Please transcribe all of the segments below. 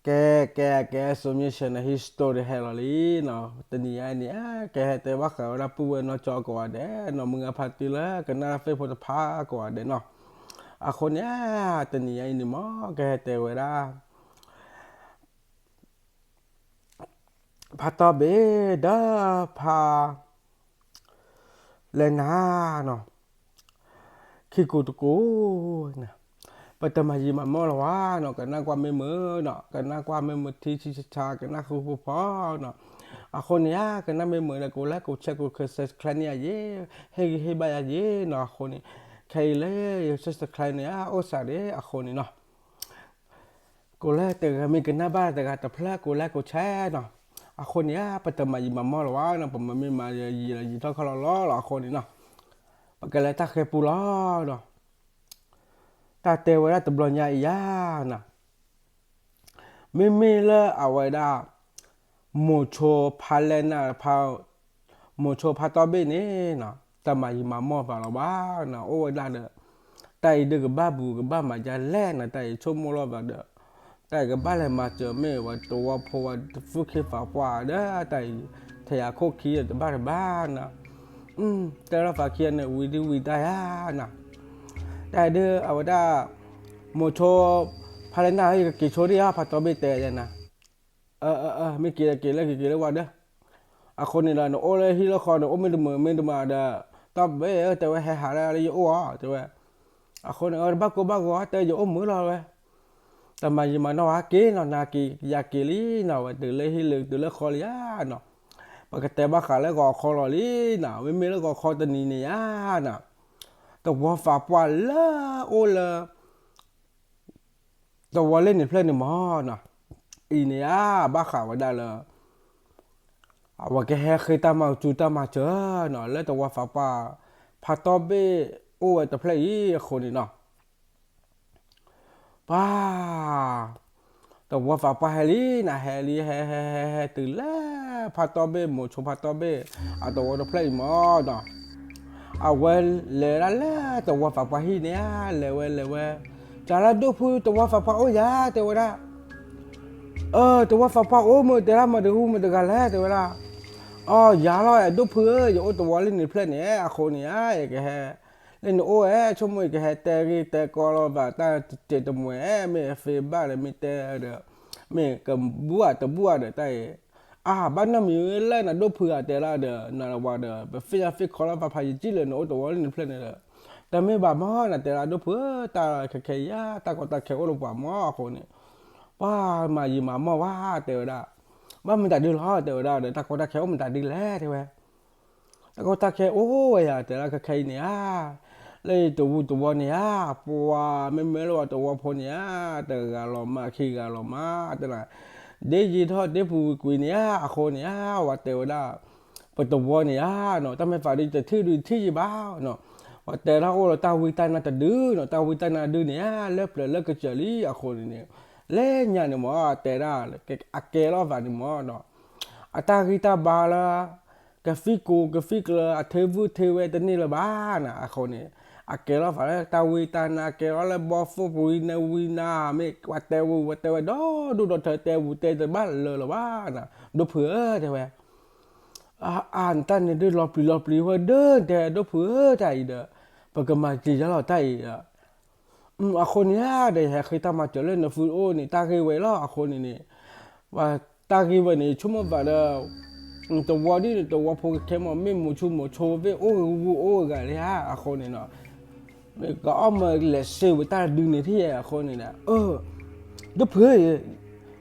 ကဲ ကဲ ကဲ submission န့ၣ် history ဟဲလီၤလံနီၤ, တနံၤညါအံၤန့ၣ် ကဟဲတဲဘၣ်ဃးဝဲဒၣ်ပုၢ်ဝဲၢ်နီၢ်ကၠီကိးဂၤဒဲးနီၤ, မုၢ်ဂၤဖါတံၢ်လၢကနၣ်တၢ် Facebook တဖၣ်ကိးဂၤဒဲးနီၤ, အဃိန့ၣ် တနံၤညါအံၤန့ၣ်မ့ၢ် ကဟဲတဲဝဲဒၣ် ဖါတီဘ့ၣ်ဒီး ဖါ လဲၤနၤနီၤ, ခံကိးတကိးန့ၣ် ပတမၤယံာ်မၤမီၢ်လၢၤဝဲနီၤ, ကနၣ်ကွၢ်မ့ၢ်မုာ်နီၤ, ကနၣ်ကွၢ်မ့ၢ်မုာ်ထံဆံဆါ ကနၣ်ဃုဖှီဖှီနီၤ, အဃိန့ၣ်ဧါ ကနၣ်မ့ၢ်မုာ်ဒီး ကိး like ကိး share ကိး subscribe န့ၢ်ယၤယ့ၣ်, ဟ့ၣ်ဂံၢ်ဟ့ၣ်ဘါယၤယ့ၣ်နီၤ, အဃိန့ၣ် ခဲအံၤလၢယ subscribe န့ၣ်ဧါ အိၣ်စးဒံးအဃိန့ၣ်နီၤ ကိးလၢတဂၤမ့ၢ်ကနၣ်ဘၣ်တဂၤတဖျၢၣ် ကိး like ကိး share နီၤ, အဃိန့ၣ်ဧါ ပတမၤယံာ်မၤမီၢ်လၢၤဝဲနီၤ, ပမ့မ့ၢ်မၤယံာ်လီၤယံာ်ထီၣ်ခီလီၤလီၤလီၤအဃိန့ၣ်နီၤ, ပကလဲၤတၢ်ဃဲၤပူလီၤဒီး တၢ်တဲဝဲဒၣ်တဘျီညါအံၤယါနီၤ, မ့မ့ၢ်လၢအဝဲဒၣ် မိၤဆိဖါလဲၢ်နၢ်ဖါ မိၤဆိဖါတီဘ့ၣ်န့ၣ်နီၤ, တမၤယံာ်မၤမီၢ်ပှၤလၢၤဘၣ်နီၤ, အိၣ်ဝဲဒၣ်ဒီး တၢ်အံၤဒုးကဘၣ်ဘူးကဘၣ်မၤဒ်လဲၣ်နီၤ, တၢ်အံၤဆိကမိၣ်လီၤဘၣ်ဒီး တၢ်အံၤကဘၣ်လဲၤမၤစၢၤမ့ၢ်ဝဲတဝီဖိဝဲတဖုခ့ပာ်ပှၢ်ဒီး တၢ်အံၤ ထဲယၤခိၣ်ခံဒီးတဘၣ်တဘၣ်နီၤ, တဲလီၤဖးခံဂၤန့ၣ် ဝံၤဒုးဝံၤတၢ်ယါနီၤ, တၢ်အံၤဒုးအဝဲဒၣ် မိၤဆိ ဖါလဲၢ်နၢ် ယကက့ၤဆိဒံးဧါ ဖါတီဘ့ၣ်တဲယါနီၤ, မ့ၢ်က့ၤက့ၤလၢက့ၤက့ၤလၢဝဲဒီး အဃိန့ၣ်ဒီး နအိၣ်လၢဟံၣ်လၢဃီန့ၣ် အိၣ်မ့ၢ်တမုာ်မ့ၢ်တမုာ်ဒီး တီဘ့ၣ်ဧၢ တဲဝဲ ဟဲဟးလၢယအိၣ်ဧါ တဲဝဲ, အဃိန့ၣ် တဘၣ်ကိၢ်ဘၣ်ဂီၤ တဲယအိၣ်မုာ်လီၤဝဲ, တမၤယံာ်မၤနီၢ်ဝဲက့ၤနီၤ နၤက့ၤယၤက့ၤလံနီၤ ဝဲတုၤလၢဟံၣ်လၢတုၤလၢဃီလံဧါနီၤ, ပကတဲဘၣ်ဃးလၢဂီၤခီလီၤလံနီၤ မ့မ့ၢ်လၢဂီၤခီတနံၤန့ၣ်ဧါနီၤ, တဝီသးပှၢ်လၢအိၣ်လၢ တဝီလ့ၣ်န့ၣ်ဖျၢၣ်န့ၣ်မ့ၢ်နီၤ, အံၤန့ၣ်ဧါ ဘၣ်ဃးဝဲဒၣ်လၢ အဝဲကဟဲဃ့တၢ်မၤစၢၤတၢ်မၤစၢၤနီၤ လၢတဝီသးပှၢ် ဖါတီဘ့ၣ်အိၣ်ဝဲတဖျၢၣ်အံၤအဃိန့ၣ်နီၤ ပှၤ တဝီသးပှၢ်ဟဲလံနီၤ ဟဲလံ ဟဲဟဲဟဲဟဲတုၤလၢ ဖါတီဘ့ၣ် မိၤဆိဖါတီဘ့ၣ် အတဝီတဖျၢၣ်အံၤမ့ၢ်နီၤ, အဝဲလဲၤဒၣ်လၢတဝီသးပှၢ်ဟံၣ်န့ၣ်ဧါ လဲၤဝဲလဲၤဝဲ, တၢ်လၢဒိၣ်ဖု တဝီသးပှၢ်အိၣ်ယၤ တဲဝဲဒၣ်, အၢ တဝီသးပှၢ်အိၣ်မ့ၢ်တဲဒၣ်မတၤဟူမတၤတဂၤလဲၣ် တဲဝဲဒၣ်, အီ ယၤလီၤ ဒိၣ်ဖုဧၢ ယအိၣ်တဝီလၢန့ၣ်ဖျၢၣ်န့ၣ် အဃိန့ၣ်ဧါ ယကဟဲ လၢနအိၣ်ဧါ ဆိကမိၣ်ယကဟဲတဲဂ့ၢ်တဲကီလီၤဘၣ် တၢ်တစဲးတမှဲၤ မ့ၢ်အသ့ဘၣ်ဒီး မ့ၢ်တဲဒီး မ့ၢ်ကဘူးဧါတဘူးဧါဒီး တၢ်အံၤ အါ ဘၣ်နီတမံၤလၢနဒိၣ်ဖုဧါ တဲလၢဒီး နဝၤဒီး ပသ့ၣ်ညါသ့ၣ်ခီလီၤ ပှၤဖးယံာ်ကံၣ်လၢနအိၣ်တဝီလၢန့ၣ်ဖျၢၣ်န့ၣ်ဒီး တမ့ၢ်ဘၣ်မ့ၢ် နတဲလၢဒိၣ်ဖုဧၢ တၢ်ခဲခဲအံၤယါ တၢ်ကီတၢ်ခဲအိၣ်လၢပှၤမ့ၢ်အဃိန့ၣ် ပှၤမၤယံာ်မၤမီၢ်ဝဲ တဲဝဲဒၣ်, ဘၣ်မတၤဒုလီၤ တဲဝဲဒၣ်ဒီး တၢ်ကီတၢ်ခဲအိၣ်မတၤဒုလဲၣ် တဲဝဲ တၢ်ကီတၢ်ခဲအိၣ်ဝဲယၤ တဲလၢခဲခဲအံၤန့ၣ်ဧါ, လၢယတဝူတဝီန့ၣ်ဧါ, ပှၤမ့မ့ၢ်လၢပှၤတဝီဖိန့ၣ်ဧါ, တဂၤလီၤမး ခံဂၤလီၤမး တဲလၢ ဒ့ယံာ်ထီၣ်ဒ့ပူၤဝံၤကွံာ်န့ၣ်ဧါ, အဃိန့ၣ်ဧါ, ပှၤတဲဝဲဒၣ် ပတဝီန့ၣ်ဧါနီၤ, တၢ်မ့ၢ်သးဒုးတထံၣ်ဒုးထံၣ်ယံၤဘၣ်နီၤ, ပှၤတဲဒၣ်အိၣ်လၢတၢ်ဝံတၢ်နါတဒုနီၤ, တၢ်ဝံတၢ်နါဒုန့ၣ်ဧါ, လၢပျၢၤလၢကစၢၤလံ အဃိန့ၣ်န့ၣ်, လၢညါန့ၣ်မ့ၢ် တဲဒၣ် အကဲလီၤသးန့ၣ်မ့ၢ်နီၤ, အတၢ်ဂံၢ်တၢ်ဘါလၢ ကသံၣ်ကိၤကသံၣ်ကျၢၤ အထဲဝူထဲဝဲတန့ၢ်လၢၤဘၣ်နီၤ, အဃိန့ၣ် အကဲလီၤသးလၢတၢ်ဝံတၢ်နါ ကဲလီၤလၢဘီသိၣ်ပူၤနဝံနၤ မ့ၢ်ပှၤတဲဝူ ပှၤတဲဝဲဒီဒူၣ်ဒီထၢ တဲဝူတဲတဘၣ်လၢၤလၢၤဘၣ်နီၤ, ဒိၣ်ဖုဧၢ တဲဝဲ အါ နတၢ်န့ၣ်ဒုးလီၤပျံၤလီၤပျံၤဝဲဒၢတဲ ဒိၣ်ဖုဧၢ တၢ်အံၤဒီး ပကမၤက့ၤယါလီၤတၢ်အံၤဒီး အဃိန့ၣ်ဧါဒီး ယဟဲဃ့တၢ်မၤစၢၤလၢနသုအိၣ်န့ၣ် တၢ်ဂ့ၢ်ဝဲလီၤ အဃိန့ၣ်န့ၣ် တၢ်ဂ့ၢ်ဝဲန့ၣ် ဆိကမိၣ်ဘၣ်ဒီး တဝီဒ်န့ၣ် တဝီဖိကခဲမး မ့ၢ်မိၤဆိမိၤဆိ မ့ၢ်အိၣ်ဂ့ၤဝူအိၣ်ဂ့ၤလံဧါ အဃိန့ၣ်နီၤ မ့ၢ်ကအီၣ်မၢလဲၤစ့ဝဲတၢ်ဒုးန့ၣ်ထံၣ်အဃိန့ၣ်ဒီး အၢ ဒိၣ်ဖုဧၢ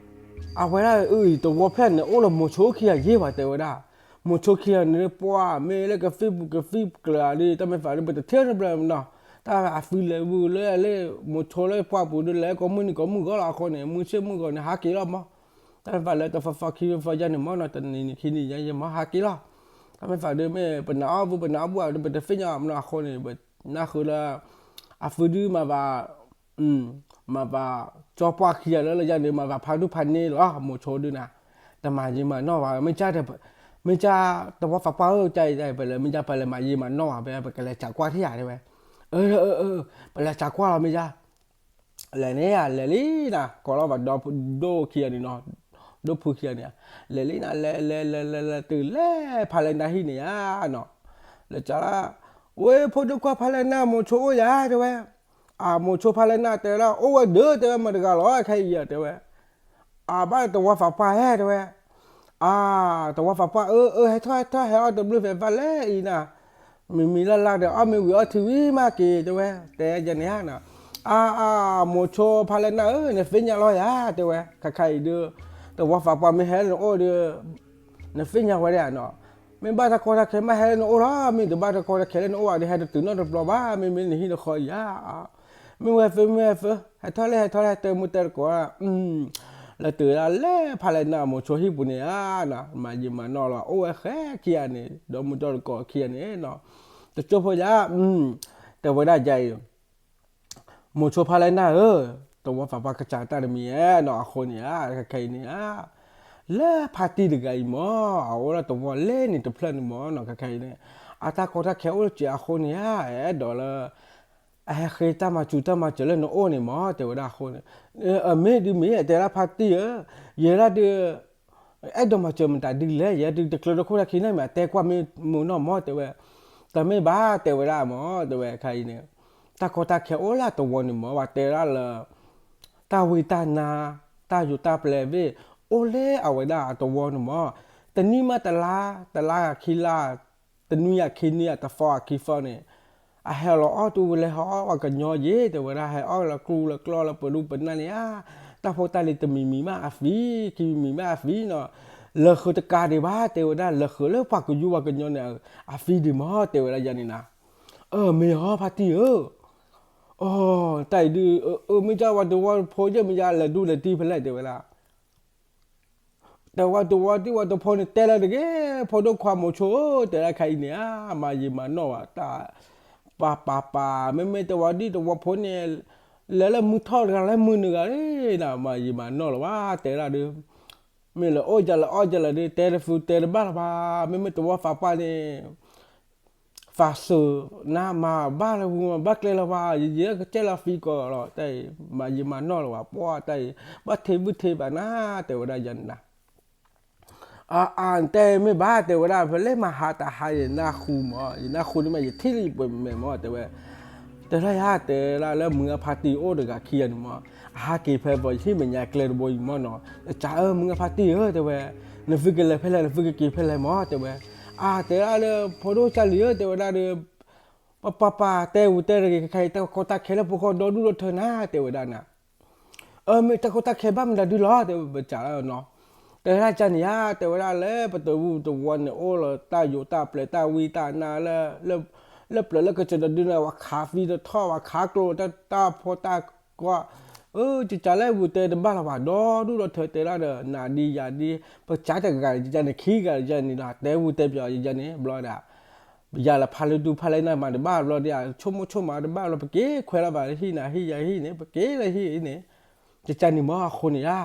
အဝဲဒၣ်အံၤ တဝီဖျၢၣ်န့ၣ် အိၣ်လၢမိၤဆိခံဂၤယ့ၢ်ဘၣ်တဲဝဲဒၣ်, မိၤဆိခံဂၤန့ၣ် ပှၤမ့ၢ်လၢကသံၣ်ပူၤကသံၣ်ကျၢၤဒ် တၢ်မ့ၢ်သးဒ် ပတထံၣ်တဘျီနီၤ, တၢ်အသုလဲၤဝံၤလၢလၢ မိၤဆိလၢပှၢ်ပူၤဒ်လဲၣ် ကိးမုၢ်နံၤကိးမုၢ်ဂီၢ်လီၤအဃိန့ၣ် မုၢ်ဆ့ၣ်မုၢ်ဂီၤန့ၣ် ဟးက့ၤလီၤမး, တၢ်မ့ၢ်သးလၢတသီသီခံသီယါန့ၣ်မးနီၤ တနံၤနံၤခံနံၤယါယါမးဟးက့ၤလီၤ, တၢ်မ့ၢ်သးဒ်မ့ၢ်ပနၢ်အီၣ်ပူၤ ပနၢ်အီၣ်ပူၤဒ် ပတသ့ၣ်ညါမးနီၤ အဃိန့ၣ် ပနၢ်ဃုလၢ အသုဒုးမၤဘၣ် မၤဘၣ် ကၠီပှၢ်ခံဂၤလၢလၢယၤန့ၣ် မၤဘၣ်ဖးဒူၣ်ဖးန့ၢ်လီၤ မိၤဆိဒုးနၤ, တမၤယံာ်မၤနီၢ်ဘၣ် မ့ၢ်ကၢ် မ့ၢ်ကၢ်တဝီသးပှၢ်ဧၢ ကၢ်အံၤ ပလဲၤ မ့ၢ်ကၢ်ပလဲၤမၤယံာ်မၤနီၢ်ဘၣ် ပ ပကလဲၤစးကွၢ်ထံၣ်ယၤတဲဝဲ, အၢ ပလဲၤစးကွၢ်လီၤ မ့ၢ်ကၢ် လဲၤန့ၣ်ဧါ လဲၤလံနၤ ကိးလီၤဘၣ်ဒီဒိၣ်ခံဂၤန့ၣ်နီၤ, ဒိၣ်ဖုခံဂၤန့ၣ်ဧါ, လဲၤလံနၤ လဲၤလဲၤလဲၤလဲၤလဲၤတုၤလဲၤဖးလဲၢ်နၢ်ဟံၣ်န့ၣ်ဧါနီၤ, လဲၤကလၢ်, ဝဲဖိဒိၣ်ခွါဖးလဲၢ်နၢ်မိၤဆိအိၣ်ယၤတဲဝဲ, အမိၤဆိဖးလဲၢ်နၢ်တဲဝဲဒၣ် အိၣ်ဝဲဒၣ်တဲဝဲမတၤတဂၤလီၤခဲအံၤတဲဝဲ အဘၣ်တဝီဖးပှၢ်ဟဲတဲဝဲ, အါ, တဝီဖးပှၢ်အၢ အၢ ဟဲထီၣ်ဟဲထီၣ်ဟဲအီၣ်တဘျုးဖဲးဖးလဲၢ်အံၤနၤ, မံၤမံၤလၢ်လၢ်ဒီး အီၣ်မ့ၤဝံၤအီထံဝံၤမးက့ၤတဲဝဲ, တဲယဲန့ၣ်ဧါ, အါ, အါ, မိၤဆိဖးလဲၢ်နၢ်ဧၢ နသ့ၣ်ညါလီၤယၤတဲဝဲ, ခါခါအံၤဒုး တဝီဖးပှၢ်မ့ၢ်ဟဲလၢနအိၣ်ဒီး နသ့ၣ်ညါဝဲဒၣ်နီၤ, မ့ၢ်ဘၣ်တၢ်ကီတၢ်ခဲမ့ၢ်ဟဲလၢနအိၣ်လီၤ, မ့ၢ်တဘၣ်တၢ်ကီတၢ်ခဲလၢနအိၣ်ဘၣ်ဒီး ဟဲတတုၤနီတဘျီဘၣ်, မ့မ့ၢ်နဟံၣ်နဃီအံၤဧါ, မ့ၢ်ဝဲသ့မ့ၢ်ဝဲသ့, ဟဲထီၣ်လဲၣ် ဟဲထီၣ်လဲၣ် ဟဲတဲမူတဲတကိး, လၢတုၤဒၣ်လဲၣ်ဖးလဲၢ်နၢ်မိၤဆိဟံၣ်ပူၤန့ၣ်ဧါ, မၤယံာ်မၤနီၢ်လီၤ အိၣ်ဝဲဃဲခံဂၤန့ၣ် ဒီမူဒီတကိးခံဂၤန့ၣ်နီၤ, တကၠိဖိယၤ, တဲဝဲဒၣ်ယၤအံၤ မိၤဆိဖးလဲၢ်နၢ်ဧၢ, တဝီဖးပှၢ်ကစၢ်တၢ်တမံၤဧါနီၤ, အဃိန့ၣ်ဧါ, ခဲခဲအံၤန့ၣ်ဧါ, လၢဖါတံၢ်တဂၤအံၤမၢ်, အအိၣ်လၢတဝီလဲၣ်န့ၣ်တဖျၢၣ်န့ၣ်မၢ်နီၤ, ခဲခဲအံၤန့ၣ်, အတၢ်ကီတၢ်ခဲအိၣ်စဲးအဃိန့ၣ်ဧါ, အဲၣ်ဒိးလၢ အဟဲဃ့တၢ်မၤစူၤတၢ်မၤစၢၤလၢနအိၣ်န့ၣ်မၢ်, တဲဝဲဒၣ်အဃိန့ၣ်, အမ့ၢ်ဒုးမ့ၢ် တဲဒၣ်ဖါတံၢ်ဧၢ, ယဲဒၣ်ဒုး အဲၣ်ဒိးမၤစၢၤမတၤဒုးလဲၣ်, ယဲဒုးတကျၢၤတခိၣ်တၢ်ခံန့ၣ်မ့ၢ် အတဲကွၢ်မ့ၢ်မုာ်နီၢ်မၢ် တဲဝဲ, တမ့ၢ်ဘၣ် တဲဝဲဒၣ်မၢ် တဲဝဲခဲအံၤန့ၣ်, တၢ်ကီတၢ်ခဲအိၣ်လၢတဝီန့ၣ်မၢ် ပှၤတဲဒၣ်လၢ တၢ်ဝံတၢ်နါ တၢ်ယိးတၢ်ပျဲၢ်ဘ့ၣ် အိၣ်လၢအဝဲဒၣ်အတဝီန့ၣ်မၢ်, တနံၣ်မးတလါ တလါဂၤခံလါ တနွံဂၤခံနွံဂၤ တသီဂၤခံသီန့ၣ်, အဟဲလီၤအီၣ်တူၢ်ဝဲလဲၤဟီအီၣ်ဝဲကညီယ့ၣ် တဲဝဲဒၣ် ဟဲအီၣ်လၢကျူလၢကျီလၢပဒူပနၢ်န့ၣ်ဧါ, တၢ်ဖိတၢ်လံၤတမံၤမံၤမးအသံ, ခံမံၤမံၤမးအသံနီၤ, လၢဃုာ်တကးဒံးဘၣ် တဲဝဲဒၣ် လၢဃုာ်လၢပှၤကယူဝဲကညီန့ၣ် အသံဒံးမၢ် တဲဝဲဒၣ်ယၤန့ၣ်နၤ, အၢ မ့ၢ်ဟီဖါတံၢ်ဧၢ, အီ တၢ်အံၤဒုး အၢ မ့ၢ်ကၢ်ဝဲတဝီဖိယဲၢ်မ့ၢ်ယါလဲၤဒူလဲၤတံၢ်ဖဲလဲၣ် တဲဝဲဒၣ် တဲဝဲတဝီတံၢ်ဝဲတဖိန့ၣ် တဲလၢတဂ့ၤ ဖိဒိၣ်ခွါမိၤဆိဧၢ တဲဒၣ်ခဲအံၤန့ၣ်ဧါ, မၤယံာ်မၤနီၢ်ဘၣ်တၢ်, ပၤပၤပၤ မ့မ့ၢ်တဝီတံၢ်တဝီဖိန့ၣ်, လဲၤလၢမုၢ်ထီၣ်တဂၤလၢမုၢ်နုာ်ဂၤလံနၤ, မၤယံာ်မၤနီၢ်လၢၤဘၣ် တဲဒၣ်ဒီး, မ့ၢ်လၢအိၣ်ယၤလၢအီၣ်ယၤလၢဒီး တဲတဖုတဲတဘၣ်လၢၤဘၣ်, မ့မ့ၢ်တဝီဖးပှၢ်န့ၣ် သးစၢၤနၤမၤဘၣ်လၢပူၤမၤဘၣ်ကျဲလၢၤဘၣ်, ယယဲကစဲၣ်လီၤသံကီးလီၤ တၢ်အံၤ မၤယံာ်မၤနီၢ်လၢၤဘၣ် ပှၢ်တၢ်အံၤ ဘၣ်ထံးဘုၣ်ထံးဘၣ်နၤ တဲဝဲဒၣ်ယၤန့ၣ်နၤ, အါအါ တဲမ့ၢ်ဘၣ် တဲဝဲဒၣ် ဖဲလဲၣ်မၤဟးတဟါယနၢ်ဟူမၢ် ယနၢ်ဟူန့ၣ်မး ယထံၣ်လၢယပှဲၤမဲာ်မၢ် တဲဝဲ, တဲဒၣ်ယၤ တဲဒၣ်လၢမုၢ်ဂၤဖါတံၢ်အိၣ်တဂၤခံဂၤန့ၣ်မၢ်, အဟးက့ၤဖဲပှၤယဟံၣ်မဲာ်ညါကျဲတဘိအံၤမၢ်နီၤ, ကၢ်ဧၢ မုၢ်ဂၤဖါတံၢ်ဧၢ တဲဝဲ, နသုကလဲၤဖဲလဲၣ် နသုကက့ၤဖဲလဲၣ်မၢ် တဲဝဲ, အါ တဲဒၣ်လၢ ဖိဒိၣ်ကၢ်လံၤဧၢ တဲဝဲဒၣ်ဒီး ပပပတဲဝံၤတဲတဂ့ၤ ခဲခဲအံၤ တၢ်ကီတၢ်ခဲလၢပဂီၢ်ဒီဒူၣ်ဒီထၢနၤ တဲဝဲဒၣ်နၤ, အၢ မ့ၢ်တၢ်ကီတၢ်ခဲဘၣ်မတၤဒုလီၤ တဲဝဲပစးလၢနီၤ, တဲဝဲဒၣ်ကၢ်န့ၣ်ဧါ တဲဝဲဒၣ်လၢပတဝီတဝီန့ၣ်အိၣ်လၢတၢ်ယိးတၢ်ပျဲၤတၢ်ဝံတၢ်နါလၢ လၢပျၢၤလၢကစၢၢ်ဒီးဒုန့ၣ် ပှၤခးသံတထီၣ် ပှၤခးကျိတၢ်တၢ်ဖီတၢ်ကီ, အၢ ကၢ်ကၢ်လၢဝံၤတဲတဘၣ်လၢၤဘၣ် ဒီဒူၣ်ဒီထၢတဲဒၣ်ဒီး နၤဒ်ယၤဒ် ပစးတဂၤန့ၣ် ယန့ၣ်ခံဂၤယန့ၣ်ဒီး တဲဝံၤတဲပျီယန့ၣ် ဘျီဒၣ် ယၤလၢဖးလၢဒူဖးလၢနၢ်မၤတဘၣ်ဘျီဒ် ဆိကမိၣ်ဆိကမးတဘၣ်ဘျီ ပက့ၤခွဲးလီၤဘၣ်ဟံၣ်နၤဟံၣ်ယၤဟံၣ်န့ၣ် ပက့ၤလၢဟံၣ်အံၤန့ၣ်, ကၢ်ကၢ်န့ၣ်မၢ်အဃိန့ၣ်ဧါ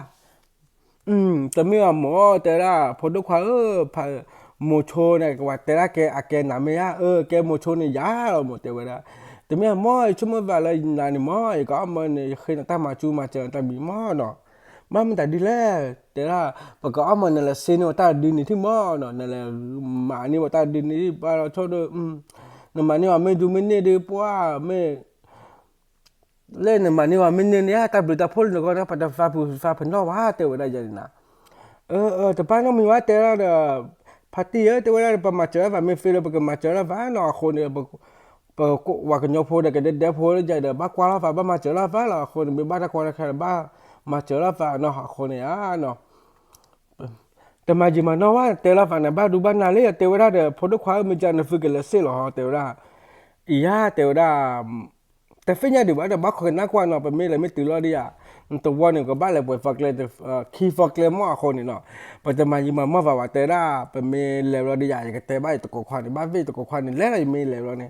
တမ့ၢ်အမိၢ်တဲဒၣ် ဖိဒိၣ်ခွါဧၢ, မိၤဆိန့ၣ် ကဝၤတဲဒၣ်ကဲအကဲနၤမ့ၢ်ဧါ, အၢ ကဲမိၤဆိန့ၣ်ယၤလီၤ မိၢ်တဲဝဲဒၣ်, တမ့ၢ်အမိၢ် ယဆိကမိၣ်ဘၣ်လၢနၤန့ၣ်မၢ် ယကအီၣ်မၢနၤ ယဃ့နၤတၢ်မၤစူၤမၤစၢၤတၢ်မံၤမၢ်နီၤ, ဘၣ်မတၤဒ်လဲၣ် တဲဒၣ် ပကအီၣ်မၢနၤလဲၤစ့န့ၢ်ဝဲတၢ်ဒုန့ၣ်ထံၣ်မၢ်နီၤ, နလဲၤမၤန့ၢ်ဝဲတၢ်ဒုန့ၣ်ဘၣ်လီၤဆိဒီး နမၤန့ၢ်ဝဲမ့ၢ်ဒုမ့ၢ်န့ၢ်ဒုးပှၢ်မ့ၢ် လၢနမၤန့ၢ်ဝဲမ့ၢ်န့ၢ်န့ၣ် တၢ်ဘျုးတၢ်ဖှိၣ်လၢနဂီၢ်န့ၣ် ပတသးပှ့ၤသးပနီၣ်ဘၣ် တဲဝဲဒၣ်ယၤန့ၣ်နၤ, တဘၣ်နီတမံၤဘၣ် တဲဒၣ်ဒီး ဖါတံၢ်ဧၢ တဲဝဲဒၣ် ပမၤစၢၤလၢၤဘၣ် မ့ၢ်သ့လၢပကမၤစၢၤလၢၤဘၣ်နီၤ အဃိန့ၣ် ပဝၤကညီဖိဒီးကဒဲဒဲဖိလၢယၤဒီး ဘၣ်ကွၢ်လီၤသး ဘၣ်မၤစၢၤလီၤသးလီၤ အဃိန့ၣ် မ့ၢ်ဘၣ်တၢ်ကီတၢ်ခဲဒီး ဘၣ်မၤစၢၤလီၤသးနီၤ အဃိန့ၣ်ဧါ တမၤယံာ်မၤနီၢ်ဝဲ တဲလီၤသးန့ၣ် ဘၣ်ဒူဘၣ်နၤလံ တဲဝဲဒၣ်ဒီး ဖိဒိၣ်ခွါဧၢ မ့ၢ်ကၢ်နသုကလဲၤစ့ၢ်လီၤ တဲဝဲဒၣ်, အံၤဧါ တဲဝဲဒၣ်, တသ့ၣ်ညါဒံးဘၣ်ဒီး ဘၣ်ခိးကနၣ်ကွၢ်နီၤ ပမ့ၢ်လဲၤမ့ၢ်တုၤလီၤဒ်ယၤ, တဝီန့ၣ် ကဘၣ်လဲၤပှဲၤသီကျဲ ခံသီကျဲမၢ်အဃိန့ၣ်နီၤ, ပတမၤယံာ်မၤနီၢ်ဘၣ်ဝဲ တဲဒၣ် ပမ့ၢ်လဲၤဘျီဒ်ယၤ ယကတဲဘၣ်ယတကိးခွါန့ၣ် ဘၣ်သ့ၣ်တကိးခွါန့ၣ် လဲၤလီၤ ယမ့ၢ်လဲၤဘျီန့ၣ်,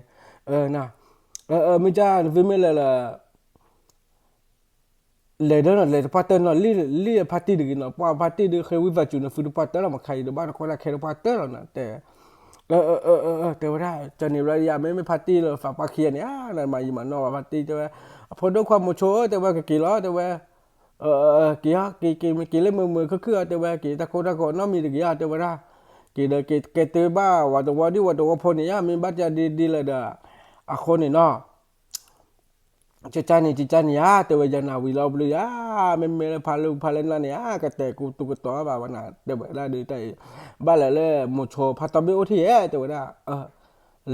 မ့ၢ်ကၢ်နသုမ့ၢ်လဲၤလၢ လဲၤဒီးနီၤ လဲၤတပှၢ်တၢၢ်နီၤ လံၣ်ဖါတံၢ်တဂ့ၤနီၤ ပှၢ်ဖါတံၢ်ဒုး ဃ့ဝံသးစူၤ နသုတပှၢ်တၢၢ်လီၤ မခါအံၤတဘၣ်တခီတၢ်ခဲတပှၢ်တၢၢ်လီၤနီၤ တဲ, တဲဝဲဒၣ် ကၢ်န့ၣ်ဘျီဒ်ယၤ မ့မ့ၢ်ဖါတံၢ်လၢသးပှၢ်ခံဂၤန့ၣ် နမၤယံာ်မၤနီၢ်ဘၣ် ဖါတံၢ်တဲဝဲ, အဖိဒိၣ်ခွါမိၤဆိဧၢ တဲဝဲ ကက့ၤလီၤ တဲဝဲ, က့ၤ က့ၤ က့ၤလၢမုာ်မုာ်ခုၣ်ခုၣ်ဧါ တဲဝဲ, က့ၤတၢ်ကိၢ်တၢ်ဂီၤနီတမံၤတဂ့ၤဧါ တဲဝဲဒၣ်, က့ၤဒီးက့ၤကဲတုၤဘၣ်ဝၤသဝီဒ်ဝၤသဝီဖိန့ၣ်ဧါ မ့ၢ်ဘၣ်တၢ်ဒ်ဒ်လဲၣ်ဒီး, အဃိန့ၣ်နီၤ ကကန့ၣ် ကကန့ၣ်ဧါ တဲဝဲ ယနၢ်ဝံၤလီၤဘျုးယၤ, မ့မ့ၢ်လၢဖါလၢဖါလၢနၢ်န့ၣ်ဧါ ကတဲာ်ကူတူၤကတီၤဘၣ်ဝဲနၤ တဲဝဲဒၣ်ဒ်တၢ်အံၤ, ဘၣ်လဲၤလၢမိၤဆိဖါတီဘ့ၣ်အိၣ်ထံၣ်ဧါ တဲဝဲဒၣ်,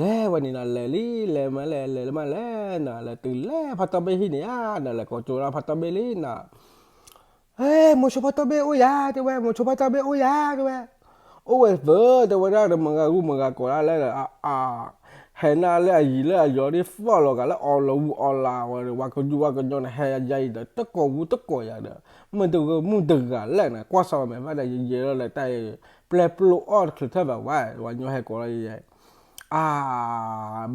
လဲၤဝဲန့ၣ်နီၤ လဲၤလံ လဲၤမးလဲၤ လဲၤလၢမးလဲၤနီၤ လဲၤတုၤလၢဖါတီဘ့ၣ်ဟံၣ်န့ၣ်ဧါနီၤ လဲၤကိးကၠိလၢဖါတီဘ့ၣ်လံနီၤ ဟဲ မိၤဆိဖါတီဘ့ၣ်အိၣ်ယၤ တဲဝဲ, မိၤဆိဖါတီဘ့ၣ်အိၣ်ယၤ တဲဝဲ, အိၣ်ဝဲသၢ တဲဝဲဒၣ်ဒီးမုၢ်ဂၤဂုၢ်မုၢ်ဂၤကိးဒၣ်လဲၣ်ဒီး, ဟဲနၤလၢအယံၤလၢအယီၤဒ်သီၣ်လီၤဂာ်လၢအီၣ်လီၤဝူအီၣ်လီၤဝဲဒီး ဝါကယူဝါကညီန့ၣ် ဟဲယၤအံၤဒီး တကိးဝူတကိးယၤဒီး, မုၢ်တဂၢၢ်မုၢ်တဂၤလဲၣ်န့ၣ် ကွၢ်စၢ်ဝဲမဲာ်ဘၣ်ဒီး ယယဲၤလီၤလၢတၢ်အံၤ, ပျဲပျိအီၣ်တချုးထၢၣ်ဘၣ်ဝဲ, ဝါညီဟဲကိးလီၤယဲၤ အါ,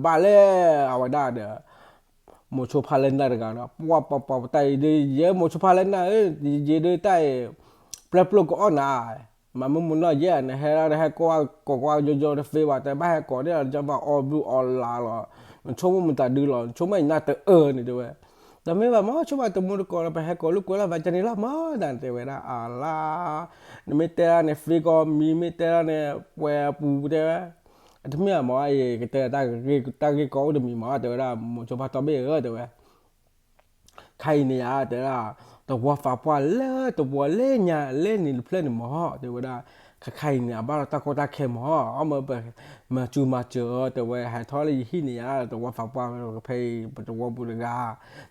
ဘၣ်လဲၣ် အဝဲဒၣ်ဒီး, မိၤဆိဖါလၢနၢ်တဂၤဒီး ပှၤပှၤပှၤတၢ်အံၤဒီး ယဲမိၤဆိဖါလၢနၢ်ဧၢ, ယယဲၤဒီးတၢ်အံၤ, ပျဲပျိကအီၣ်နၤ, မၤမုၢ်မုၢ်နီၢ်ယဲၢ်န့ၣ် ဟဲဒၣ်ဒီးဟဲကိးကိးကွၢ်ယိယိတသ့ဘၣ် တဲဘၣ်ဟဲကိးန့ၣ်လီၤ ကဘၣ်အီၣ်ဘျုးအီၣ်လၤလီၤ, နဆိကမိၣ်မတၤဒုလီၤ နဆိကမိၣ်အံၤနၢ်တအၢန့ၣ် တဲဝဲ, တမ့ၢ်ဘၣ်မ့ၢ်ဆိကမိၣ်တမူတကိးလီၤ ပဟဲကိးလူၢ်ကွဲလၢ်ဘၣ်ကန့ၣ်လီၤမး နတဲဝဲဒၣ်အလါ, နမ့ၢ်တဲဒၣ်န့ၣ် သ့ကီမံၤ မ့ၢ်တဲဒၣ်န့ၣ် ပှဲၤအပူၤတဲဝဲ အတမ့ၢ်အမၤအံၤ ကတဲတၢ်ဂ့ၢ်ကီအိၣ်တမံၤမး တဲဝဲဒၣ် မိၤဆိဖါတီဘ့ၣ်ဧၢ တဲဝဲ, ခါအံၤန့ၣ်ယါ တဲဝဲဒၣ်, တဝီသးပှၢ်လၢတဝီလၢညါလၢနံၤတဖျၢၣ်န့ၣ်မး တဲဝဲဒၣ်, ခါခါအံၤန့ၣ် အဘၣ်လီၤတၢ်ကီတၢ်ခဲမး အီၣ်မၢပ မၤစူၤမၤစၢၤအီၤ တဲဝဲ ဟဲထီၣ်လၢယဟံၣ်န့ၣ်ယါ တဝီသးပှၢ်ဖဲအံၤ ပတဝီပူၤတဂၤ,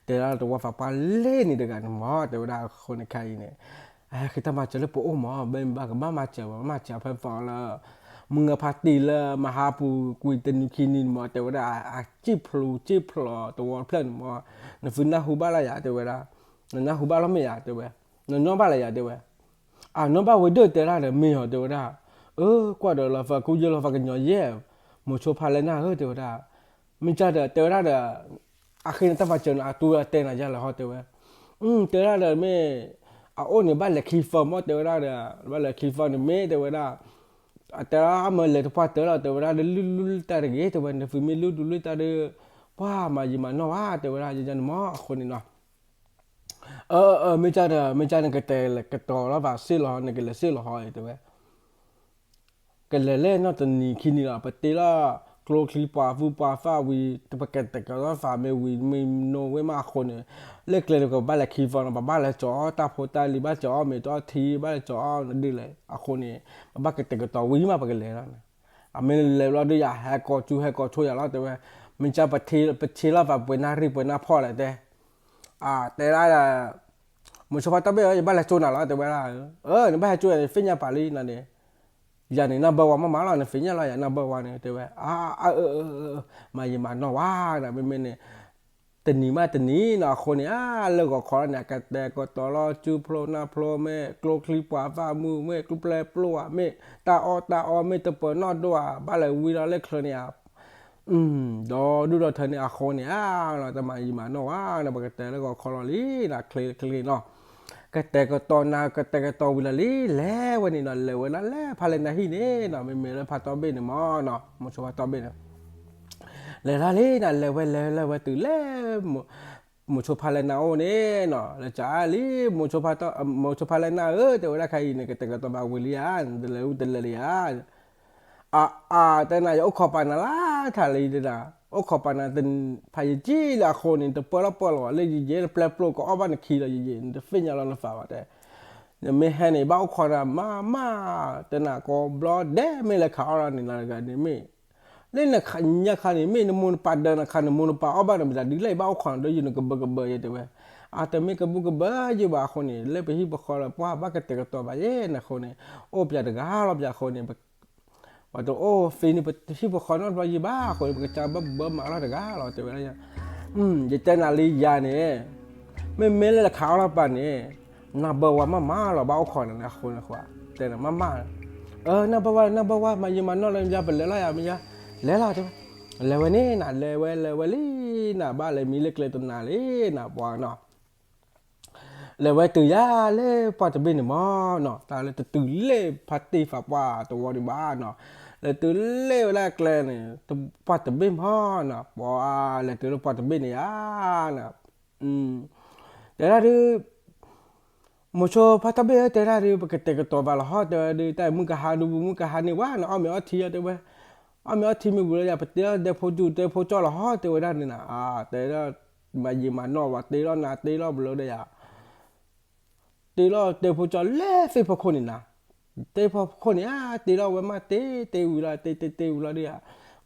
တဲဒၣ်တဝီသးပှၢ်လၢနံၤတဂၤန့ၣ်မး တဲဝဲဒၣ်အဃိန့ၣ်ခါအံၤန့ၣ် ဟဲဃ့တၢ်မၤစၢၤလၢပအိၣ်မး ဘၣ်မ့ၢ်ဘၣ်ကဘၣ်မၤစၢၤဘၣ် မၤစၢၤဖဲပီလၢ မုၢ်ဂၤဖါတံၢ်လၢမဟါပူၤကွံာ်တနံၤခံနံၤန့ၣ်မး တဲဝဲဒၣ် အစံၣ်ဖျိးစံၣ်ဖျိးတဝီတဖျၢၣ်န့ၣ်မး နသုနၢ်ဟူဘၣ်လၢယၤ တဲဝဲဒၣ်, နနၢ်ဟူဘၣ်လီၤမ့ၢ်ယၤ တဲဝဲ, နနီၣ်ဘၣ်လၢယၤ တဲဝဲ, အနီၣ်ဘၣ်ဝဲဒၣ် တဲဒၣ်ဒီးမ့ၢ်အီၤ တဲဝဲဒၣ်, အၢ ကွၢ်ဒီးလီၤသးကူယဲၢ်လီၤသးကညီၤယဲၢ်, မိၤဆိဖါလၢနၢ်ဧၢ တဲဝဲဒၣ်, မ့ၢ်ကၢ်ဒီး တဲဝဲဒၣ်ဒီး အဃ့နတၢ်မၤစၢၤန့ၣ် အတူၢ်အတဲနၤယါလၢဟီ တဲဝဲ, တဲဝဲဒၣ်ဒီးမ့ၢ် အအိၣ်န့ၣ်ဘၣ်လဲၤခံသီမး တဲဝဲဒၣ်ဒီး ဘၣ်လဲၤခံသီန့ၣ်မ့ၢ် တဲဝဲဒၣ်, အတဲဒၣ်အမၢလဲၤတပှၢ်တၢၢ်လီၤ တဲဝဲဒၣ် ဒ်လုၢ်လုၢ်တၢ်တဂ့ၤ တဲဝဲ နသုမ့ၢ်လုၢ်ဒုးလုၢ်တၢ်ဒီး ပှၤမၤယံာ်မၤနီၢ်ဝဲ တဲဝဲဒၣ် ယန့ၣ်မး အဃိန့ၣ်နီၤ အၢ အၢ မ့ၢ်ကၢ်ဒီး မ့ၢ်ကၢ်နကတဲာ်ကတီၤလီၤဘၣ်စ့ၢ်လီၤ နကလဲၤစ့ၢ်လီၤဟီ တဲဝဲ ကလဲၤလဲၣ်နီၢ်တနံၤခံနံၤလီၤ ပတ့လီၤ ကျိချံပှၤသူၣ်ပှၤသၣ်ဝံၤ ပကတဲာ်ကတီၤသးမ့ၢ်ဝံၤ မ့ၢ်နိဝဲမးအဃိန့ၣ် လၢကျဲန့ၣ် ပဘၣ်လဲၤခံသီနီၤ ပဘၣ်လဲၤကၠီၤအီၣ်တၢ်ဖိတၢ်လံၤ ဘၣ်ကၠီၤအီၣ်မ့ၤတအီၣ်ထံ ဘၣ်လဲၤကၠီၤအီၣ်နဒ်လဲၣ် အဃိန့ၣ် ပဘၣ်ကတဲာ်ကတီၤဝံၤမး ပကလဲၤလီၤန့ၣ် အမ့ၢ်လဲၤဘျီဒုးယၤ ဟဲကိးကၠူဟဲကိးဆိယၤလီၤ တဲဝဲ မ့ၢ်ကၢ်ပထ့လီၤသးပှဲၤနၢ်ရံၣ်ပှဲၤနၢ်ဖီၣ်လဲၣ် တဲ တဲဒၣ် မိၤဆိဖါတီဘ့ၣ်ဧၢ ယဘၣ်လဲၤကၠိနၤလီၤ တဲဝဲဒၣ်, အၢ နဘၣ်ဟဲကၠိယၤ ယသ့ၣ်ညါပာ်လံနၤန့ၣ်, ယၤန့ၣ် နၢ်ဘၢဝါမးမးလီၤ နသ့ၣ်ညါလီၤယၤ နၢ်ဘၢဝါန့ၣ် တဲဝဲ, အၢ မၤယံာ်မၤနီၢ်ဝဲဒီး မ့မ့ၢ်န့ၣ် တနံၤမးတနံၤနီၤ အဃိန့ၣ် လၢဂီၤခီလီၤန့ၣ် အကတဲာ်ကတီၤလီၤ စုဖျိနၢ်ဖျိမ့ၢ် ကျိချံပှၤသၣ်မုၢ်မ့ၢ် ကျိပျဲပျိဧါမ့ၢ် တၢ်အီၣ်တၢ်အီမ့ၢ် တပၢၤနီၣ်ဒိၣ်ဧါ ဘၣ်လဲၤဝံၤလီၤလၢချၢန့ၣ်ဧါ ဒီးဒူၣ်ဒီးထၢန့ၣ်အဃိန့ၣ် တမၤယံာ်မၤနီၢ်ဝဲဒီး ပကတဲလၢဂီၤခီလီၤလံနီၤ ချ့ချ့နီၤ, ကတဲာ်ကတီၤနၤ ကတဲာ်ကတီၤဝံၤလီၤလံ လဲၤဝဲန့ၣ်နီၤ လဲၤဝဲဒၣ်လၢဖါလဲၤနၢ်ဟံၣ်န့ၣ်နီၤ မ့မ့ၢ်လၢဖါတီဘ့ၣ်န့ၣ်မးနီၤ မိၤဆိဖါတီဘ့ၣ်န့ၣ် လဲၤဒၣ်လံနီၤ လဲၤဝဲလဲၤလဲၤဝဲတုၤလၢ မိၤဆိဖါလဲၤနၢ်အိၣ်န့ၣ်နီၤ လဲၤကလံ မိၤဆိဖါလဲၤနၢ်ဧၢ တဲဝဲဒၣ်ခါအံၤန့ၣ် ကတဲာ်ကတီၤဘၣ်ဝံၤလံဧါ နတလဲၤဝံၤတလဲၤလံဧါ အါ အါ တဲနၤ ယအိၣ်ခိးပာ်နၤလၢထးလံတဒၣ် အိၣ်ခိးပာ်နၤ ဖးယံာ်ကံလၢအဃိန့ၣ် တပၢလီၤပၢလီၤလၢယယဲၢ် ပျဲပျိကအီၣ်ဘၣ်နခံလီၤ ယယဲၢ် နတသ့ၣ်ညါလီၤနသးဘၣ်တဲ နမ့ၢ်ဟဲန့ၣ် ဘၣ်အိၣ်ခိးနၤမးမး တဲနၤကိးဘျီဒဲး မ့ၢ်လဲၤခးအီၣ်လီၤန့ၣ် နၤတဂၤန့ၣ်မ့ၢ် လၢနညါခါန့ၣ် မ့ၢ်နမိၢ်နပၢ်ဒၢးနၤခါ နမိၢ်နပၢ်အီၣ်ဘၣ်နၤ မတၤဒ်လဲၣ် ဘၣ်အိၣ်ခိးနၤဒီး ယနကဘၢကဘၢယဲတဲဝဲ အတမ့ၢ်ကဘုကဘၢယဘၣ်အဃိန့ၣ် လၢပဟံၣ်ပဃီလၢ ပှၤဘၣ်ကတဲာ်ကတီၤဘၣ်ယဲန့ၣ်အဃိန့ၣ် အိၣ်ပၠးတဂၤလီၤပၠးအဃိန့ၣ် ပှၤတအိၣ်သ့န့ၣ် ပဟံၣ်ပဃီနီတဘျီယဘၣ်အဃိန့ၣ် ပကစၢ်ဘၣ်ဘၢမၤလီၤတဂၤလီၤ တဲဝဲဒၣ် ယတဲနၤလံယၤန့ၣ် မ့မ့ၢ်လၢလၢခးအီၣ်လီၤပာ်န့ၣ် နၢ်ဘၢဝါမးမးလီၤ ဘၣ်အိၣ်ခိးနၤန့ၣ်အဃိန့ၣ် တဲနၤမးမး နၢ်ဘၢဝါ နၢ်ဘၢဝါ မၤယံာ်မၤနီၢ်လၢယၤ ပလဲၤလီၤယၤ မ့ၢ်ယၤ လဲၤလီၤတဲဝဲ လဲၤဝဲန့ၣ်နၤ လဲၤဝဲလဲၤဝဲလံနၤ ဘၣ်လဲၤမံလၢကျဲတနၤလံနၤ ပှၤနီၤ လဲၤဝဲတုၤယၤလၢပှၢ်တဘ့ၣ်န့ၣ်မး နီၤ တၢ်လၢတတုၤလၢဖါတံၢ်ဖးပှၢ်တဝီဒံးဘၣ်နီၤ လဲၤတုၤလၢဝဲဒၣ်ကျဲန့ၣ် ပှၢ်တဘ့ၣ်မးနီၤ ပှၤလဲၤတုၤလၢပှၢ်တဘ့ၣ်န့ၣ်ဧါနီၤ တဲဒၣ်ဒုး မိၤဆိဖါထီၣ်ဘ့ၣ်ဧၢ တဲဒၣ်ဒုး ပကတဲာ်ကတီၤဘၣ်လီၤဟီ တဲဝဲဒုး တၢ်အံၤမုၢ်ကဟါဒုး မုၢ်ကဟါန့ၣ်ဝဲနီၤ အီၣ်မ့ၤအီထံယါ တဲဝဲ, အီၣ်မ့ၤအီထံမ့ၢ်ဝံၤလၢယၤ ပတ့လီၤဒဲဖိဒုး တဲဖိကၠီၣ်လီၤဟီ တဲဝဲဒၣ်န့ၣ်နီၤ, တဲဒၣ် မၤယံာ်မၤနီၣ်ဘၣ် တ့လီၤနၤတ့လီၤဘျီဒီးယၤ တ့လီၤတဲဖိကၠီၣ်လဲၣ်သ့ၣ်ဖီခိၣ်န့ၣ်နီၤ, တဲဖီခိၣ်န့ၣ်ဧါ တ့လီၤဝဲမး တ့တ့ဝံၤလီၤ တ့တ့တ့ဝံၤလီၤဒုးဧါ,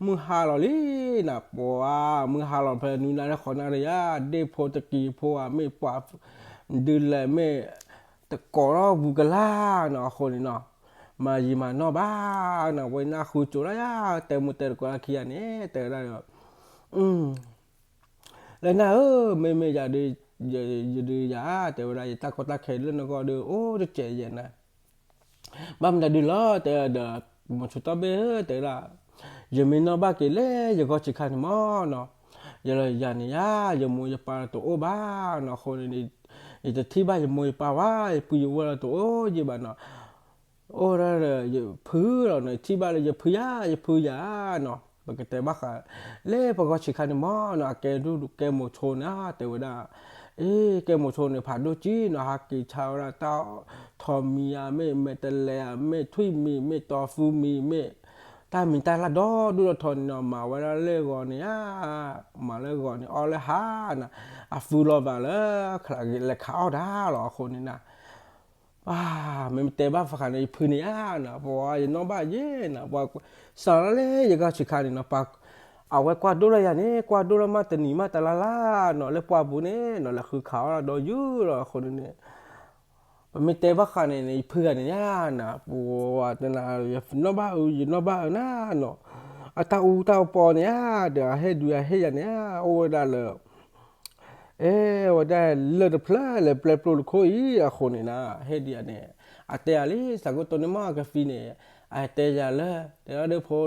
မုၢ်ဟါလီၤလံနီၤ ပှၤ မုၢ်ဟါလီၤဖဲနွံနၣ်ရံၣ်ဃိးနၣ်ရံၣ်ဧါ, ဒ့ၣ်ဖိတကံၤဖိဧါ မ့ၢ်ပှၤ ဒုးလဲၤမ့ၢ် တကိးထီၣ်ဘူးကလါနီၤ အဃိန့ၣ်နီၤ, မၤယံာ်မၤနီၣ်ဘၣ်နီၤ ဝဲနၢ်ဃုကၠိလီၤယါ တဲမူတဲတကိးလၢခံဂၤန့ၣ် တဲဝဲဒၣ်ဒီး လၢနၤဧၢ မ့မ့ၢ်ယၤဒုး ယဒုးယၤ တဲဝဲဒၣ် ယတၢ်ကီတၢ်ခဲလၢနဂီၢ်ဒုး အိၣ်တစဲးယဲၢ်နၤ, ဘၣ်မနုၤဒုးလီၤ တဲဒီး မိၤဆိတီၢ်ဘ့ၣ်ဧၢ တဲဝဲဒၣ် ယမ့ၢ်နီၣ်ဘၣ်က့ၤလၢယဂီၢ်ဆံးခါန့ၣ်မ့ၢ်နီၤ, ယလၢယၤန့ၣ်ယါ ယမိၢ်ယပၢ်လၢတအိၣ်ဘၣ်နီၤ အဃိန့ၣ် ယတထံၣ်ဘၣ်ယမိၢ်ယပၢ်ဝဲ ယပုၢ်ယဝဲၢ်လၢတအိၣ်ယံာ်ဘၣ်နီၤ အိၣ်ဒၣ်ဒီးယဖုလီၤနီၤ ယထံၣ်ဘၣ်လၢယဖုယါ ယဖုယါနီၤ ပကတဲဘၣ်ဃး လၢပဂီၢ်ဆံးခါန့ၣ်မ့ၢ်နီၤ အကဲဒိၣ်ကဲမိၤဆိန့ၣ် တဲဝဲဒၣ်, အ့ ကဲမိၤဆိန့ၣ် ဖးဒိၣ်ကံနီၤ ဟးက့ၤဆါဝဲဒၣ်တၢ်ထီမံၤဧါ မ့ၢ်မဲာ်တလဲဧါ မ့ၢ်ထွံၣ်မံၤ မ့ၢ်တီၤဖုမံၤ မ့ၢ် တၢ်မံၤတၢ်လၢ်ဒီဒိၣ်ဒီထီန့ၣ်နီၤ မၤဝဲဒၣ်လၢဂီၤန့ၣ်ဧါ, မၤလၢဂီၤန့ၣ် အီၣ်လၢဟါနီၤ, အဖုလီၤဘၣ်လၢ လဲၤခးအီၣ်တၢ်လီၤအဃိန့ၣ်နီၤ ပှၤ မ့ၢ်တဲဘၣ်ဃးန့ၣ် ယဖုန့ၣ်ဧါနီၤ ပှၤယနီၣ်ဘၣ်ယဲနီၤ ပှၤစးလၢယဂီၢ်ဆံးခါန့ၣ်နီၤ ပှၤ အဝဲကွၢ်ဒိၣ်လၢယၤန့ၣ် ကွၢ်ဒိၣ်လၢမးတနံၤမးတလါလါနီၤ လၢပှၢ်ပူၤန့ၣ်နီၤ လဲၤဃုခးအီၣ်ဒီးယုၢ်လီၤအဃိန့ၣ်န့ၣ် ပမ့ၢ်တဲဘၣ်ဃးန့ၣ်န့ၣ် ယဖုဂၤန့ၣ်ဧါနီၤ ပှၤတနၤ ယနီၣ်ဘၣ်အၢ ယနီၣ်ဘၣ်အၢနၤနီၤ အတၢ်အူတၢ်ပီန့ၣ်ဧါ ဒီးအဟ့ၣ်ဒုးအဟ့ၣ်ယၤန့ၣ်ဧါ အိၣ်ဝဲဒၣ်လၢ အဲ ဝဲဒၣ်လၢၢ်တဖျၢၣ်လၢပျဲၢ်ပျိတခိၣ်အံၤအဃိန့ၣ်နီၤ ဟ့ၣ်ဒုးယၤန့ၣ် အတဲယၤလံ သးကိတိၢ်န့ၣ်မ့ၢ်ကဖံန့ၣ် အတဲယၤလၢ တဲဒၣ်ဒီးဖိ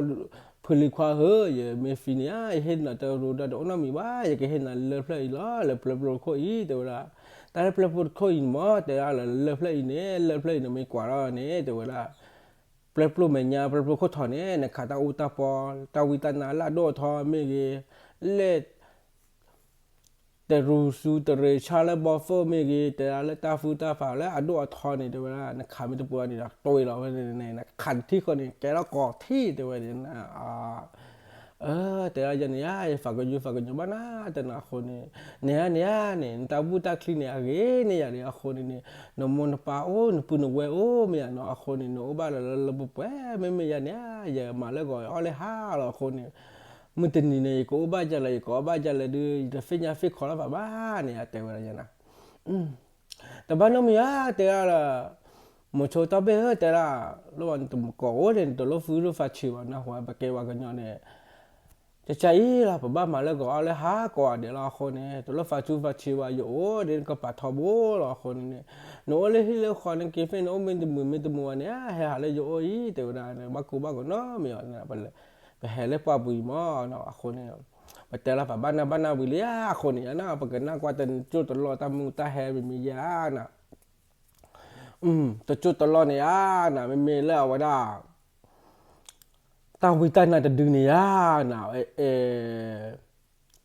ဖုလံၤခွါဧၢ ယမ့ၢ်ဖံန့ၣ်ဧါ ယဟ့ၣ်နၤတရူးဒီးတအိၣ်နီတမံၤဘၣ် ယကဟ့ၣ်နၤလၢၢ်ဖျၢၣ်အံၤလီၤ လၢပျဲၢ်ပျိတခိၣ်အံၤ တဲဝဲဒၣ် တၢ်လၢပျဲၢ်ပျိတခိၣ်အံၤန့ၣ်မ့ၢ် တဲဒၣ်လၢလၢၢ်ဖျၢၣ်အံၤန့ၣ် လၢၢ်ဖျၢၣ်အံၤန့ၣ်မ့ၢ်ကွၢ်ထီၣ်န့ၣ် တဲဝဲဒၣ် ပျဲၢ်ပျိမဲာ်ညါ ပျဲၢ်ပျိခိၣ်ထီၣ်န့ၣ် နခးတၢ်အူတၢ်ပီ တၢ်ဝံတၢ်နါလၢအဒိၣ်အထီမ့ၢ်ဂ့ၤ လၢ တရူးစူတရ့းဆါလၢဘီၣ်သိၣ်မ့ၢ်ဂ့ၤ တဲဒၣ်လၢတၢ်ဖုတၢ်ဖးလၢအဒိၣ်အထီန့ၣ် တဲဝဲဒၣ် နခးမ့ၢ်တပှဲၤန့ၣ်ဒီး တွ့လီၤဝဲန့ၣ် နခးတထံၣ်ဃီန့ၣ် ကဲထီၣ်ကီးထံၣ် တဲဝဲန့ၣ် အ တဲဒၣ်ယၤန့ၣ်ဧါ ယဖးကညီဖးကညီဘၣ်နၤ တဲနၤအဃိန့ၣ် န့ၣ်ဧါန့ၣ်ဧါန့ၣ် နတၢ်ဘူၣ်တၢ်ချံန့ၣ် အဂ့ၤန့ၢ်ယၤဒံးအဃိန့ၣ်န့ၣ် နမိၢ်နပၢ်အိၣ် နပုၢ်နဝဲၢ်အိၣ်မ့ၢ်ဧါနီၤ အဃိန့ၣ် နအိၣ်ဘၣ်လၢလၢလၢပှဲၤပှဲၤ မ့မ့ၢ်ယၤန့ၣ်ဧါ ယမၤလၢဂီၤအီၣ်လၢဟါလီၤအဃိန့ၣ် မုၢ်တနံၤန့ၣ် ယကအိၣ်ဘၣ်ယၤလၢ ယကအီၣ်ဘၣ်ယၤလၢဒုး ယတသ့ၣ်ညါသ့ၣ်ခီလၢၤဘၣ်ဘၣ်န့ၣ် အတဲဝဲဒၣ်ယၤနၤ တဘၣ်နီတမံၤဧါ တဲဒၣ်လၢ မိၤဆိတီၢ်ဘ့ၣ်ဧၢ တဲဒၣ် လၢပှၤနတမုာ်ကိးအိၣ်န့ၣ် နတလိၣ်ဖုလိၣ်ဖးဆံးဘၣ် နၢ်ဟူဧါ ပကဲပှၤကညီန့ၣ် ကစၢ်အံၤလီၤ ပဘၣ်မၤလၢဂီၤအီၣ်လၢဟါကိးဂၤဒဲးလီၤအဃိန့ၣ် တလိၣ်ဖးဆူဖးဆံးဘၣ် ယအိၣ်ဒ်နကပာ်ထီဘိလီၤအဃိန့ၣ်န့ၣ် နအိၣ်လၢဟံၣ်လၢဃီန့ၣ် က့ၤဖဲန့ၣ်အိၣ်မ့ၢ်တမုာ်မ့ၢ်တမုာ်ဘၣ်န့ၣ် ဟဲဟးလၢယအိၣ်အံၤ တဲဝဲဒၣ် ဘၣ်ကူဘၣ်ကနီၤမ့ၢ်အီၤ ပဟဲလၢပှၢ်ပူၤအံၤမ့ၢ်နီၤ အဃိန့ၣ် ပတဲလီၤပဘၣ်နၢ်ဘၣ်နၢ်ဝံၤလံဧါ အဃိန့ၣ် ယန့ၣ် ပကနၢ်ကွၢ်တကၠိၢ်တလီၢ်တၢ်မုၢ်တၢ်ဟဲမ့မ့ၢ်ယၤနၤ တကၠိၢ်တလီၢ်န့ၣ်ဧါနၤ မ့မ့ၢ်လၢအဝဲဒၣ် တၢ်ဝံတၢ်နါတဒုန့ၣ်ဧါနၤ အဲ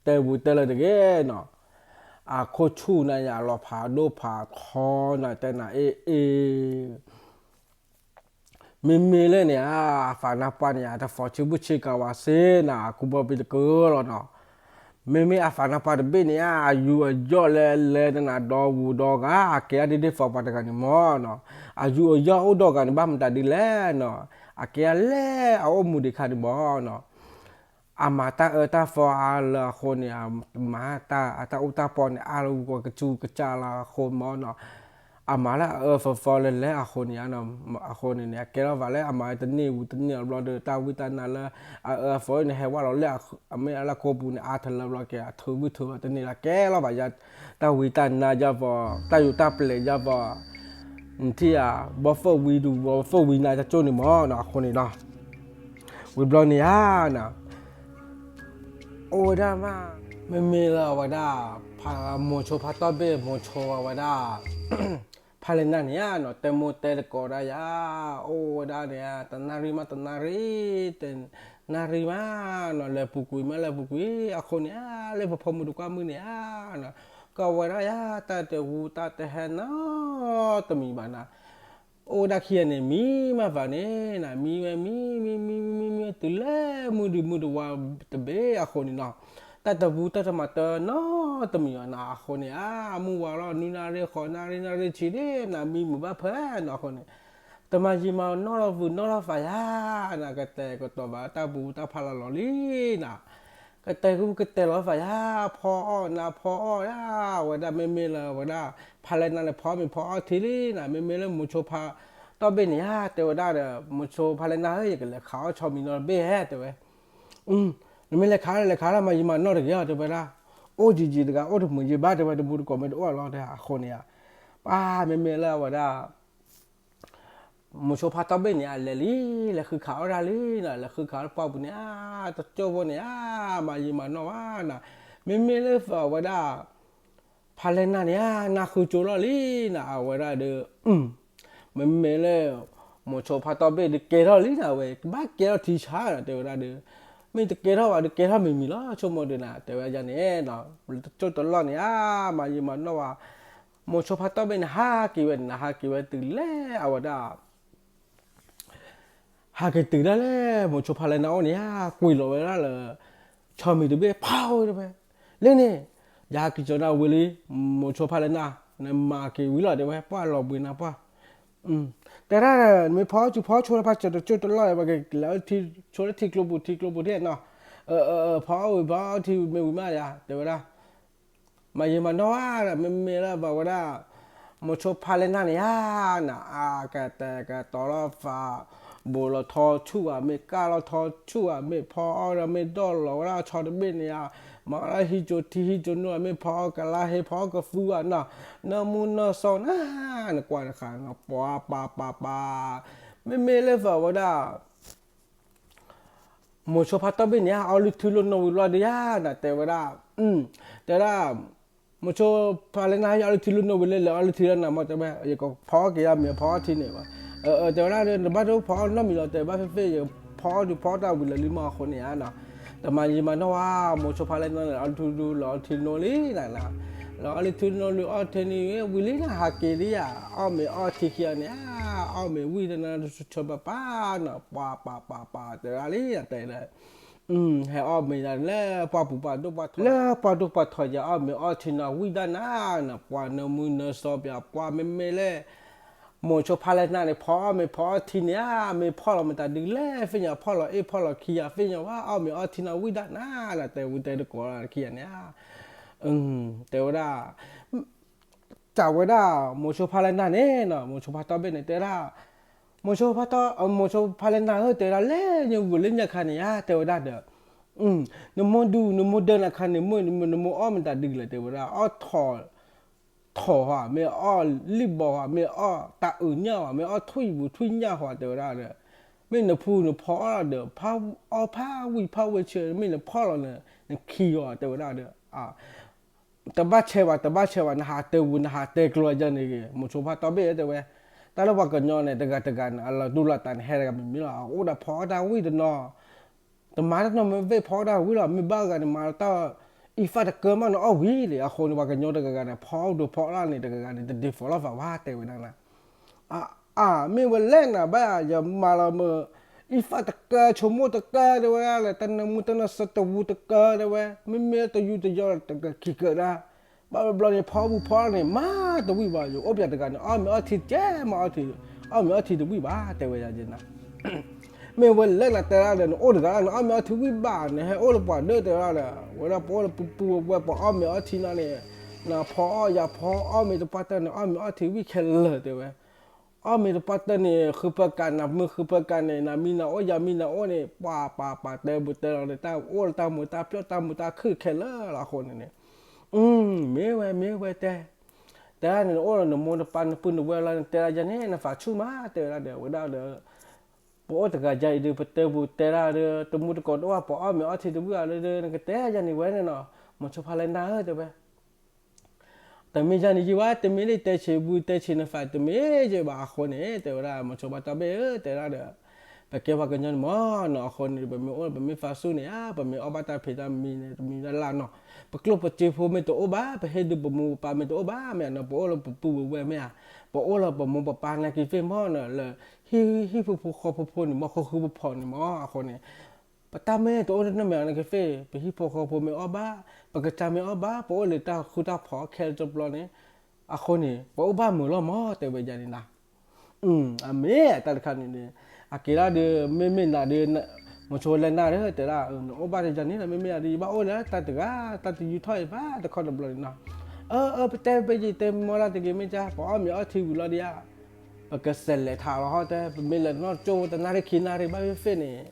တဲဝံၤတဲလၢတဂ့ၤနီၤ အခိၣ်ဆူၣ်နၤယၤလီၤဖးဒိၣ်ဖးထီနၤတဲနၤ အ့ အ့ မ့မ့ၢ်လၢန့ၣ်ဧါ အဖးနၢ်ပှၢ်န့ၣ်ဧါ တဖီၣ်ဆံဘူၣ်ဆံကၤဝဲစ့နၤ အကူဘီပ့ၤတကၢလီၤနီၤ မ့မ့ၢ်အဖးနၢ်ပှၢ်တဘ့ၣ်န့ၣ်ဧါ အယူအယီၣ်လၢလဲၤတနၤဒီဝူၤဒီဂၤ အကဲအဒ့ဒ့ၣ်ဖီပှၤတဂၤန့ၣ်မ့ၢ်နီၤ အယူအယီၣ်အိၣ်ဒီဂၤန့ၣ် ဘၣ်မတၤဒ်လဲၣ်နီၤ အကဲအလဲၣ်အအိၣ်မူဒံးခါန့ၣ်မ့ၢ်နီၤ အမၤတၢ်အၢတၢ်သီအါလၢအဃိန့ၣ် အမၤတၢ်အတၢ်အူတၢ်ပီန့ၣ် အါလၢကစူကစၢ်လၢအဃိမ့ၢ်နီၤ အမၤလၢအအၢအသီလၢလဲၤအဃိန့ၣ် အဃိန့ၣ်န့ၣ် အကဲထီၣ်ဘၣ်လၢအမၤတန့ၢ်ဝံၤတန့ၢ်အဘျီဒီး တၢ်ဝံတၢ်နါလၢ အအၢအသီန့ၣ် ဟဲဝဲလီၤလၢအမ့ၢ်အလၢကိးပူၤန့ၣ် အါထီၣ်လၢဘျီကဲ အထုးဘုထုးဘၣ်တန့ၢ်လၢကဲလီၤဘၣ်ယၤ တၢ်ဝံတၢ်နါယၤပီၤ တၢ်ယူးတၢ်ပျဲးယၤပီၤ နထံၣ်ဧါ ဘီသိၣ်ဝံဒူ ဘီသိၣ်ဝံနါတကၠိၢ်န့ၣ်မ့ၢ်နီၤ အဃိန့ၣ်ဒီး ဝံၤဘျီန့ၣ်ဧါ အိၣ်ဝဲဒၣ်မး မ့မ့ၢ်လၢအဝဲဒၣ် ဖးမိၤဆိဖးတီၢ်ဘ့ၣ်မိၤဆိအဝဲဒၣ် ဖးလဲၢ်နၢ်န့ၣ်ဧါနီၤ တဲမိၢ်တဲတကိးဒၣ်ယၤ အိၣ်ဝဲဒၣ်န့ၣ်ဧါ တနၣ်ရံၣ်မးတနၣ်ရံၣ် တနၣ်ရံၣ်မးနီၤ လဲၤပူၤကွံာ်မးလဲၤပူၤကွံာ် အဃိန့ၣ်ဧါ လၢပဖိမုၣ်တကွၢ်မုၣ်န့ၣ်ဧါနီၤ ကီၢ်ဝဲဒၣ်ယၤ တၢ်တဝူတၢ်တဟဲနီတမံၤဘၣ်နၤ, အိၣ်ဝဲဒၣ်ခံဂၤန့ၣ် မံမးဖးန့ၣ်နၤ, မံဝဲမံ မံ မံ မံ မံ မံ တုၤလၢမုၢ်ဒုမုၢ်တဝါတဘ့ၣ်အဃိန့ၣ်နီၤ, တၢ်တဝူတၢ်တမၤတၢ်နီတမံၤဘၣ်နၤ, အဃိန့ၣ် အမုၢ်ဝါလီၤ နွံနၣ်ရံၣ် ဃိးနၣ်ရံၣ် နၣ်ရံၣ်ဆံန့ၣ်နၤ မံမုာ်ဘၣ်ဖဲနီၤအဃိန့ၣ်, တမၤယံာ်မၤနီၣ်လီၤ ဝံၤနီၣ်လီၤသးယၤနၤ, ကတဲာ်ကတီၤဘၣ်တၢ်ပူၤတၢ်ဖးလီၤလီၤလံနၤ, ကတဲာ်ကကတဲာ်လီၤသးယၤ, ဖီအီၣ်နၤ ဖီအီၣ်ယၤ, အဝဲဒၣ်မ့မ့ၢ်လၢအဝဲဒၣ် ဖါလဲၢ်နၢ်န့ၣ် ဖီမ့ၤဖီအီၣ်ထံလံနၤ, မ့မ့ၢ်လၢမိၤဆိဖါတီၢ်ဘ့ၣ်န့ၣ်ယၤ တဲဝဲဒၣ်ဒီး မိၤဆိဖါလဲၢ်နၢ်ဧၢ ယကလဲၤခးအီၣ်ဆီမံၤနီတဘ့ၣ်ဟဲ တဲဝဲ နမ့ၢ်လဲၤခးလၢလဲၤခးလၢ မၤယံာ်မၤနီၣ်တဂ့ၤအီၤ တဲဝဲဒၣ်, အိၣ်ယံာ်ယံာ်တဂၤ အိၣ်တမုာ်ယံာ်ဘၣ် တဲဝဲ တမူတကိးမ့ၢ်တအိၣ်လီၤ တဲအဃိန့ၣ်ဧါ, ပၢ်မ့မ့ၢ်လၢအဝဲဒၣ် မိၤဆိဖါတီၢ်ဘ့ၣ်န့ၣ် အလဲၤလံ, လဲၤဃုခးအီၣ်တၢ်လံနၤ, လဲၤဃုခးအီၣ်တပှၢ်ပူၤန့ၣ်ဧါ, တကၠိၢ်ဖိန့ၣ်ဧါ, မၤယံာ်မၤနီၣ်ဘၣ်နၤ, မ့မ့ၢ်လၢအဝဲဒၣ် ဖါလဲၢ်နၢ်န့ၣ်ဧါ, နၢ်ဃုကၠိလီၤလံနၤ, အဝဲဒၣ်ဒီး မ့မ့ၢ်လၢ မိၤဆိဖါတီၢ်ဘ့ၣ်ဒီးကဲထီၣ်လံနၤ, ဝဲကဘၣ်ကဲထီၣ်ထံဆါနၤ တဲဝဲဒၣ်ဒီး, မ့ၢ်တကဲထီၣ်ဘၣ်ဒီးကဲထီၣ်မံၤမံၤလီၤ ဆိကမိၣ်ဒုးနၤ တဲဝဲဒ်န့ၣ်နီၤ, တကၠိၢ်တလီၢ်န့ၣ်ဧါ, မၤယံာ်မၤနီၣ်ဘၣ်, မိၤဆိဖါတီၢ်ဘ့ၣ်န့ၣ် ဟးက့ၤဝဲန့ၣ်နၤ, ဟးက့ၤဝဲတုၤလၢအဝဲဒၣ် ဟးက့ၤတုၤဒၣ်လဲာ် မိၤဆိဖါလဲၢ်နၢ်အိၣ်န့ၣ်ဧါ, ကွံာ်လီၤဝဲဒၣ်လၢ ဆီမံၤတဘ့ၣ် ဖးဝဲတဝဲ, လၢန့ၣ် ယၤကစၢ်နၢ်ဝံၤလံ, မိၤဆိဖါလဲၢ်နၢ် နမၤက့ၤဝံၤလီၤ တဲဝဲ ပှၢ်လီၤဘှံးနၤပှၢ်, တဲဒၣ် နမ့ၢ်ဖီအီၣ်ဆူဖီအီၣ်ဆိလၢဖးစၢၤတကၠိၢ်တလီၢ် ပကလဲၤအီၣ်ထံဆိလၢထံကျိပူၤ ထံကျိပူၤထံနီၤ, ဖီအီၣ်ဝံၤဖီအီၣ်ထံမ့ၢ်ဝံၤမးယၤ တဲဝဲဒၣ် မၤယံာ်မၤနီၣ်ဧါ, မ့မ့ၢ်လၢပဝဲဒၣ် မိၤဆိဖါလဲၢ်နၢ်န့ၣ်ဧါ, နအကတဲာ်ကတီၤလီၤသး, ဘူးလီၤထီဆူၣ်ဧါ, မ့ၢ်ကၢ်လီၤထီဆူၣ်ဧါ, မ့ၢ်ဖီအီၣ်ဒီးမ့ၢ်ဒိးလီၤဝဲဒၣ်ဆီတဘ့ၣ်န့ၣ်ဧါ, မၤလၢဟံးကၠိထံဟံးကၠိနိဧါ, မ့ၢ်ဖီအီၣ်ကလါဟ့ ဖီအီၣ်ကသူဧါနီၤ, နၢမူနၢစီနၤ, နကွၢ်တဃာ်နီၤ, ပှၤပၤပၤပၤ, မ့မ့ၢ်လၢပဝဲဒၣ် မိၤဆိဖါတီၢ်ဘ့ၣ်န့ၣ် အီလုၢ်ထံလုၢ်နိဝံၤလီၤဒီးယၤ နတဲဝဲဒၣ်, တဲဝဲဒၣ်, မိၤဆိဖါလဲၢ်နၢ် ယအီလုၢ်ထံလုၢ်နိဝံၤလၢလဲၤအီလုၢ်ထံလၢနၤမ့ၢ်တဲဝဲ, ယကဖီအီၣ်က့ၤယၤမ့ၢ်ဖီအီၣ်ထံန့ၣ်ဘၣ်, တဲဝဲဒၣ်ဒီး နဘၣ်ဒိဖီအီၣ်နီတမံၤလီၤ တဲဘၣ်ဖဲဖဲ ယဖီအီၣ်ဒုးဖီအီၣ်တၢ်ဝံၤလၢာ်လံမ့ၢ်အဃိန့ၣ်ဧါနီၤ, တမၤယံာ်မၤနီၣ်ဧါ, မိၤဆိဖါလဲၢ်နၢ်န့ၣ် အီလုၢ်ထံလုၢ်လီၤအီလုၢ်ထံနိလံနၤ, လီၤအီလုၢ်ထံနိလံအီၣ်ထံန့ၣ်ဝံၤလံနၤ ဟးက့ၤလံယၤ, အီၣ်မ့ၤအီထံခံဂၤန့ၣ်ဧါ, အီၣ်မ့ၤဝံၤတနၤဆၢပၤပၤနီၤ, ပှၤပၤပၤပၤ တဲဝဲဒၣ်လံ တဲဒၣ် ဟဲအီၣ်မ့ၤဒၣ်လၢပှၢ်ပူၤပှၢ်ဒိၣ်ပှၢ်ထီ, လၢပှၢ်ဒိၣ်ပှၢ်ထီယၤ အီၣ်မ့ၤအီထံန့ၣ်ဝံၤဒၣ်နၤ, နပှၤနၢမူနၢစီပျး ပှၤမ့မ့ၢ်လၢ မိၤဆိဖါလဲၢ်နၢ်န့ၣ် ဖီအီၣ်မ့ၤဖီအီထံန့ၣ်ဧါ, မ့ၢ်ဖီလီၤမတၤဒုးလဲၣ် ဖဲညါဖီလီၤအ့ၣ်ဖီလီၤခံယၤ ဖဲညါဝဲ အီၣ်မ့ၤအီထံန့ၣ်ဝံၤဒၣ်နၤ, နတဲဝံၤတဲတကိးလၢခံဂၤန့ၣ်ဧါ, တဲဝဲဒၣ် တၢ်ဝဲဒၣ် မိၤဆိဖါလဲၢ်နၢ်န့ၣ်နီၤ မိၤဆိဖါတီၢ်ဘ့ၣ်န့ၣ် တဲဒၣ်, မိၤဆိဖါတီၢ် မိၤဆိဖါလဲၢ်နၢ်ဧၢ တဲဝဲဒၣ် လဲၤညါဝံၤလၢညါခါန့ၣ်ဧါ တဲဝဲဒၣ်ဒီး, နမိၢ်ဒုး နမိၢ်ဒၢနၤခါန့ၣ် မ့ၢ်နမိၢ်အီၣ်မတၤဒုးလဲၣ် တဲဝဲဒၣ် အီၣ်ထီၣ် ထီၣ်ဧါ မ့ၢ်အီၣ်လံၣ်ဘီဧါ မ့ၢ်အီၣ်တၢ်အုးညၣ်ဧါ မ့ၢ်အီၣ်ထွံၣ်ပူၤထွံၣ်ညၣ်ဧါ တဲဝဲဒၣ်ဒီး, မ့ၢ်နဖူနဖီအီၣ်ဒီး ဖးအီၣ်ဖးဝံၣ်ဖးဝဲဆၢ မ့ၢ်နဖီလီၤနခံဂီၤ တဲဝဲဒၣ်ဒီး တဘၣ်ဆဲးဘၣ် တဘၣ်ဆဲးဘၣ် နဟးတဲဝံၤ နဟးတဲကျိၤယၤန့ၣ်ဂ့ၤ မိၤဆိဖါတီၢ်ဘ့ၣ်ဧၢ တဲဝဲ, တၢ်လၢပှၤကညီန့ၣ် တဂၤတဂၤန့ၣ် အလီၤတူၢ်လီၤတၢ်န့ၣ် ဟဲတဂၤမံၤမံၤလီၤ အအိၣ်ဒီးဖီအီၣ်တၢ်ဝံၣ်တနီၤ, တမၤတနီၤမ့ၢ်ဝ့ၢ်ဖီအီၣ်တၢ်ဝံၣ်လီၤ မ့ၢ်ဘၣ်ဂၤန့ၣ် မၤတၢ်အံၤဖးတကၢမးန့ၣ်အီၣ်ဝံၤလံ အဃိန့ၣ် ပှၤကညီတဂၤဂၤန့ၣ် ဖီအီၣ်ဒိးဖီအီၣ်တၢ်န့ၣ် တဂၤဂၤန့ၣ် တဒ်သိးလိာ်သးဘၣ် တဲဝဲဒၣ်နၤ အါ မ့ၢ်ဝဲလဲၣ်နၤဘၣ် ယမၤလီၤမ့ၢ် အံၤဖးတကၢ ဆိကမိၣ်တကၢ တဲဝဲဒၣ်လၢ တၢ်နၢမူတၢ်နၢ်စၢတဝူတကၢ တဲဝဲ မ့မ့ၢ်တယူးတယီၢ်တကခံကၢဒၣ် ဘၣ်ဘျီန့ၣ် ဖီအီၣ်ပူၤဖီအီၣ်န့ၣ် မၤတဝံၣ်ဘၣ် ယအိၣ်ပၠးတဂၤန့ၣ် အီၣ်မ့ၤအီထံကဲမၤအီထံ အီၣ်မ့ၤအီထံတဝံၣ်ဘၣ် တဲဝဲဒၣ်နၤ မ့ၢ်ဝဲလဲၣ်နၤတဲဒၣ်ဒီး နအိၣ်တဂၤလၢ် နအီၣ်မ့ၤအီထံဝံၣ်ဘၣ် နဟဲအိၣ်လၢပှၤဒၢးတဲဝဲဒၣ်ဒီး ဝဲဒၣ်ပအိၣ်လၢပပူၤဝဲပှၤအီၣ်မ့ၤအီထံနီၤန့ၣ် နဖီအီၣ်ယၤဖီအီၣ်မ့ၤတပှၢ်တၢၢ်န့ၣ် အီၣ်မ့ၤအီထံဝံၣ်ခဲလၢာ်တဲဝဲ အီၣ်မ့ၤတပှၢ်တၢၢ်န့ၣ် ဃုပၢၤကးနၤမုၢ်ဃုပၢၤကးန့ၣ် နၤမံနၤအိၣ်ယၤမံနၤအိၣ်န့ၣ် ပှၤပှၤပှၤတဲဘူးတဲလီၤန့ၣ် တၢ်အိၣ်လၢတၢ်မူၤတၢ်ပျီၣ်တၢ်မူၤတၢ်ခုၣ်ခဲလၢာ်လီၤအဃိန့ၣ်န့ၣ် မ့ၢ်ဝဲမ့ၢ်ဝဲတဲ တဲဒၣ်န့ၣ် နအိၣ်ဒီးနမိၢ်နပၢ်နပုၢ်နဝဲၢ်လီၤ နတဲဒၣ်ယၤန့ၣ် နသးဆူၣ်မး တဲဝဲဒၣ်ဒီး ဝဲဒၣ်ဒီး ပအိၣ်တဂၤယၤအံၤဒုး ပတဲပူၤတဲဒၣ်ဒီး တမူတကိးတအိၣ် ပအီၣ်မ့ၤအီထံတဝံၣ်အီၤဒီး နကတဲယၤန့ၣ်ဝဲန့ၣ်နီၤ မိၤဆိဖါလဲၢ်နၢ်ဧၢ တဲဝဲ တမ့ၢ်ယၤန့ၣ်ယံၤဘၣ် တမ့ၢ်လၢတဲဆံးဘုတဲဆံးနသး တမ့ၢ်ယံၤဘၣ်အဃိန့ၣ် တဲဝဲဒၣ် မိၤဆိဖါတီၢ်ဘ့ၣ်ဧၢ တဲဒၣ်ဒီး ပကဲပှၤကညီန့ၣ်မ့ၢ်နီၤ, အဃိန့ၣ် ပမ့ၢ်အိၣ် ပမ့ၢ်သးစူၤန့ၣ်ဧါ, ပမ့ၢ်အီၣ်ဘၣ်တၢ်ဖံးတၢ်မံန့ၣ် တမံၤတၢ်လၢ်နီၤ, ပကျိၣ်ပစ့ဖိမ့ၢ်တအိၣ်ဘၣ်, ပဟ့ၣ်ဒုးပမိၢ်ပပၢ်မ့ၢ်တအိၣ်ဘၣ်, မ့ၢ်နီၤ, ပအိၣ်လၢပပုၢ်ပဝဲၢ်မ့ၢ်ဧါ, ပအိၣ်လၢပမိၢ်ပပၢ်နာ်က့ၤသ့ၣ်မ့ၢ်နီၤ, လၢဟံၣ်ဖိဃီဖိဖိန့ၣ်မ့ၢ် ဃုဃုဖိဖိန့ၣ်မ့ၢ်, အဃိန့ၣ် ပတၢ်မ့ၢ်တအိၣ်တန့ၢ်မ့ၢ်နီၤက့ၤသ့ၣ်, ပဟံၣ်ဖိဃီဖိမ့ၢ်အီၣ်ဘၣ်, ပကစၢ်မ့ၢ်အီၣ်ဘၣ်, ပအိၣ်လၢတၢ်ဃူတၢ်ဖိးခဲလၢာ်တဘျီန့ၣ်, အဃိန့ၣ် ပအိၣ်ဘၣ်မုာ်လီၤမ့ၢ် တဲဝဲဒ်န့ၣ်နီၤ. အမ့ၢ်တၢ်တခါန့ၣ်န့ၣ် အက့ၤဒၣ်ဒီး မ့မ့ၢ်နၤဒီး မိၤဆိလဲၤနၢ်ဒီး တဲဒၣ် နအိၣ်ဘၣ်တယၤန့ၣ်လီၤ, မ့မ့ၢ်ယၤဒီး ယဘၣ်အိၣ်လၢတၢ်တဂၤ တၢ်တယူၢ်ထီၣ်အံၤဘၣ်တခီတဘျီန့ၣ်နီၤ. အၢ အၢ ပတဲ ပယံာ်တဲမ့ၢ်လၢ်တဂ့ၤမ့ၢ်ကါ ပအီၣ်မ့ၤအီထံဝံၤလီၤဒံးဧါ, ပကစဲးလဲၤထးလီၤဟီၣ်တဲ ပမ့ၢ်လဲၤနီၣ်ကၠိတနၣ်ရံၣ်ခံနၣ်ရံၣ်ဘၣ်ဖဲန့ၣ်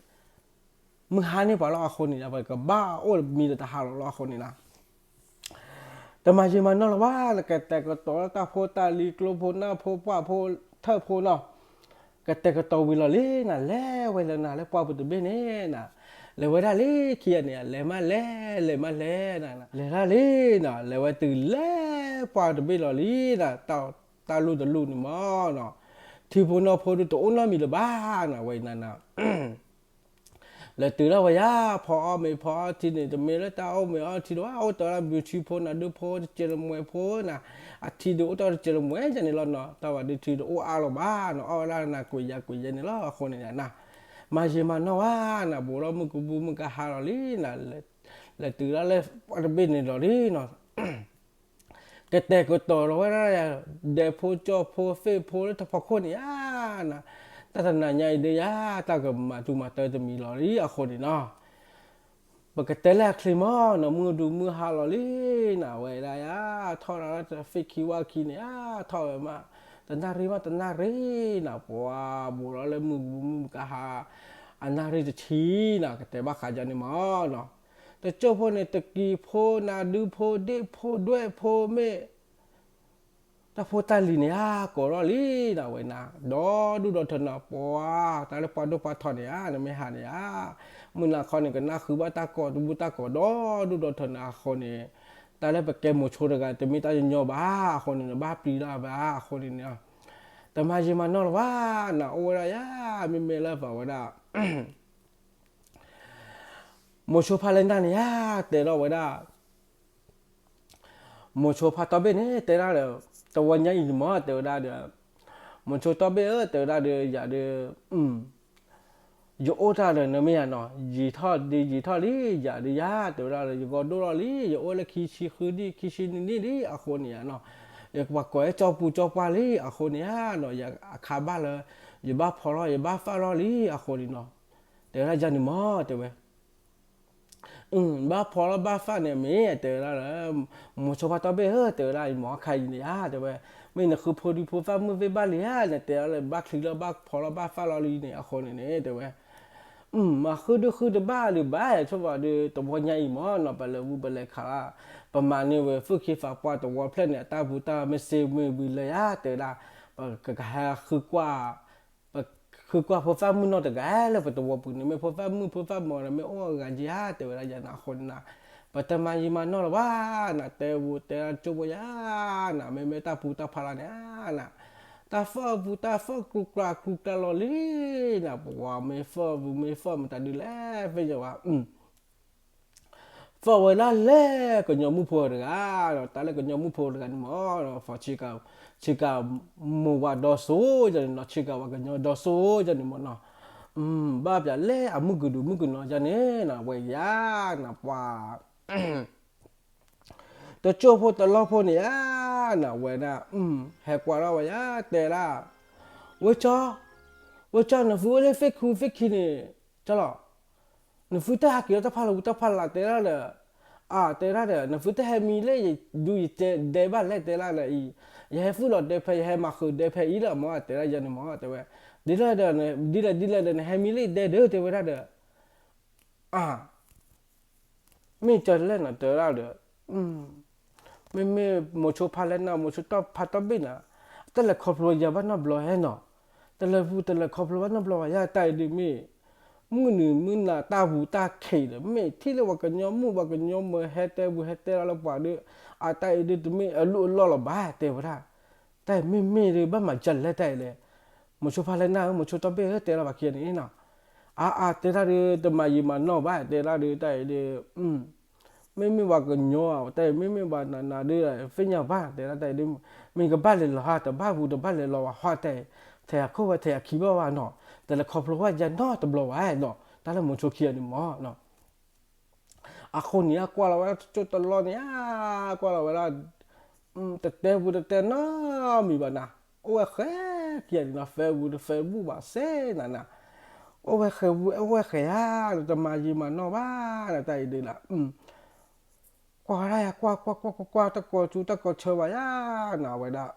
မုၢ်ဟါန့ၢ်ပှၤလီၤအဃိန့ၣ် ပကဘၣ်အိၣ်မံဒီးတဟးလီၤလီၤအဃိန့ၣ်နီၤ. တမၤယံာ်မၤနီၢ်လၢၤဘၣ်, နကတဲာ်ကတီၤလၢတၢ်ဖိတၢ်လံၤ ကျိဖိနၢ်ဖိပှၢ်ဖိထၢၣ်ဖိနီၤ, ကတဲာ်ကတီၤဝံၤလီၤလံနၤ, လဲၤဝဲလၢနၤလၢပှၢ်ပူၤတဘ့ၣ်န့ၣ်နၤ, လဲၤဝဲဒၣ်လံခံဂၤန့ၣ် လဲၤမးလဲၤ လဲၤမးလဲၤနၤ, လဲၤဒၣ်လံနၤ, လဲၤဝဲတုၤလၢပှၢ်တဘ့ၣ်လီၤလံနၤ, တၢ်လူၢ်တလူၢ်န့ၣ်မ့ၢ်နီၤ, ထံဖိနီၢ်ဖိဒုးတအိၣ်နီတမံၤလၢၤဘၣ်နၤ, ဝဲနၤနၤ လဲၤတုၤထီၣ်ဝဲယၤ ဖီအီၣ်မ့ၤဖီအီထံန့ၣ် တမ့ၢ်လၢတၢ်အီၣ်မ့ၤအီထံတဘၣ်, အိၣ်တ့ၢ်ဒၣ်ဘုထံဖိနၤဒုဖိတစဲးတမှဲၤဖိနၤ, အထံဒုးအိၣ်တ့ၢ်တစဲးတမှဲၤယၤန့ၣ်လီၤနီၤ, တၢ်ဝဲဒုထံတအိၣ်အါလီၤဘၣ်နီၤ, အီၣ်ဝဲဒၣ်နၤကွံာ်ယၤကွံာ်ယဲန့ၣ်လီၤ အဃိန့ၣ်နၤ, မၤယံာ်မၤနီၢ်ဝဲနၤ, ဘူးထီၣ်မုၢ်ကဘူၣ်မုၢ်ကဟါလီၤလံနၤ, လဲၤတုၤဒၣ်လၢပှၢ်တဘ့ၣ်န့ၣ်လီၤလံနီၤ ကတဲာ်ကတီၤလီၤဝဲဒၣ် ဒဲးဖိကၠီဖိသ့ၣ်ဖိလၢတဖီခိၣ်န့ၣ်ဧါနၤ, တၢ်တနၤညါအံၤဒုးယၤ တၢ်ကမၤတူၢ်မၤတၢ်တမံၤလီၤလံအဃိန့ၣ်နီၤ, ပကတဲလၢအချ့မ့ၢ်နီၤ, မုၢ်ဒုးမုၢ်ဟါလီၤလံနၤ, ဝဲဒၣ်ယၤ ထီၣ်ဒၣ်လၢတၢ်သ့ၣ်ခံဝၣ်ခံန့ၣ်ဧါ, ထီၣ်ဝဲမး တနၣ်ရံၣ်မးတနၣ်ရံၣ်နၤ, ပှၤဘူးထီၣ်လၢမုၢ်ကဘူၣ်မုၢ်ကဟါ အနၣ်ရံၣ်တဆံနၤ, ကတဲဘၣ်ဃးယၤန့ၣ်မ့ၢ်နီၤ, တကၠိဖိန့ၣ် တကံၤဖိနၤဒုဖိဒ့ၣ်ဖိဒွဲၣ်ဖိမ့ၢ် တၢ်ဖိတၢ်လံၤန့ၣ်ဧါ ကိးထီၣ်လံနၤ, ဝဲနၤ ဒီဒူၣ်ဒီထၢနၤ, ပှၤတၢ်လၢပှၤဒိၣ်ပှၤထီန့ၣ်ဧါ, နမ့ၢ်ဟးန့ၣ်ဧါ, မုၢ်နၤခီန့ၣ် ကနၣ်ဃုဘၣ်တၢ်ကိးတဘူၣ်တၢ်ကိးဒီဒူၣ်ဒီထၢနၤအဃိန့ၣ်, တၢ်လၢပကဲမိၤဆိတဂၤ တမ့ၢ်တၢ်ညီညီဘၣ်အဃိန့ၣ် နဘၣ်ပျံၤဒၣ်ဘၣ်အဃိန့ၣ်န့ၣ်, တမၤယံာ်မၤနီၢ်လၢၤဘၣ်နၤ, အိၣ်ဝဲဒၣ်ယၤ မ့မ့ၢ်လၢပှၤဝဲဒၣ် မိၤဆိဖါလဲၣ်နၢ်န့ၣ်ဧါ, တဲထီၣ်ဝဲဒၣ် မိၤဆိဖါတီဘ့ၣ်န့ၣ် တဲဒၣ်ဒီး တဝီညါအံၤန့ၣ်မ့ၢ် တဲဝဲဒၣ်ဒီး မိၤဆိတီဘ့ၣ်ဧၢ တဲဝဲဒၣ်ဒီး ယၤဒီး ယအိၣ်တၢ်ဒီးနမ့ၢ်ယၤနီၤ, ယံာ်ထီၣ်ဒုးယံာ်ထီၣ်လံ ယၤဒီးယၤတဲဝဲဒၣ်ဒီး ယဂီၢ်ဒိၣ်ထီၣ်လံ ယအိၣ်လၢခံဆံဃုနံၣ် ခံဆံနွံနံၣ်လံအဃိန့ၣ်ဧါနီၤ, ယပှၤကိးဟဲကၠီပူၤကၠီပှၢ်လံအဃိန့ၣ်ဧါနီၤ, ယအခါဘၣ်လၢ ယဘၣ်ဖီထီၣ်ယဘၣ်သၣ်ထီၣ်လံအဃိန့ၣ်နီၤ, တဲဝဲဒၣ်ယၤန့ၣ်မ့ၢ် တဲဝဲ ဘၣ်ဖီလီၤဘၣ်သၣ်န့ၣ်မ့ၢ် တဲဝဲဒၣ်လၢ မိၤဆိဖါတီဘ့ၣ်ဧၢ တဲဝဲဒၣ် ယမၤအခါအံၤန့ၣ်ဧါ တဲဝဲ, မ့ၢ်နဃုဖိဒံဖိသၣ်မုၣ်သ့ၣ်ဘၣ်လံဧါ နတဲဒၣ်လၢဘၣ်ချံလၢဘၣ်ဖီလီၤဘၣ်သၣ်လီၤလံန့ၣ် အဃိန့ၣ်န့ၣ် တဲဝဲ, မၤဃုဒုဃုတဘၣ်လၢၤဘၣ် ဆိဘၣ်ဒီး တဝီညါအံၤမ့ၢ်နီၤ ပလဲၤဝူပလဲၤခးလၢ် ပမၤန့ၢ်ဝဲ သူၣ်ခ့သးပှၢ်တဝီဖျၢၣ်န့ၣ် အတၢ်ပူၤတၢ်မ့ၢ်စ့မ့ၢ်ဝံၤလၢယါ တဲဝဲဒၣ်, ပကဟဲဃုကွၢ် ပဃုကွၢ်ဖိသၣ်မုၣ်နီၢ်တဂၤလၢပတဝီပူၤန့ၣ် မ့ၢ်ဖိသၣ်မုၣ်ဖိသၣ်မီၤဒီး မ့ၢ်အိၣ်အဂၤက့ဧါ တဲဝဲဒၣ်ယၤန့ၣ် အဃိန့ၣ်နၤ, ပတမၤယံာ်မၤနီၢ်လၢၤဘၣ်နၤ တဲဝဲတဲဒၣ်ကၠိဖိယါနၤ မ့မ့ၢ်တၢ်ပူၤတၢ်ဖးလၢ်န့ၣ်ဧါနၤ, တၢ်သီၣ်ပူၤတၢ်သီၣ်ကျူၤကျါကျူၤကျါလီၤလံနၤ ပဝၤမ့ၢ်သီၣ်ပူၤမ့ၢ်သီၣ်မတၤဒုးလဲၣ် သ့ၣ်ညါဘၣ် သီၣ်ဝဲဒၣ်လဲၣ် ကညီမုၣ်ဖိတဂၤ, တၢ်လၢကညီမုၣ်ဖိတဂၤန့ၣ်မ့ၢ်နီၤ, ဆ့ကၤမိၢ်ဝၤဒီစိယၤန့ၣ်နီၤ, ဆ့ကၤဝဲကညီဒီစိယၤန့ၣ်မ့ၢ်နီၤ, ဘၣ်ပျၢၤလဲၣ်အမုၢ်ကဒုမုၢ်ကနီၤယၤန့ၣ်နီၤ, ဝဲယၤနၤပှၤ တကၠိၢ်ဖိတလီၢ်ဖိန့ၣ်ဧါ, နဝဲဒၣ် ဟဲကွၢ်ထီၣ်ဝဲယၤ တဲဒၣ်, ဝဲကၠီ, ဝဲကၠီ နသုအိၣ်လၢသ့ၣ်ခူသ့ၣ်ခံန့ၣ် ကၠီလီၤ, နသုတၢ်ဟးက့ၤလီၤတၢ်ဖးလီၤဝံၤတၢ်ဖးလၢ်တဲဒၣ်ဒီး, အတဲဒၣ်ဒီး နသုတဟဲမံလၢယဒုးယတဲဒဲးဘၣ်လဲၣ်တဲဒၣ်ဒီးအံၤ, ယဟဲသူၣ်လီၤဒဲဖဲ ယဟဲမၤဃုာ်ဒဲဖဲအံၤလီၤမ့ၢ် တဲဒၣ်ယၤန့ၣ်မ့ၢ် တဲဝဲ, ဒ်လဲၣ်ဒီး ဒ်လဲၣ်ဒ်လဲၣ်ဒီး နဟဲမံလၢယဒဲဒီး တဲဝဲဒၣ်ဒီး အါ မ့ၢ်ကၠီလဲၣ်နၤ တဲဝဲဒၣ်ဒီး, မ့မ့ၢ်မိၤဆိဖးလဲၣ်နၤ မိၤဆိတီၢ်ဖးတီၢ်ဘ့ၣ်နၤ, တလဲၤခီဖျိယၤဘၣ်နီတဘျီဟဲနီၤ, တလဲၤပူၤတလဲၤခီဖျိဘၣ်နီတဘျီဘၣ်ယၤ တၢ်အံၤဒုးမ့ၢ် မုၢ်နုာ်မုၢ်နၤတၢ်ပူၤတၢ်ခံးဒီး မ့ၢ်ထံၣ်လၢပှၤကညီမုၣ် ပှၤကညီမၢဟဲတဲပူၤဟဲတဲလီၤလၢပှၤဒီး, အတၢ်အံၤဒုးတမ့ၢ်အလုၢ်အလီၢ်လီၤဘၣ် တဲဝဲဒၣ်, တၢ်အံၤမ့ၢ်မ့ၢ်ဒီး ဘၣ်မၤကၢ်လဲၣ်တၢ်အံၤလဲၣ်, မိၤဆိဖးလဲၣ်နၤဧၢ မိၤဆိတီၢ်ဘ့ၣ်ဧၢ တဲလီၤပှၤခံဂၤန့ၣ်နီၤ အါအါတဲဒၣ်ဒီး တမၤယံာ်မၤနီၢ်ဘၣ် တဲဒၣ်ဒီးတၢ်အံၤဒီး မ့မ့ၢ်ပှၤကညီဧါ တၢ်အံၤ မ့မ့ၢ်ပှၤနးနးဒီး သ့ၣ်ညါဘၣ် တဲဒၣ်တၢ်အံၤဒီး မ့ၢ်ကဘၣ်လဲၤလီၤဟါ တဘၣ်ပူၤတဘၣ်လဲၤလီၤဝဲဟီၣ်တဲ ထဲအခိၣ်ဝဲထဲအခံဘၣ်ဘၣ်နီၤ တလဲၤခီဖျိဝဲယါနီတဘျီဘၣ်နီၤ တၢ်လၢမိၤဆိခံဂၤန့ၣ်မးနီၤ အဃိန့ၣ် အကွၢ်လီၤဝဲဒၣ်တကၠိၢ်တလီၢ်န့ၣ် ကွၢ်လီၤဝဲဒၣ် တတဲပူၤတတဲနီတမံၤဘၣ်နၤ, အိၣ်ဝဲဃဲခံဂၤန့ၣ်နီၤ Facebook တFacebookဘၣ်စ့နၤနၤ, အိၣ်ဝဲဃဲဝူ အိၣ်ဝဲဃဲဧါ, တမၤယံာ်မၤနီၢ်ဘၣ်နၤ တၢ်အံၤဒုးလၢ ကွၢ်ဝဲဒၣ်ယၤ ကွၢ်ကွၢ်ကွၢ်ကွၢ်ကွၢ် တၢ်ကိးကၠူတၢ်ကိးဆၢဘၣ်ယၤနၤ အဝဲဒၣ်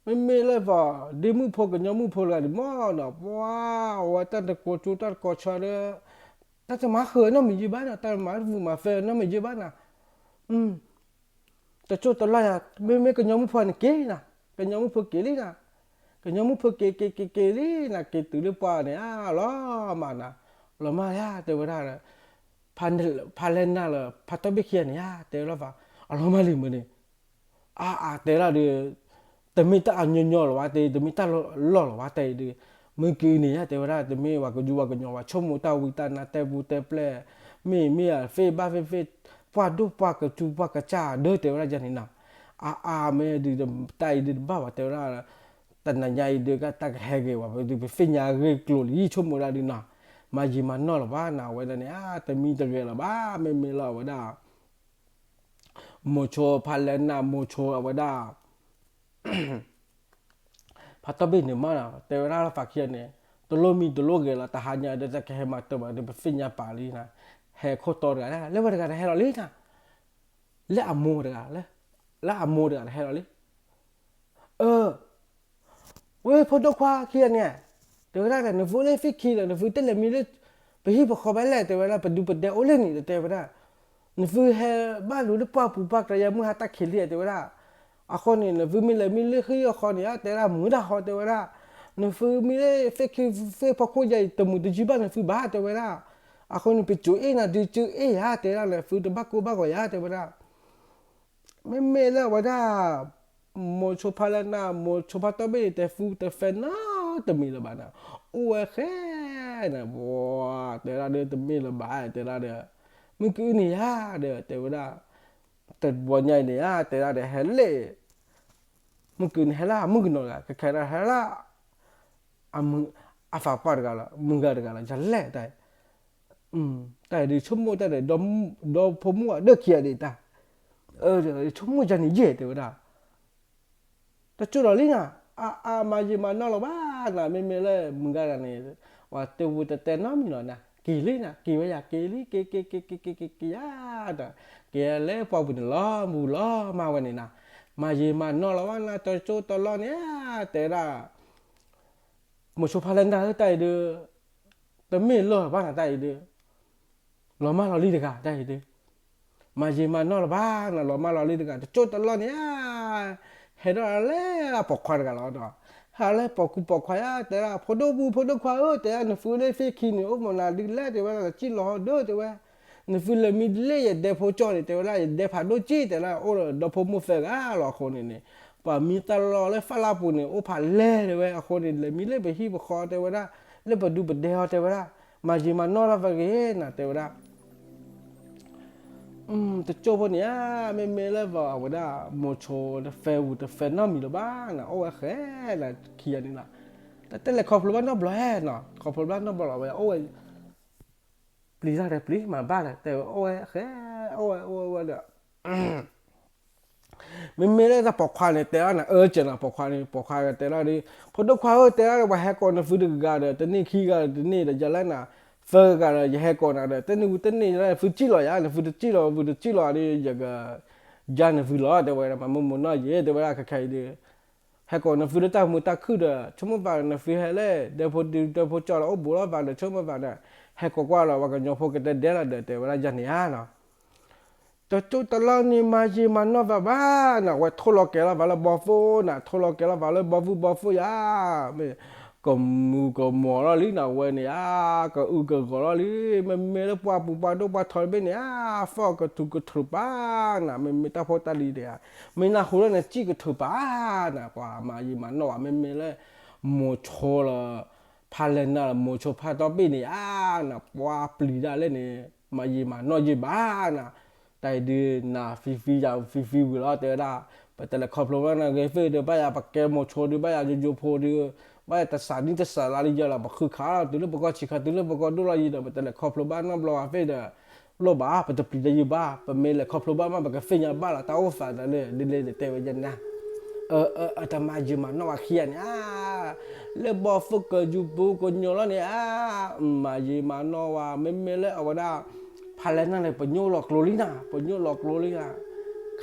မ့မ့ၢ်လၢပှၤဒ့မုၣ်ဖိကညီမုၣ်ဖိတဂၤန့ၣ်မးနီၤ ပှၤအဝဲတၢ်တကိးကၠူတၢ်တကိးဆၢဒီး တၢ်တမၤဃုာ်နီတမံၤယံာ်ဘၣ်နီၤ တၢ်တမၤမုာ်မၤဖးနီတမံၤယံာ်ဘၣ်နၤ, တကၠိၢ်တလီၢ်ယၤ မ့မ့ၢ်ကညီမုၣ်ဖိန့ၣ်က့ၤနၤ, ကညီမုၣ်ဖိက့ၤလံနၤ, ကညီမုၣ်ဖိက့ၤက့ၤက့ၤက့ၤလံနၤ က့ၤတုၤလၢပှၢ်န့ၣ် အလီၤမၢ်နၤ, လီၤမၢ်ယၤ တဲဝဲဒၣ် ဖးလဲၢ်နၢ်လၢ ဖးတီၢ်ဘ့ၣ်ခံဂၤန့ၣ်ဧါ တဲဝဲဒၣ် အလီၤမၢ်လံမ့ၢ်န့ၣ် အါအါတဲဒၣ်ဒီး တမ့ၢ်တၢ်အညီညီလီၤဝဲတဲ တမ့ၢ်တၢ်လီၢ်လီၤဝဲတဲအံၤဒီး မုၢ်ကနံၤညါတဲဝဲဒၣ် တမ့ၢ်ပှၤကဒူပှၤကညီဘၣ် ဆိကမိၣ်တၢ်ဝံတၢ်နါတဲပူတဲပျဲၢ် မ့ၢ်မ့ၢ်အဖ့ဘၣ်ဖ့ဖ့ ပှၢ်ဒိၣ်ပှၢ်ကစူပှၢ်ကစၢ်ဒၢတဲဝဲဒၣ်ယၤန့ၣ်နီၤ, အါအါမ့ၢ်ဒုး တၢ်အံၤဒုးတဘၣ်ဘၣ်တဲဝဲဒၣ် တနၤညါအံၤဒုးကတၢ်ကဟဲဂ့ၤဝဲ ပသုပသ့ၣ်ညါဂ့ၢ်ကျိၤလံ ဆိကမိၣ်ဒၣ်ဒုးနီၤ, မၤယံာ်မၤနီၢ်လီၤဘၣ်နၤ အဝဲဒၣ်န့ၣ် အါ တမံၤတဂဲၤလီၤဘၣ် မ့မ့ၢ်လၢအဝဲဒၣ် မိၤဆိဖးလဲၢ်နၢ် မိၤဆိအဝဲဒၣ် ဖးတီၢ်ဘ့ၣ်န့ၣ်မးနီၤ တဲဝဲဒၣ်လၢဖးခံဂၤန့ၣ် တလိၣ်မံတလိၣ်ဂဲၤလီၤ တဟါညါဒီးတၢ်ကဟဲမၤတၢ်ဘၣ်ဒီး ပသ့ၣ်ညါပာ်လံနၤ, ဟဲခိၣ်တီတဂၤ လၢဝဲတဂၤတဟဲလီၤလံနၤ, လၢအမိၢ်တဂၤ လၢအမိၢ်တဂၤတဟဲလီၤလံ အၢ ဝဲဖိဒိၣ်ခွါခံဂၤန့ၣ် တဲဝဲဒၣ် နသုလၢသ့ၣ်ခံဒီး နသုတလဲၤမံလၢ ပဟံၣ်ပဃီဘၣ်လဲၣ် တဲဝဲဒၣ် ပဒုပဒဲအိၣ်လၢန့ၣ် တဲဝဲဒၣ် နသုဟဲဘၣ်လူၤလၢပှၢ်ပူၤပှၢ်ကြၢး ယမုၢ်ဟါတၢ်ခံးလံ တဲဝဲဒၣ်, အဃိန့ၣ် နသုမ့ၢ်လဲၤမံလၢဟံၣ်အဃီန့ၣ် တဲဒၣ်မုာ်ဒၣ်ဟီ တဲဝဲဒၣ်, နသုမံလၢသ့ၣ်ခံသ့ၣ်ဖီခိၣ်ယၤအံၤ တမုာ်တယံာ်ဘၣ်နသုဘၣ် တဲဝဲဒၣ်, အဃိန့ၣ် ပစိၤအ့ၣ်နၤ ဒုးစိၤအ့ၣ်ယၤ တဲဝဲဒၣ် နသုတဘၣ်ကိၢ်ဘၣ်ဂီၤယၤ တဲဝဲဒၣ် မ့မ့ၢ်လၢအဝဲဒၣ် မိၤဆိဖးလဲၢ်နၢ် မိၤဆိဖးတီၢ်ဘ့ၣ်န့ၣ် တဲဖူတဲဖဲနီတမံၤလၢၤဘၣ်နၤ, အိၣ်ဝဲဃဲနၤ ပှၤတဲဒၣ်ဒီး တမ့ၢ်လၢၤဘၣ် တဲဒၣ်ဒီး မုၢ်ကအုၣ်န့ၣ်ယၤဒီး တဲဝဲဒၣ် တဘျီညါအံၤန့ၣ်ဧါ တဲဒၣ်ဒီး ဟဲလဲၣ် မုၢ်ကအုၣ်န့ၣ် ဟဲလၢအမုၣ်ကနီၤတဂၤ ခဲခဲဒၣ် ဟဲလၢ အမုၣ် အသးပှၢ်တဂၤလီၤ မုၣ်ဂၤတဂၤလီၤ ယလဲၣ်တၢ် တၢ်အံၤဒုးဆိကမိၣ်တၢ်ဒီး ဒီဖိမိၢ်အဒၢးခံဂၤဒံးတၢ် ဆိကမိၣ်ယၤန့ၣ်ယဲၢ်တဲဝဲဒၣ် တစိၢ်ဒီးလံနၤ အါအါမၤယံာ်မၤနီၢ်လီၤဘၣ်နၤ မ့မ့ၢ်လၢမုၣ်ဂၤတဂၤန့ၣ် ပှၤတဲဝူတတဲနီတမံၤလီၤနၤ က့ၤလံနၤ က့ၤဝဲယၤ က့ၤလံ က့ၤက့ၤက့ၤက့ၤက့ၤက့ၤယၤဒီး က့ၤလၢပှၢ်ပူၤန့ၣ်လီၤမူလီၤမၢ်ဝဲန့ၣ်နၤ မၤယံာ်မၤနီၢ်လီၤဘၣ်နၤ တစိၢ်တလီၢ်န့ၣ် တဲဒၣ် မိၤဆိဖးလဲၢ်နၢ်ဧၢ တၢ်အံၤဒုး တမ့ၢ်လီၤဘၣ်နၤ တၢ်အံၤဒုး လီၤမၢ်လီၤလံတဂၤ တၢ်အံၤဒုး မၤယံာ်မၤနီၢ်လီၤဘၣ်နၤ လီၤမၢ်လီၤလံတဂၤ တစိၢ်တလီၢ်န့ၣ် ဟဲဒီးလၢပိာ်ခွါတဂၤလီၤဒီး ဟဲလၢပိာ်ကူပိာ်ခွါယါ တဲဒၣ် ဖိဒိၣ်ပူၤ ဖိဒိၣ်ခွါဧၢ တဲဒၣ် နသုလၢသ့ၣ်ခံန့ၣ် အိၣ်မနုၤဒ်လဲၣ် တဲဝဲဒၣ် တစံၣ်လီၤဟီဒၢ တဲဝဲ နသုလဲၤမံဒ်လဲၣ် ယဒဲဖိကၠီန့ၣ် တဲဝဲဒၣ် ယဒဲဖးဒိၣ်က့ၣ် တဲဒၣ် အိၣ်ဒီးဒီဖိမိၢ်သၢဂၤလီၤ အဃိန့ၣ်န့ၣ် ပှၤမံတၢ်လီၢ်လၢဖးလၢ်ပူၤန့ၣ် အိၣ်ဖးလဲၢ် တဲဝဲ အဃိန့ၣ် လဲၤမံလၢပဟံၣ်ပဃီ တဲဝဲဒၣ် လၢပဒုပဒဲဟီ တဲဝဲဒၣ် မၤယံာ်မၤနီၢ်လီၤပဂ့ၤနၤ တဲဝဲဒၣ် တစိၢ်ဖိန့ၣ်ဧါ မ့မ့ၢ်လၢပှၤအဝဲဒၣ် မိၤဆိတဖဲဝူတဖဲနီတမံၤလၢၤဘၣ်နၤ အိၣ်ဝဲဃဲလၢခံဂၤန့ၣ်လီၤ တၢ်တဲလဲၤခီဖျိဘၣ်နီတဘျီဟဲနီၤ ခီဖျိဘၣ်နီတဘျီလီၤ ဝဲအိၣ်ဝဲ ပျံၤတၢ်ဒီးပျံၤ မၤဘၣ်ဒီး တဲဝဲအိၣ်ဝဲဃဲ အိၣ်ဝဲအိၣ်ဝဲဒီး မ့မ့ၢ်လၢတၢ်ပိာ်ခွါန့ၣ် တဲအီၤနၤ အၢကဲနီၤ ပိာ်ခွါန့ၣ် ပိာ်ခွါတဲဒၣ်ဒီး ဖိဒိၣ်ခွါဧၢ တဲဒၣ်ဒီး ပှၤဟဲကိးနသုတဂၤဂၤဒီး တန့ၢ်ခံဂၤဒီးတန့ၢ်ဒီး ယလဲၣ်နၤ သၢဂၤဒီး ယဟဲကိးနၤဒီး တန့ၢ်ဝူတန့ၢ် နသုစံၣ်လီၤယၤ နသုတစံၣ်လီၤ ဝူတစံၣ်လီၤဒီး ယက ယါနသုလီၤ တဲဝဲဒၣ် မၤမုာ်မုာ်နီၢ်ယဲ တဲဝဲဒၣ် ခဲခဲအံၤဒီး ဟဲကိးနသုလၢတၢ်မုာ်တၢ်ခုၣ်ဒီး ဆိကမိၣ်ပာ်နသုဟဲလၢ ဒဲဖိဒုဒဲဖိကၠီလီၤ အိၣ်ဘူးလီၤပာ်ဒီး ဆိကမိၣ်ပာ်ဒီး ဟဲကိးကွၢ်လီၤ ပှၤကညီဖိကတဲဒဲလီၤဒီး တဲဝဲဒၣ်ယၤန့ၣ်ဧါနီၤ တစိၢ်တလီၢ်န့ၣ် မၤယံာ်မၤနီၢ်ဘၣ်ဘၣ်နီၤ ဝဲထိၣ်လီၤကဲၤလီၤပာ်လၢဘီသိၣ်နၤ ထိၣ်လီၤကဲၤလီၤပာ်လၢဘီသိၣ်ဘီသိၣ်ယၤ မ့ၢ် ကမူၤကမီၤလီၤလံနၤ ဝဲန့ၣ်ဧါ ကအုကဂီၤလီၤလံ မ့မ့ၢ်လၢပှၢ်ပူၤပှၢ်ဒိၣ်ပှၢ်ထီတဘ့ၣ်န့ၣ်ဧါ သီၣ်ကထူကထူပာ်နၤ မ့မ့ၢ်တၢ်ဖိတၢ်လံၤန့ၣ်ဧါ မ့ၢ်နၢ်ဟူလၢနစံၣ်ကထူပာ်နၤ ပှၤမၤယံာ်မၤနီၢ်ဘၣ် မ့မ့ၢ်လၢ မိၤဆိလီၤ ဖးလဲၤနၤလၢမိၤဆိဖးတီဘ့ၣ်န့ၣ်ဧါ, နပှၤပျံၤဒၣ်လဲာ်န့ၣ် မၤယံာ်မၤနီၢ်ယံာ်ဘၣ်နၤ, တၢ်အံၤဒုးနၤ ဖံဖံယၤဖံဖံဝံၤလီၤ တဲဝဲဒၣ်, ပတလဲၤခီဖျိဘၣ်နၤဂ့ၤသ့ၣ်ဒီး ဘၣ်ယၤပကဲမိၤဆိဒုး ဘၣ်ယၤယိယိဖိဒုး, ဘၣ်ယၤတစးနံၣ်တစးလါလံယၤလီၤ ပဃုခးလီၤ တုၤလၢပကီၢ်ဆံးခါ တုၤလၢပကီၢ်ဒိၣ်လီၤယံၤဒီး ပတလဲၤခီဖျိဘၣ်နီတဘျီဘၣ်သ့ၣ်ဒီး လိၣ်ဘၣ် ပတပျံၤတယုၢ်ဘၣ်, ပမ့ၢ်လဲၤခီဖျိဘၣ်မး ပကသ့ၣ်ညါဘၣ်လီၤ တၢ်အိၣ်သးတၢ်လၢ ဒ်လဲၣ်ဒ်တဲဝဲယဲၢ်နၤ, အၢ အၢ အၢ တမၤယံာ်မၤနီၢ်ဝဲခံဂၤန့ၣ်ဧါ, လၢဘီၣ်သိၣ်ကယူၤပူၤကညီလီၤန့ၣ်ဧါ, မၤယံာ်မၤနီၢ်ဝဲ မ့မ့ၢ်လၢအဝဲဒၣ် ဖးလဲၤနၤန့ၣ် ပညိၣ်လီၤကျိလံနၤ ပညိၣ်လီၤကျိလံနၤ,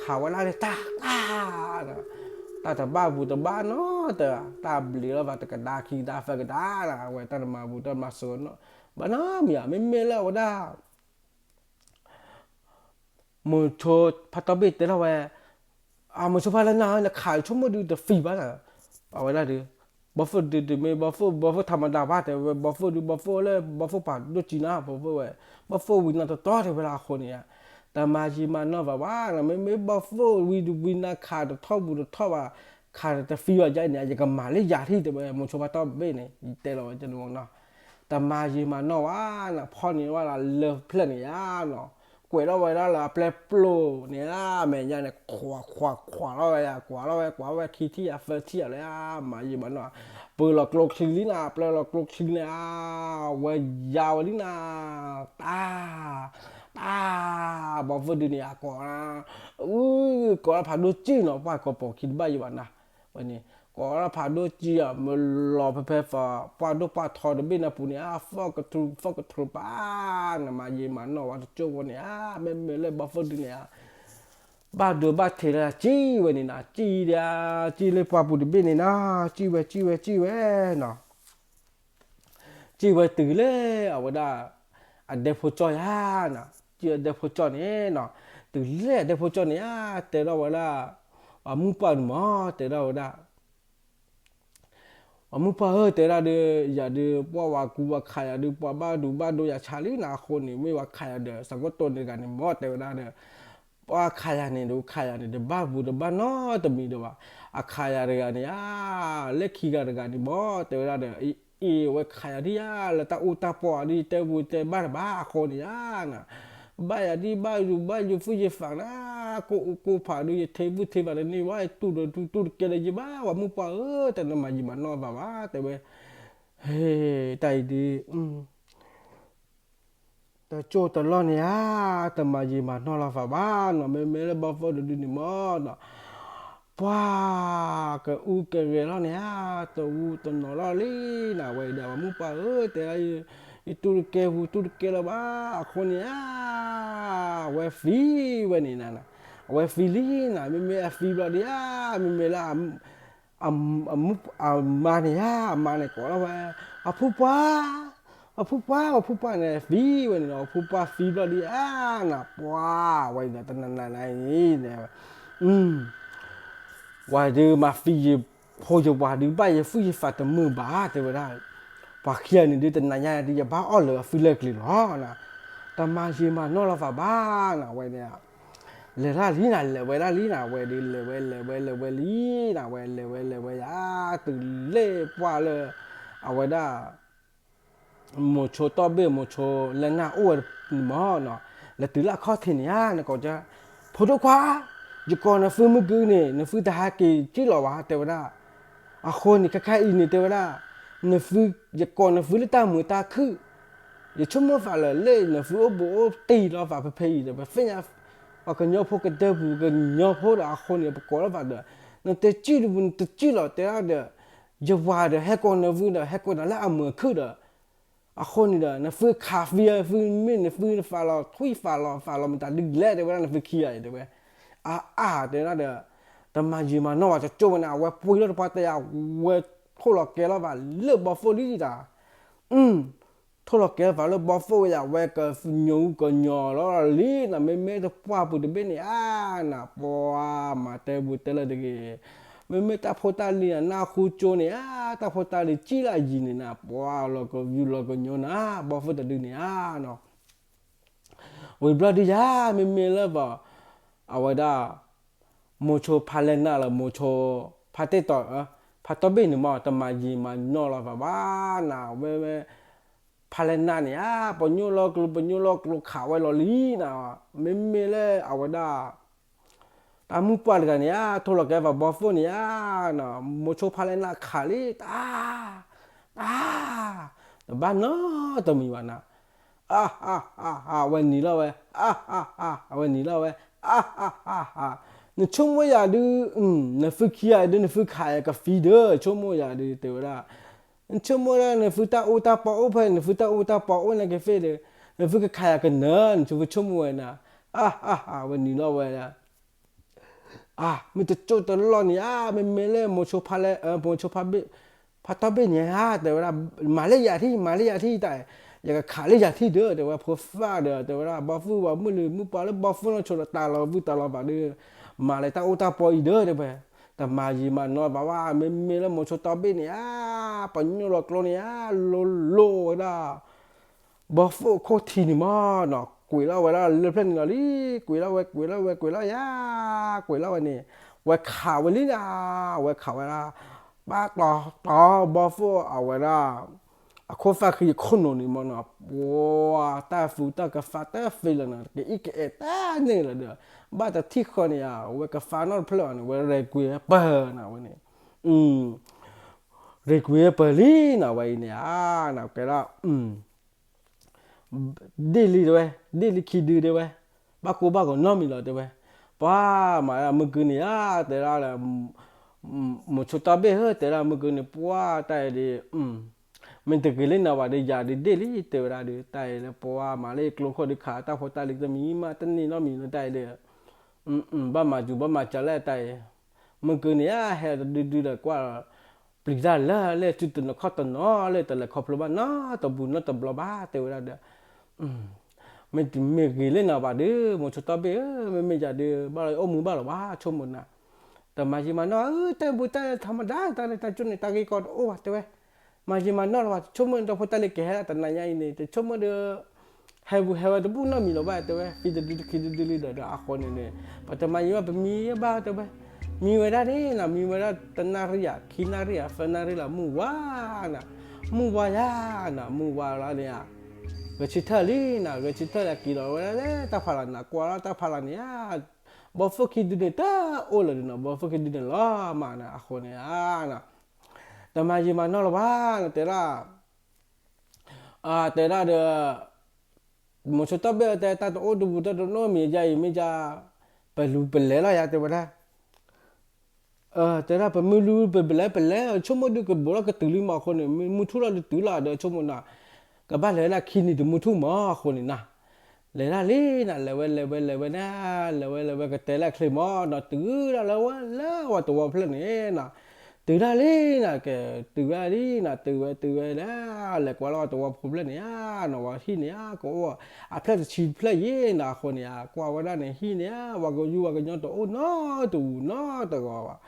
ခးဝဲဒၣ်လၢတၢ် တၢ် တၢ်တဘၣ်ပူၤတဘၣ်နီတဂၤ, တၢ်ဘျံးလီၤဘၣ်တကဒါခံကဒါသၢကဒါနၤ, အဝဲတၢ်တမၤပူၤတၢ်မၤစၢၤနီတဘၣ်နီတမံၤဧါ, မ့မ့ၢ်လၢအဝဲဒၣ် မိၤဆိဖးတီဘ့ၣ်တဲထီၣ်ဝဲ, အမိၤဆိဖးလဲၤနၤ နခးဆိကမိၣ်ဒုးတသံဘၣ်နၤ, အဝဲဒၣ်ဒုး, ဘီၣ်သိၣ်ဒုးတမ့ၢ်ဘီၣ်သိၣ် ဘီၣ်သိၣ်ထးမတၤဘၣ် တဲဝဲ ဘီၣ်သိၣ်ဒုး ဘီၣ်သိၣ်လၢ ဘီၣ်သိၣ်ပာ်ဒိၣ်ကံနၤ ဘီၣ်သိၣ်ဝဲ, ဘီၣ်သိၣ်ဝံၤနၤတတီတဲဝဲလၢအဃိန့ၣ်ဧါ, တမၤယံာ်မၤနီၢ်ဘၣ်ဘၣ်နၤ မ့မ့ၢ်ဘီၣ်သိၣ်ဝံၤဒုးဝံၤနၤခးတထီၣ်ပူၤတထီၣ်ဘၣ်, ခးတသံဘၣ်ယါန့ၣ် ယကမၤလၢယၤထံၣ်တဲဝဲ မိၤဆိဖးတီဘ့ၣ်န့ၣ် ယတဲလီၤဝဲကနီၤ တမၤယံာ်မၤနီၢ်ဝဲနၤ ဖီၣ်န့ၢ်ဝဲလၢလၢဖျၢၣ်န့ၣ်ဧါ, ကွဲးထီၣ်ဝဲဒၣ်လၢအပျဲၢ်ပျိန့ၣ်ဧါ, မဲာ်ညါန့ၣ် ခွးခွးခွးလီၤဝဲယၤ ကွၢ်လီၤဝဲကွၢ်ဝဲခံထံၣ်ယၤသၢထံၣ်ယၤလၢ မၤယံာ်မၤနီၢ်, ပၢၤလီၤကျိချံလံနၤ ပၢၤလီၤကျိချံန့ၣ်ဧါ, ဝဲယၤဝဲလံနၤ, တၢ် တၢ် ဘီၣ်သိၣ်ဒုးန့ၣ် အကိး အု ကိးလၢဖးဒိၣ်ကံနီၤ ပှၢ်ကိးပိာ်ခံတဘၣ်ယံၤဘၣ်နၤ, ဝဲန့ၣ် ကိးလၢဖးဒိၣ်ကံဧါ မ့ၢ်လီၤဖဲဖဲ ပှၢ်ဒိၣ်ပှၢ်ထီတဘ့ၣ်နၤပူၤန့ၣ် အသီၣ်ကထြူ သီၣ်ကထြူပၢ်, နမၤယံာ်မၤနီၢ်ဝဲတကၠိဖိန့ၣ်ဧါ, မ့မ့ၢ်လၢဘီၣ်သိၣ်ဒုးန့ၣ်ဧါ, ဘၣ်ဒိဘၣ်ထံးလၢကံဝဲန့ၣ်နၤ ကံဒၣ် ကံလၢပှၢ်ပူၤတဘ့ၣ်န့ၣ်နၤ, ကံဝဲကံဝဲကံဝဲနီၤ ကံဝဲတုၤလၢအဝဲဒၣ် အဒဲဖိကၠီၣ်ယါနၤ, ကံဝဲဒဲဖိကၠီၣ်န့ၣ်နီၤ, တုၤလၢအဒဲဖိကၠီၣ်န့ၣ်ဧါ, တဲထီၣ်ဝဲဒၣ် ပှၤမုၢ်ပှၢ်န့ၣ်မး တဲထီၣ်ဝဲဒၣ် ပှၤမုၢ်ပှၢ်ဧၢ တဲဒၣ်ဒီး ယၤဒုး ပှၤဝၤကူဝၤခးယၤဒုး ပှၤဘၣ်ဒူဘၣ်ဒိယၤဆါလံနၤအဃိန့ၣ် မ့ၢ်ဝၤခးယၤဒီး စးကတီၢ်န့ၣ်တဂၤန့ၣ်မး တဲဝဲဒၣ်ဒီး ပှၤခးယၤန့ၣ်ဒီး ခးယၤန့ၣ် တဘၣ်ပူၤတဘၣ်နီတမံၤဒီးဘၣ်, အခးယၤတဂၤန့ၣ်ဧါ, လၢခံဂၤတဂၤန့ၣ်မး တဲဝဲဒၣ်ဒီး အ့ၣ် ဝဲခးယၤဒ်ယါ လၢတၢ်အူတၢ်ပီၢ်ဒ်ယတဲပူၤတဲဘၣ်တဘၣ်အဃိန့ၣ်ဧါ ဘၣ်ယၤဒ်ဘၣ်ယိၤဘၣ်ယိၤသူၣ်ယသးနၤ, ကိၣ်အူကိၣ်ဖးဒုး ယထံဘူၣ်ထံဘၣ်တန့ၢ်ဘၣ် ယတူၢ်ဒီးတူၢ်တူၢ်တကဲလၢၤယဘၣ် ပှၤမုၢ်ပှၢ်ဧၢ တၢ်နမၤယံာ်မၤနီၢ်ဘၣ်ဘၣ် တဲဝဲ, ဟ့ တၢ်အံၤဒ် တကၠိၢ်တလီၢ်န့ၣ်ဧါ, တမၤယံာ်မၤနီၢ်လီၤသးဘၣ်နီၤ, မ့မ့ၢ်လၢဘီၣ်သိၣ်တဒုန့ၣ်မးနီၤ, ပှၤကအူကဂဲၤလီၤန့ၣ်ဧါ, တဝူတနီၤလီၤလံနၤ, ဝဲဒီးပှၤမုၢ်ပှၢ်ဧၢ တဲဒၣ် ယတူၢ်တကဲပူၤတူၢ်တကဲလၢၤဘၣ် အဃိန့ၣ်ဧါ, အဝဲသံဝဲန့ၣ်နၤ, အဝဲသံလံနၤ, မ့မ့ၢ်အသံဘျီဒ်ဧါ, မ့မ့ၢ်လၢ အမါန့ၣ်ဧါ, အမါန့ၣ်ကိးလီၤဝဲ, အဖုပှၢ်, အဖုပှၢ်, အဖုပှၢ်န့ၣ်သံဝဲန့ၣ်နီၤ, အဖုပှၢ်သံဘျီဒ်ဧါ, နပှၤဝဲဒီးတနၤနၤနၤအံၤန့ၣ်, ဝဲဒုးမၤသံယဖိယဝၤဒုး ဘၣ်ယသူၣ်ယသးတမုာ်ဘၣ် တဲဝဲဒၣ်, ပှၤခံဂၤန့ၣ်ဒုးတနၤညါဒုး ယဘၣ်အီၣ်လၢအသုလဲၤကျံၤလီၤနၤ, တမၤယံာ်မၤနီၢ်လီၤသးဘၣ်နၤ ဝဲန့ၣ် လဲၤတၢ်လံနၤ လဲၤဝဲဒၣ်လံနၤ ဝဲဒုးလဲၤဝဲလဲၤဝဲလဲၤဝဲလံနၤ ဝဲလဲၤဝဲလဲၤဝဲယၤ တုၤလၢပှၢ်လၢ အဝဲဒၣ် မိၤဆိတီၢ်ဘ့ၣ်မိၤဆိလၢနၢ်အိၣ်ဝဲန့ၣ်မးနီၤ လဲၤတုၤလၢအခီၣ်ထံးန့ၣ်ဧါ နကိးက ဖိဒိၣ်ခွါ ယကိးနသုမုၢ်ကုန့ၣ် နသုတဟဲက့ၤကံၣ်လီၤဘၣ် တဲဝဲဒၣ်, အဃိန့ၣ် ခဲခါအံၤန့ၣ် တဲဝဲဒၣ်, နသု ယကိးနသုလၢတၢ်မုာ်တၢ်ခုၣ် ယဆိကမိၣ်သးလၢ လၢနသုအိၣ်ဘူးအိၣ်တံၢ်လီၤသးဖဲဖဲအံၤဒီး ပသ့ၣ်ညါ ပှၤကညီဖိကဒဲပူၤကညီဖိဒီးအဃိန့ၣ် ပကိးလီၤသးဒီး နတကံၣ်တပူၤ နတကံၣ်လီၤ တဲဒၣ်ဒီး ယဝၤဒီး ဟဲကိးနသုဒီး ဟဲကိးနၤလၢအမုာ်အခုၣ်ဒီး အဃိန့ၣ်ဒီး နသုခးသံ သုမ့ၢ်နသုသးလီၤ ထွံၣ်သးလီၤ သးလီၤမတၤဒ်လဲၣ် တဲဝဲဒၣ် နသုခံဂၤအံၤ တဲဝဲ အါအါ တဲဝဲဒၣ်ဒီး တမၤယံာ်မၤနီၢ်ဘၣ် တကၠိၢ်ဝဲန့ၣ် အဝဲပှ့ၤလီၤတပှၢ်တဲယၤ ဝဲထိၣ်လီၤကဲလီၤဘၣ်လၢဘီၣ်သိၣ်လံတၢ် ထိၣ်လီၤကဲလီၤဘၣ်လၢဘီၣ်သိၣ်ဝဲယၤ ဝဲကညီကညီလီၤလံ နမ့မ့ၢ်တပှၢ်ပူၤတဘ့ၣ်န့ၣ်ဧါ နပှၤမၤတဲပူၤတဲလၢတဂ့ၤ မ့မ့ၢ်တၢ်ဖိတၢ်လံၤနၤ နၢ်ဟူကၠိန့ၣ်ဧါ တၢ်ဖိတၢ်လံၤကံၣ်လၢအယံၤန့ၣ်နၤ ပှၤလီၤကယူၤလီၤကညီနၤ ဘီၣ်သိၣ်တဒုန့ၣ်ဧါနီၤ ဝံၤဘျီဒုယၤ မ့မ့ၢ်လၢပှၤ အဝဲဒၣ် မိၤဆိဖးလဲၢ်နၢ်လၢမိၤဆိ ဖးတ့ၢ်တီၤ ဖးတီၢ်ဘ့ၣ်န့ၣ်မ့ၢ် တမၤယံာ်မၤနီၢ်လီၤဘၣ်ဘၣ်နၤ ဝဲဝဲ ဖါလဲၢ်နၢ်န့ၣ်ဧါ ပညိၣ်လီၤကျိ ပညိၣ်လီၤကျိခးဝဲလီၤလံနၤ, မ့မ့ၢ်လၢအဝဲဒၣ် တၢ်မုၢ်ပှၢ်တဂၤန့ၣ်ဧါ ထိၣ်လီၤကဲပှၤဘီၣ်သိၣ်န့ၣ်ဧါ, မိၤဆိဖါလဲၢ်နၢ်ခးလံ တၢ် တၢ် တဘၣ်နီတမံၤဘၣ်နၤ, အါ အါ အါ အါ အဝဲနံၤလီၤဝဲ အါ အါ အါ အဝဲနံၤလီၤဝဲ အါ အါ အါ အါ နဆိကမိၣ်ယၤဒုး နဖုခံဂၤဒုး နဖုခးယၤကဖံဒီး ဆိကမိၣ်ယၤဒုး တဲဝဲဒၣ် နဆိကမိၣ်ဒၣ် နဖုတၢ်အူတၢ်ပီအိၣ်ဖဲ နဖုတၢ်အူတၢ်ပီအိၣ်န့ၣ်ကဖ့ဒီး နဖုကခးယၤကနၢၤ နဆိကမိၣ်ဝဲနၤ, အါ အါ အါ ဝဲနံၤလီၤဝဲဒၣ် အါ မ့ၢ်တကၠိၣ်တလီၢ်န့ၣ်ဧါ မ့မ့ၢ်လၢမိၤဆိဖါလဲၢ် မိၤဆိဖါဘ့ၣ် ဖါတီၢ်ဘ့ၣ်န့ၣ်ဧါ တဲဝဲဒၣ် မၤလၢယၤထံၣ် မၤလၢယၤထံၣ်တၢ် ယကခးလၢယၤထံၣ်ဒီး တဲဝဲဖိသၣ်ဒီး တဲဝဲဒၣ် ဘီၣ်သိၣ်ဝဲမုၢ်လံၤမုၢ်ပှၢ်လၢဘီၣ်သိၣ်နီၢ်ဆိဒီးတၢ်လီၤဘုၣ်တၢ်လီၤဘၣ်ဒီး မၤလၢတၢ်အူတၢ်ပီအံၤဒီး တဲဝဲ တမၤယံာ်မၤနီၢ်ဘၣ်ဘၣ် မ့မ့ၢ်လၢမိၤဆိတီၢ်ဘ့ၣ်န့ၣ်ဧါ ပညိၣ်လီၤကျိန့ၣ်ဧါ လိၤလိၤဝဲဒၣ် ဘီၣ်သိၣ်ခိၣ်ထံးန့ၣ်မ့ၢ်နီၤ ကွံာ်လီၤဝဲဒၣ်လၢဖျၢၣ်န့ၣ်လီၤလံ, ကွံာ်လီၤဝဲ ကွံာ်လီၤဝဲ ကွံာ်လီၤယၤ, ကွံာ်လီၤဝဲန့ၣ် ဝဲခးဝဲလံဒၣ်, ဝဲခးဝဲဒၣ် ဘၣ်တီတီဘီၣ်သိၣ်အဝဲဒၣ် အခိၣ်သၣ်ဃံအခိၣ်နူာ်န့ၣ်မ့ၢ်နီၤ ပှၤတၢ်သူတၢ်ကသါတသ့လၢၤနီၤ ကအံၣ်ကအဲးတၢ်န့ၣ်လီၤဒီး ဘၣ်တထံၣ်ဃီန့ၣ်ဧါ ဝဲကသါနီတဖျၢၣ်ဘၣ်န့ၣ် ဝဲရဲၣ်ကွံာ်ဝဲပၢၢ်နၤဝဲန့ၣ် ရ့ၣ်ကွံာ်ဝဲပၢၢ်လံနီၤ ဝဲအံၤန့ၣ်ဧါ, နကဲဒၣ် ဒ့ၣ်လံတဲဝဲ, ဒ့ၣ်လံခံဒုတဲဝဲ, ဘၣ်ကိၢ်ဘၣ်ဂီၤနီတမံၤလီၤတဲဝဲ, ပှၤမၤဒၣ်မုၢ်ကုန့ၣ်ဧါ တဲဒၣ်လၢ မိၤဆိတီၢ်ဘ့ၣ်ဧၢ တဲဒၣ်မုၢ်ကုန့ၣ် ပှၤတၢ်အံၤဒ် မ့ၢ်တဂ့ၤလၢနၤဘၣ်ဒီး ယၤဒုးဒ့ၣ်လံ တဲဝဲဒၣ်ဒီး တၢ်အံၤလၢပှၤမၤလၢယကျိခိၣ်ဒီးခးတၢ်ဖိတၢ်လံၤတမံၤမး တန့ၢ်နီတမံၤလၢတၢ်အံၤဒီး ဘၣ်မၤစူၤဘၣ်မၤစၢၤလၢတၢ်အံၤ, မုၢ်ကုန့ၣ်ဧါ ဟဲတဒုဒုဒီးကွၢ် ပျံၤတၢ်လၢလၢစုတနီၤခီၣ်တနီၤလၢတလဲၤခီဖျိဘၣ်နီတဘူၣ်နီတဘျီဘၣ် တဲဝဲဒၣ်ဒီး မ့ၢ်တမ့ၢ်ဂ့ၤလၢနၤဘၣ်ဒီး မိၤဆိတီၢ်ဘ့ၣ်ဧၢ မ့မ့ၢ်ယၤဒီး ဘၣ်လီၤအိၣ်မူဘၣ်လီၤဘၣ် ဆိကမိၣ်နၤ, တမၤယံာ်မၤနီၢ်ဧၢ တၢ်ဘူၣ်တၢ်ထီမဒါ တၢ်လၢတၢ်ကၠိၣ်န့ၣ် တၢ်ဂ့ၢ်ကီတအိၣ်ဘၣ်တဲဝဲ, မၤယံာ်မၤနီၢ်လီၤဘၣ် ဆိကမိၣ်ဒီးဖိတၢ်လံၤကဟဲဒၣ်တနၤညါအံၤန့ၣ် တဆိကမိၣ်ဒီး ဟဲဝံၤဟဲဝဲတဘူၣ်နီတမံၤလီၤဘၣ်တဲဝဲ ဖံတဒုတခံတဒုလံဒီး ဒီးအဃိန့ၣ်န့ၣ် ပတမၤယံာ်ဘၣ် ပမံဘၣ်တဲဝဲ, မံဝဲဒၣ်န့ၣ်နီၤ မံဝဲဒၣ်တနၣ်ရံၣ်ယၤ ခံနၣ်ရံၣ်ယၤ သၢနၣ်ရံၣ်လီၤ မုၢ်ဝါနၤ, မုၢ်ဝါယၤနၤ မုၢ်ဝါလီၤန့ၣ်ဧါ, ဂဲၤဆၢထၢၣ်လံနၤ ဂဲၤဆၢထၢၣ်လၢက့ၤလီၤဝဲဒၣ်လၢတၢ်ဖးလီၤနၤ ကွၢ်လီၤတၢ်ဖးလီၤန့ၣ်ဧါ, ဘီဖိခံဒုန့ၣ်တအိၣ်လၢၤဒီးနီၤ ဘီဖိခံဒုန့ၣ်လီၤမးနၤ အဃိန့ၣ်ဧါ တမၤယံာ်မၤနီၢ်လၢၤဘၣ် တဲဒၣ် တဲဒၣ်ဒီး မိၤဆိတီၢ်ဘ့ၣ်တဲတၢ်တအိၣ်တဘူၣ်တၢ်တနီတမံၤယါအံၤမ့ၢ်ယါ ပလူၤပလဲၤလီၤယါတဲဝဲဒၣ်, တဲဒၣ်ပမုၢ်လူၤ ပလဲၤပလဲၤ ဆိကမိၣ်ဒုးကဘိးလီၤကတုၤလံမးအဃိန့ၣ် မုၢ်ထူၣ်လီၤဒုးတုၤလီၤဒီးဆိကမိၣ်နၤ, ကဘၣ်လဲၤဝဲဒၣ်ခံနံၤတမုၢ်ထူၣ်မးအဃိန့ၣ်နၤ, လဲၤဒၣ်လံနၤ လဲၤဝဲလဲၤဝဲလဲၤဝဲနၤ, လဲၤဝဲလဲၤဝဲကတဲလၢအချ့မးနီၤ တုၤဒၣ်လၢဝဲလၢဝဲတဝီဖျၢၣ်န့ၣ်နၤ တုၤဒၣ်လံနၤ ကဲ တုၤဝဲလံနၤ တုၤဝဲတုၤဝဲဒၣ် လဲၤကွၢ်လီၤတဝီဖိဖျၢၣ်န့ၣ်ဧါ နီၤ ဝဲဟံၣ်န့ၣ်ဧါ ကအိၣ် အဖျၢၣ်တဆံဖျၢၣ်ယဲနၤ အဃိန့ၣ်ဧါ ကွၢ်ဝဲဒၣ်န့ၣ် ဟံၣ်န့ၣ်ဧါ ပှၤကယူၤပှၤကညီတအိၣ်နီတဂၤဘၣ်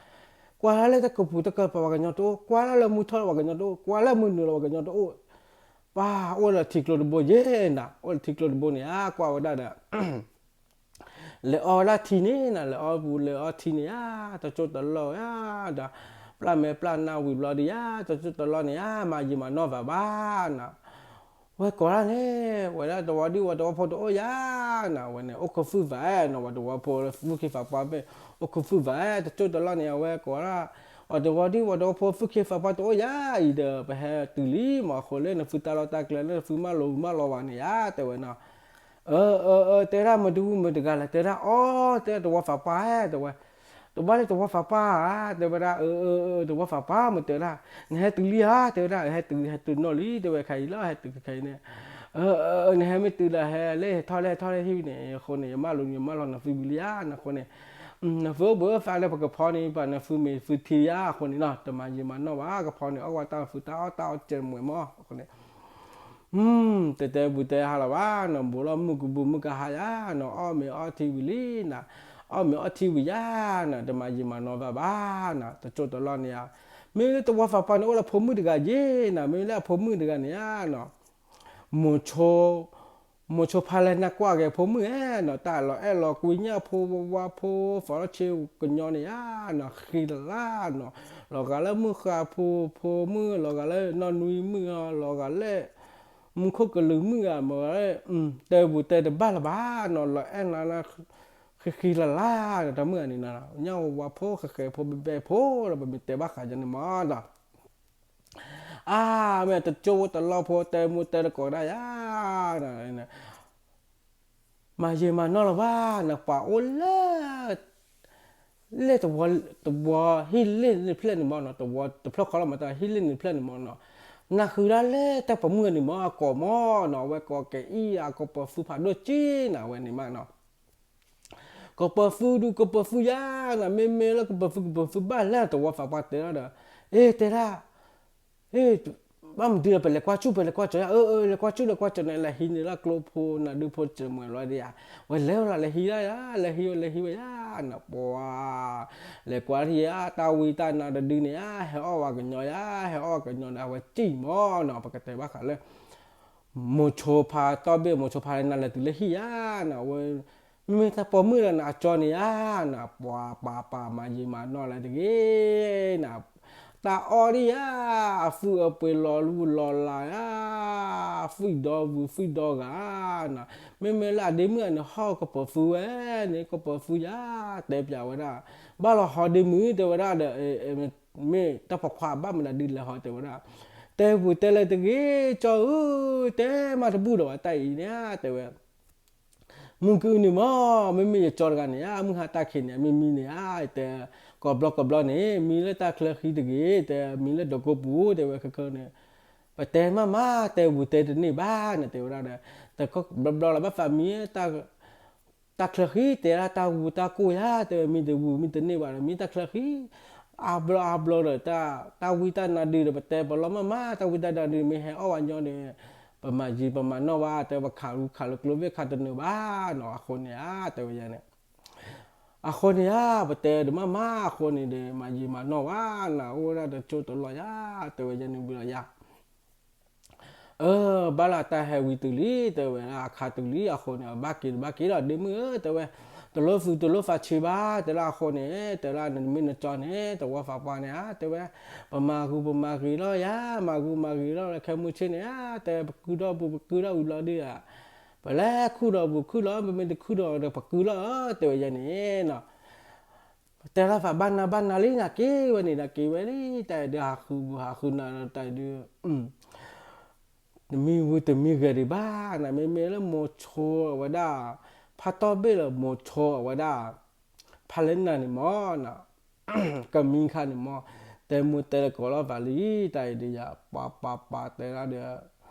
ကွၢ်လၢတကပူၤတကပၤပှၤကညီတအိၣ် ကွၢ်လၢလၢမုၢ်ထီၣ်ပှၤကညီတအိၣ် ကွၢ်လၢမုၢ်နုာ်လီၤပှၤကညီတအိၣ် ပှၤအိၣ်လၢထံကျိတဘိယဲနၤ အိၣ်လၢထံကျိတဘိန့ၣ်ဧါ ကွၢ်ဝဲဒၣ်ဒီး လဲၤအီဝဲဒၣ်ထံန့ၣ်နၤ လဲၤအီပူၤလဲၤအီထံန့ၣ်ဧါ တကၠိၣ်တလီၢ်ဧါ ဒီး ပျၢ်မဲာ်ပျၢ်နါဝံၤဘျီဒံးဧါ တကၠိၣ်တလီၢ်န့ၣ်ဧါ မၤယံာ်မၤနီၢ်ဘၣ်ဘၣ်နၤ ဝဲကိးဒၣ်န့ၣ် ဝဲဒၣ်တဝီဒံၣ်ဝဲတဝီဖိတအိၣ်ယါနၤ ဝဲန့ၣ် အိၣ်ခိးဖုၣ်ဘၣ်နၤ ဝဲတဝီဖိလၢသူၣ်က့ၤသးပှၢ်မ့ၢ် အိၣ်ခိးဖုၣ်ဘၣ် တကၠိၣ်တလီၢ်န့ၣ် အဝဲကိးဒၣ် ဝဲတဝီဒံၣ်ဝဲတဝီဖိသူၣ်က့ၤသးပှၢ်တအိၣ်ယါအံၤဒီး ပဟဲတုၤလံမးအဃိလၢနဖုတၢ်လီၢ်တၢ်ကျဲလၢနဖုမၢလီၤမၢလီၤဘၣ်န့ၣ်ဧါ တဲဝဲနီၤ အၢ အၢ အၢ တဲဒၣ်မတၤမတၤတဂၤလဲၣ် တဲဒၣ်အီ တဲဒၣ်တဝီသးပှၢ် တဲဝဲ တဘၣ်လၢတဝီသးပှၢ်ဧါ တဲဝဲဒၣ် အၢ အၢ အၢ တဝီသးပှၢ် မတၤတဲဒၣ် နဟဲတုၤလံဧါ တဲဝဲဒၣ် ဟဲတုၤ ဟဲတုၤနီၣ်လံ တဲဝဲခါအံၤလီၤ ဟဲတုၤခဲအံၤန့ၣ် အၢ အၢ အၢ နဟဲမ့ၢ်တုၤဒီး ဟဲလၢဟဲထီၣ်လၢဟဲထီၣ်လၢဟံၣ်န့ၣ် အဃိန့ၣ် ယမၢလီၤ ယမၢလီၤနဖုဝံၤလံဧါ နဃိန့ၣ် နဖုအိၣ်ဘှံးအိၣ်သါလၢပကဖီန့ၣ် ပှၤနဖုမ့ၢ်ဖုထံဧါ အဃိန့ၣ်နီၤ တမၤယံာ်မၤနီၢ်ဘၣ် ကဖီန့ၣ် အီၣ်ဝဲတၢ်ဖုတၢ်အီၣ်တၢ်အီၣ်ကဲမွဲမး အဃိန့ၣ် တဲတဲဘူးတဲဟါလီၤဘၣ်နီၤ ဘူးလီၤမုၢ်ကဘူးမုၢ်ကဟါယါနီၤ အီၣ်မ့ၤအီထံဝံၤလံနၤ အီၣ်မ့ၤအီထံဝံၤယါနီၤ တမၤယံာ်မၤနီၢ်ဘၣ်ဘၣ်နီၤ တကၠိၣ်တလီၢ်န့ၣ်ဧါ မ့ၢ်လၢတဝီသးပှၢ်န့ၣ် အိၣ်လၢဖိမုၣ်တဂၤယ့နီၤ မ့ၢ်လၢအဖိမုၣ်တဂၤန့ၣ်ဧါနီၤ မိၤဆိ မိၤဆိဖါလဲၢ်နၢ်ကွၢ်က့ၤဖိမုၣ်ဧါနီၤ တၢ်လီၤအဲၣ်လီၤကွံညၣ်ဖိဝါဖိ သီလီၤဆ့ကညီန့ၣ်ဧါနီၤ ဃံလၤနီၤ လီၤဂာ်လၢမုၢ်ဃါဖိဖိမုၣ်, လီၤဂာ်လၢနီၢ်နွံမုၣ်, လီၤဂာ်လၢ မူခိၣ်ကလူးမုၣ်ဧါ, မ့ၢ်ဝဲ တဲပူၤတဲတဘၣ်လၢၤဘၣ်နီၤ, လီၤအဲၣ်နၤ ဃံဃံလၤလၤ တၢ်မုၣ်ဂၤန့ၣ်နီၤ, ညၣ်ဝါဖိ ဃဲၤဃဲၤဖိ ဘဲဘဲဖိဒီး ပမ့ၢ်တဲဘၣ်ဃးယၤန့ၣ်မးဒီး အါ မ့ၢ်တကၠိဖိတလီၢ်ဖိ တဲမူတဲတကိးဒၣ်ယၤ မၤယံာ်မၤနီၢ်လၢၤဘၣ်နီၤ, ပှၤအိၣ်လၢ လ့ၣ်တဝီ တဝီဟံၣ်လ့ၣ်န့ၣ်တဖျၢၣ်န့ၣ်မးနီၤ, တဝီတဖျၢၣ်ခီလီၤမး တၢ်ဟံၣ်လ့ၣ်န့ၣ်တဖျၢၣ်န့ၣ်မးနီၤ, နၢ်ဃုဒၣ်လၢတၢ်ပိာ်မုၣ်န့ၣ်မး အကိးမးနီၤ, အဝဲကိးက့ၤအံၤ အကိးပၢၤဖုဖးဒိၣ်က့နီၤ, အဝဲန့ၣ်မးနီၤ ကပၢၤဖုဒုး ကပၢၤဖုယၤနီၤ, မ့မ့ၢ်လၢကပၢၤဖု ကပၢၤဖုဘၣ်လဲၣ် တဝီဖးပှၢ်တဲဒၣ်ဒီး, အ့ တဲဒၣ်, အ့ ဘၣ်မနုၤဒီး ပလဲၤကွၢ်ဆူၣ် ပလဲၤကွၢ်ကၠီယၤ, အၢ အၢ လဲၤကွၢ်ဆူၣ် လဲၤကွၢ်ကၠီန့ၣ် လဲၤဟံးန့ၢ်လၢကျိဖိနၤဒုဖိစၢၤမုၢ်လီၤဒံးယၤ, ဝဲလဲၤဝဲလီၤ လဲၤဟံးဒၣ်ယၤ, လဲၤဟံးဝဲ လဲၤဟံးဝဲယၤနီၤ, ပှၤ လဲၤကွၢ်ထံၣ်ယၤ တၢ်ဝံတၢ်နါတဒုန့ၣ်ဧါ, ဟဲအီၣ်ဝဲကညီယၤ, ဟဲအီၣ်ဝဲကညီဒီး အဝဲစံၣ်မးနီၤ, ပကတဲဘၣ်ဃးလၢ မိၤဆိဖးတီၢ်ဘ့ၣ် မိၤဆိဖးနၤလဲၤတုၤလၢဟံၣ်ယၤနီၤ, အဝဲ မ့မ့ၢ်တၢ်ပိာ်မုၣ်ဒီးနီၤ အကၠီန့ၣ်ဧါနီၤ, ပှၤပာ်ပာ်မၤယံာ်မၤနီၢ်လၢတဂ့ၤနီၤ, တၢ်အီၣ်ဒံးဧါ, အဖုအပှ့ၤလီၤလူလီၤလးဧါ, ဖှံၣ်ဒီဝုၤ ဖှံၣ်ဒီဂၤနီၤ, မ့မ့ၢ်လၢအဒ့မုၣ်အန့ၣ် ဟီၣ်ကပၢၤဖုဝဲန့ၣ် ကပၢၤဖုယၤ, တဲပျးဝဲဒၣ်, ဘၣ်လီၤဟီဒ့မုၣ် တဲဝဲဒၣ်ဒီး, မ့ၢ်တၢ်ပိာ်ခွါဘၣ်မနုၤဒုးလဲၤဟီ တဲဝဲဒၣ်, တဲပူၤတဲလဲၤတဂ့ၤ ကၠီဧၢ, တဲမးတဘူၣ်ဒီးဝဲတၢ်အံၤန့ၣ် တဲဝဲ မုၢ်ကအုန့ၣ်မး, မ့မ့ၢ်ယကၠီတဂၤန့ၣ်ဧါ, မုၢ်ဟါတၢ်ခံးန့ၣ် မ့ၢ်မံန့ၣ်ဧါ, တဲ ကိးဘျီကိးဘျီန့ၣ် မံလၢတၢ်ချၢဃံတဂ့ၤ, တဲမံလၢဒိးကိပူၤ တဲဝဲခဲကၢန့ၣ်, ပတဲမးမး တဲဝူၤတဲတန့ၢ်ဘၣ်န့ၣ် တဲဝဲဒၣ်ဒီး, တကိးဘျီဘျီလၢဘၣ်သးမံ တၢ်ချၢဃံ တဲဒၣ်တၢ်ဝူၤတၢ်ကိၢ်ယၤ တဲဝဲ မံတဝူၤမံတန့ၢ်ဘၣ်ဒီး မံတၢ်ချၢဃံ, အါဘျီအါဘျီဒီး တၢ်ဝံတၢ်နါဒုဒီး ပတဲပလီၢ်မးမး တၢ်ဝံတၢ်နါဒုမ့ၢ်ဟဲအီၣ်ဝဲညီဒီး ပမၤယံာ်ပမၤနီၢ်ဘၣ် တဲဝဲ ပခးလူၤခးလၢကျိမ့ၢ်ခးတနၢၤဘၣ်နီၤ အဃိန့ၣ်ဧါ တဲဝဲယၤန့ၣ်, အဃိန့ၣ်ဧါ ပတဲဒုးမးမး အဃိန့ၣ်ဒီး မၤယံာ်မၤနီၢ်ဘၣ်နီၤ အိၣ်ဝဲဒၣ်တကၠိတလီၢ်ယၤ တဲဝဲယၤန့ၣ်ဝံၤလီၤယၤ အၢ ဘၣ်လၢတၢ်ဟဲဝံၤတုၤလံ တဲဝဲဒၣ် အခါတုၤလံ အဃိန့ၣ် ဘၣ်က့ၤတဘၣ်က့ၤဒီး ဒ့မုၣ်ဧၢ တဲဝဲ, တလိၣ်သူတလိၣ်သးဆံးဘၣ် တဲဒၣ် အဃိန့ၣ် တဲဒၣ် နမ့ၢ်နကၠီန့ၣ် တဝီသးပှၢ်န့ၣ်ဧါ တဲဝဲ, ပမၤဂူာ်ပမၤဂ့ၤလီၤယၤ မၤဂူာ်မၤဂ့ၤလီၤ လၢခဲမုၢ်ဆ့ၣ်န့ၣ်ဧါ တဲ ပကုၢ်ထီၣ်ပူၤ ပကုၢ်ထီၣ်ဝံၤလီၤဒုးဧါ, ပလဲၤခူၣ်ဒီးပူၤခူၣ်လီၤ ပမ့ၢ်တခူၣ်ဒီး ပကုၢ်လီၤဧၢ တဲဝဲယၤန့ၣ်နီၤ တဲလီၤသးဘၣ်နၤဘၣ်နၤလံ နက့ၤဝဲန့ၣ် နက့ၤဝဲလံ တၢ်အံၤဒုး ဟးဃုပူၤဟးဃုနၤဒီး တၢ်အံၤဒုး တမံဝံၤတမံဂဲၤဒံးဘၣ် နမ့မ့ၢ်လၢမိၤဆိအဝဲဒၣ် ဖးတီၢ်ဘ့ၣ်လၢမိၤဆိအဝဲဒၣ် ဖးလဲၢ်နၤန့ၣ်မး ကမံခါန့ၣ်မး တဲမူတဲတကိးလီၤသးလံ တၢ်အံၤဒုးယၤ ပှၤပှၤပှၤတဲဒၣ်ဒီး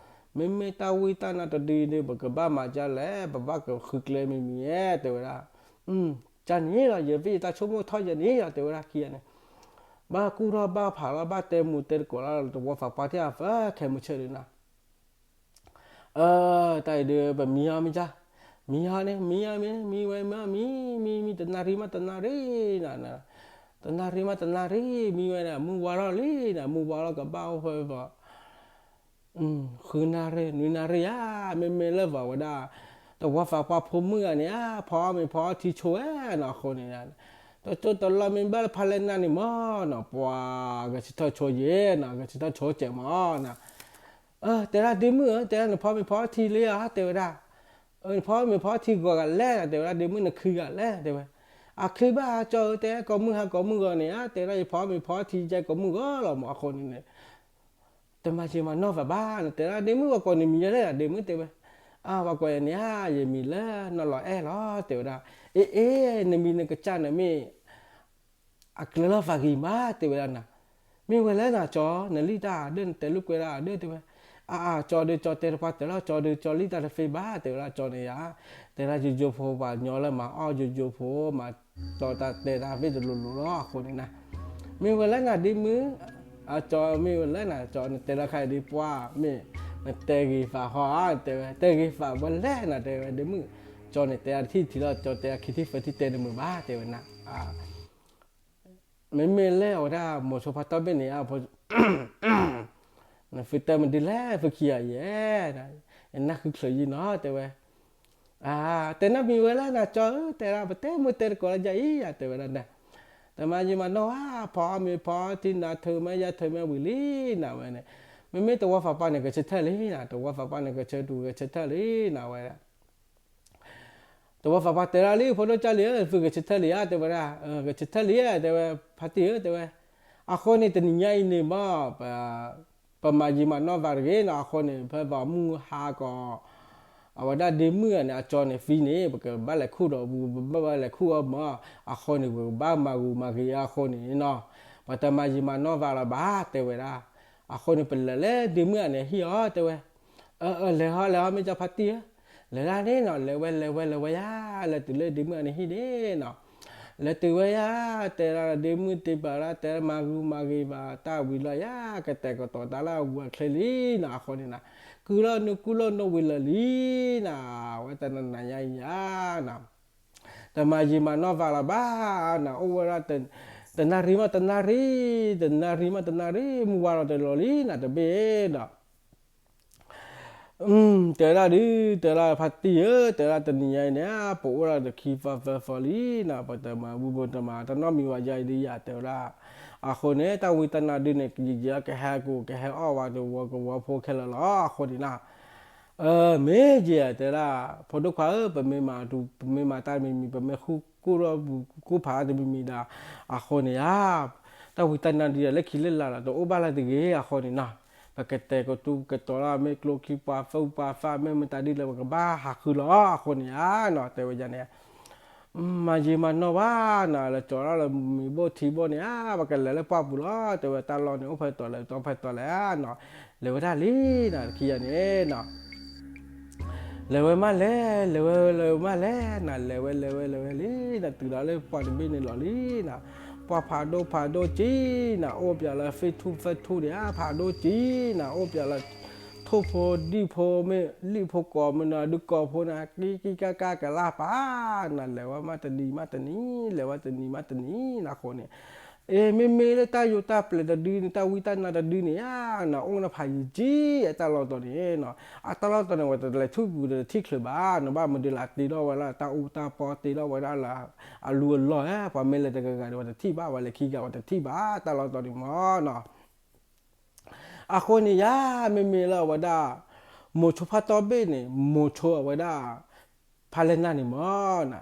မ့မ့ၢ်တၢ်ဝံတၢ်နါတဒုအံၤဒုး ပကဘၣ်မၤဒ်လဲၣ် ပဘၣ်ကဃုကျဲမံၤမံၤဧဲ တဲဝဲဒၣ်, ကန့ၣ်လီၤ ယဖဲယတၢ်ဆိကမိၣ်ထီၣ်ယဲန့ၣ်လီၤ တဲဝဲဒၣ်ခံဂၤန့ၣ်, ဘၣ်ကူၣ်ထီၣ်ဘၣ်ဖးလီၤ ဘၣ်တဲမူတဲတကိးလီၤ တဝီသးပှၢ်ထံၣ်အသးခဲမုၢ်ဆ့ၣ်ဒုးနၤ အၢ တၢ်အံၤဒုး ပမံဟီမံကၢ်, မံဟီန့ၣ် မံဟီမံ မံဝဲမံ မံ မံ မံတနၣ်ရံၣ်မးတနၣ်ရံၣ်, တနၣ်ရံၣ်မးတနၣ်ရံၣ် မံဝဲဒၣ် မုၢ်ဝါထီၣ်လံနီၤ မုၢ်ဝါထီၣ်ကဘၣ်အိၣ်ဖဲဘၣ် ဃုနၣ်ရံၣ် နွံနၣ်ရံၣ်ဧါ, မ့မ့ၢ်လၢပှၤဝဲဒၣ် တဝီသးပှၢ်ဖိမုၣ်ဂၤန့ၣ်ဧါ ဖီအီၣ်မ့ၤဖီအီၣ်ထံဆိဝဲနီၤ အဃိန့ၣ် တကၠိတလီၢ်မ့ၢ်ဘၣ်လၢဖးလဲၢ်နၤန့ၣ်မးနီၤ ပှၤဂဲၤဆၢထၢၣ်ဆိယဲနီၤ ဂဲၤဆၢထၢၣ်ဆိကဲးမးနီၤ တဲဒၣ်ဒ့မုၣ်ဧၢ တဲဒၣ်နဖီမ့ၤဖီထံလံဧါ တဲဝဲဒၣ်, နဖီမ့ၤဖီထံဂီၤဂၤလဲၣ် တဲဝဲဒၣ် ဒ့မုၣ်နခုဂၤလဲၣ် တဲဝဲ, အချံဘၣ်ကၠီဧၢ တဲကိးမုၢ်ဟါကိးမုၢ်ဂီၤန့ၣ်ဧါ တဲဒၣ်ယဖီမ့ၤဖီထံယဲကိးမုၢ်ဂီၤလီၤမး အဃိန့ၣ်န့ၣ် တမၤယံာ်မၤနီၢ်သးဘၣ် နတဲဒၣ်ဒ့မုၣ်ပှၤကိးနမံၤယဲလဲၣ် ဒ့မုၣ်တဲဝဲ, အၢ ပှၤကိးယၤန့ၣ်ဧါ ယမံၤလၢနီၢ်လီၤအဲၣ်လီၤ တဲဝဲဒၣ်, အ့ အ့ နမံၤနကစၢ်န့ၣ်မ့ၢ် အကျၢၤလီၤသးဂ့ၤမး တဲဝဲဒၣ်နၤ, မ့ၢ်ဝဲလဲၣ်နၤကၠီ နလံၣ်တၢ်ဒၢၣ် နတဲလိာ်ကွဲဒၣ်ဒၢၣ် တဲဝဲ, အါ အါ ကၠီဒုး ကၠီတဲတပှၢ်တၢၢ်လီၤ ကၠီဒုး ကၠီလံၣ်တၢ်တသ့ဘၣ် တဲဝဲဒၣ် ကၠီန့ၣ်ယၤ, တဲဒၣ်ယိယိဖိပှၤညီလၢမၤအီၣ်ယိယိဖိ မၤတီတၢ်တဲတၢ်သ့ၣ်တလိၤလိၤလီၤ အဃိန့ၣ်နၤ, မ့ၢ်ဝဲလဲၣ်နၤဒ့မုၣ်, အၢ ကၠီမ့ၢ်ဝဲလဲၣ်နၤ ကၠီနတဲလၢခါအံၤဒ်ပှၢ် မ့ၢ်နတဲဂ့ၤသးဟီဧါ တဲဝဲ တဲဂ့ၤသးဝဲလဲၣ်နၤ တဲဝဲ ဒ့မုၣ်, ကၠီန့ၣ်တဲအတထံၣ်ထံလီၤ ကၠီတဲအခံထံၣ်သၢထံၣ်တဲတမုာ်ဘၣ် တဲဝဲနၤ မ့မ့ၢ်လၢအဝဲဒၣ် မိၤဆိဖးတီၢ်ဘ့ၣ်န့ၣ် အဖိ နသုတဲမနုၤလဲၣ် သုခံဂၤယဲ, ယနၢ်ဃုချုးယံနီၤ တဲဝဲ, တဲနၢ်မံၤဝဲလၢနၤကၠီဧၢ တဲဒၣ် ပတဲမူတဲတကိးလၢယၤအံၤ တဲဝဲဒၣ်, တမၤယံာ်မၤနီၢ်ဧါ, ဖီအီၣ်မ့ၤဖီအီထံနၤ ထုးမ့ၢ်ယါထုးမ့ၢ်ဝံၤလံနၤဝဲန့ၣ်, မ့မ့ၢ်တဝီသးပှၢ်န့ၣ် ကဆၢထၢၣ်လံနၤ, တဝီသးပှၢ်န့ၣ် ကဆၢတူာ်ကဆၢထၢၣ်လံနၤဝဲ တဝီသးပှၢ်တဲဒၣ်လံ ဖိဒိၣ်ကၢ်လံဧၢ, သုကဆၢထၢၣ်လံဧါ တဲဝဲဒၣ်, ကဆၢထၢၣ်လံဧါ တဲဝဲ, ဖါတံၢ်ဧၢ တဲဝဲ, အဃိန့ၣ်တနံၤညါအံၤန့ၣ်မ့ၢ် ပမၤယံာ်မၤနီၢ်သးတဂ့ၤနီၤ, အဃိန့ၣ် ဖဲပှၤမုၢ်ဟါကီး အဝဲဒၣ်ဒ့မုၣ်ဧါန့ၣ် အကၠီန့ၣ်သံန့ၣ် ပကဘၣ်လဲၤခူၣ်ဒီးပူၤ ပဘၣ်ဘၣ်လဲၤခူၣ်အီၤမး, အဃိန့ၣ် ပကဘၣ်မၤဂူၤမၤဂ့ၤအဃိန့ၣ်နီၤ, ပတမၤယံာ်မၤနီၢ်သးလၢၤဘၣ် တဲဝဲဒၣ်, အဃိန့ၣ် ပလဲၤလၢဒ့မုၣ်ဧါန့ၣ်ဟံၣ်အီၤ တဲဝဲ, အၢ အၢ လဲၤဟီလဲၤဟီ မ့ၢ်ကၠီဖါတံၢ်ဧၢ, လဲၤဒၣ်န့ၣ်နီၤ, လဲၤဝဲလဲၤဝဲလဲၤဝဲယါ, လဲၤတုၤလၢဒ့မုၣ်ဧါန့ၣ်ဟံၣ်န့ၣ်နီၤ လဲၤတုၤဝဲယါ, တဲဒၣ်ဒ့မုၣ်တ့ပာ်ဒၣ် တဲမၤဂူၤမၤဂ့ၤဘၣ်တၢ်ဝံၤလီၤယါ, ကတဲာ်ကတီၤတၢ်လၢအဝူၤအချ့လံနီၤ, အဃိန့ၣ်နၤ, ကုၢ်လီၤနုာ်ကုၢ်လီၤနုာ်ဝံၤလၢာ်လံနၤ, အဝဲတနၤနၤညါအံၤယါနၤ, တမၤယံာ်မၤနီၢ်သးလၢၤဘၣ်နၤ, အိၣ်ဝဲဒၣ် တနၣ်ရံၣ်မးတနၣ်ရံၣ်, တနၣ်ရံၣ်မးတနၣ်ရံၣ်, မုၢ်ဝါလီၤတလီၤလံနၤ တဘ့ၣ်ဒီး တဲဒၣ်ဒုး တဲဒၣ်ဖါတံၢ်ဧၢ, တဲဒၣ်တနံၤညါအံၤန့ၣ် ပအိၣ်ဒၣ်တခံသီသၢသီလံနၤ, ပတမၤဘူၣ် ပတမၤတၢ်နီတမံၤဘၣ်ယါအံၤဒုးယါ တဲဝဲဒၣ်, အဃိန့ၣ် တၢ်ဝံတၢ်နါဒုးန့ၣ် ကယံာ်ကယံာ်လီၤ ကဟဲကိး ကဟဲအီၣ်ဝဲတဝီကဝီဖိခဲလၢာ်လီၤ အဃိန့ၣ်နၤ, မ့ၢ်ယဲ တဲဒၣ်, ဖိဒိၣ်ခွါဧၢ, ပမ့ၢ်မၤတၢ်တမံၤမံၤ ပမ့ၢ်ဃူကိၢ်ထီၣ်ပူၤကိၢ်ဖးတမံၤမံၤဒီး, အဃိန့ၣ်ဧါ တၢ်ဝံတၢ်နါဒုးဒီး လၢခံလၢလာ်ဒီး တအိၣ်ဘၣ်လၢၤတဂ့ၤ အဃိန့ၣ်နီၤ, ပကတဲာ်ကတီၤကတီၤလီၤ မ့ၢ်ကျိချံပှၤသၢပှၤသၣ် မ့ၢ်မတၤဒ်လဲၣ် ပကဘၣ်ဟးဃုလီၤ အဃိန့ၣ်ဧါနီၤ, တဲဝဲဒ်န့ၣ်, မၤယံာ်မၤနီၢ်ဘၣ်နီၤ, လဲၤကၠီၤထီၣ်လၢမံၤဘိၣ်ထံဘိၣ်န့ၣ်ဧါ, ပကလဲၤလၢပှၢ်ပူၤလီၤ တဲဝဲ, တၢ်လီၢ်န့ၣ် အိၣ်ဖဲတီၤလဲၣ် တီၤဖဲတီၤလဲၣ်ဧါနီၤ, လဲၤဝဲဒၣ်လံနီၤ တခံဂၤန့ၣ်နီၤ လဲၤဝဲမးလဲၤ, လဲၤဝဲလဲၤဝဲမးလဲၤနၤ, လဲၤဝဲလဲၤဝဲလဲၤဝဲလံနၤ, တုၤလီၤလၢပှၢ်တဘ့ၣ်န့ၣ်လီၤလံနၤ, ပှၢ်ဖးဒိၣ်ဖးဒိၣ်ကံနၤ, အိၣ်ပၠးလၢ ဖ့ၣ်ထူၣ်ဖဲထူၣ်န့ၣ်ဧါ, ဖးဒိၣ်ကံနၤ, အိၣ်ပၠးလၢ ထိၣ်ဖိဒံၣ်ဖိ မ့ၢ်လံၣ်ဖိကိးမ့ၢ်နီၤ ဒုးကိးဖိနၤ ကံကံကါကါကလၢ်ပာ်နၤ, လဲၤဝဲမးတနံၤမးတနံၤ, လဲၤဝဲတနံၤမးတနံၤနၤ အဃိန့ၣ် အ့ မ့မ့ၢ်လၢတၢ်ယိးတၢ်ပျဲၤတဒုန့ၣ် တၢ်ဝံတၢ်နါတဒုန့ၣ်ဧါနၤ, အိၣ်နဖးယံာ်ကံ အတၢ်လီၢ်တီၤန့ၣ်နီၤ, အတၢ်လီၢ်တီၤန့ၣ် ဝဲတလဲၤထူၣ်ပူၤဒီးတထံၣ်ချုးဘၣ်နီၤ, ဘၣ်မနုၤလၢအတ့ထီၣ်ဝဲဒၣ်တၢ်အူတၢ်ပီ တ့ထီၣ်ဝဲဒၣ်လၢအလူအလီၢ်ဧါ, ပှၤမ့ၢ်လဲၤတဂၤဂၤဒီး ဝဲတထံၣ်ဘၣ်, ဝဲလဲၤခံဂၤ ဝဲတထံၣ်ဘၣ် တၢ်လီၢ်တီၤန့ၣ်မ့ၢ်နီၤ အဃိန့ၣ်ယါ မ့မ့ၢ်လၢအဝဲဒၣ် မိၤဆိဖးတီဘ့ၣ်န့ၣ် မိၤဆိအဝဲဒၣ် ဖးလဲၢ်နၢ်န့ၣ်မ့ၢ်နီၤ,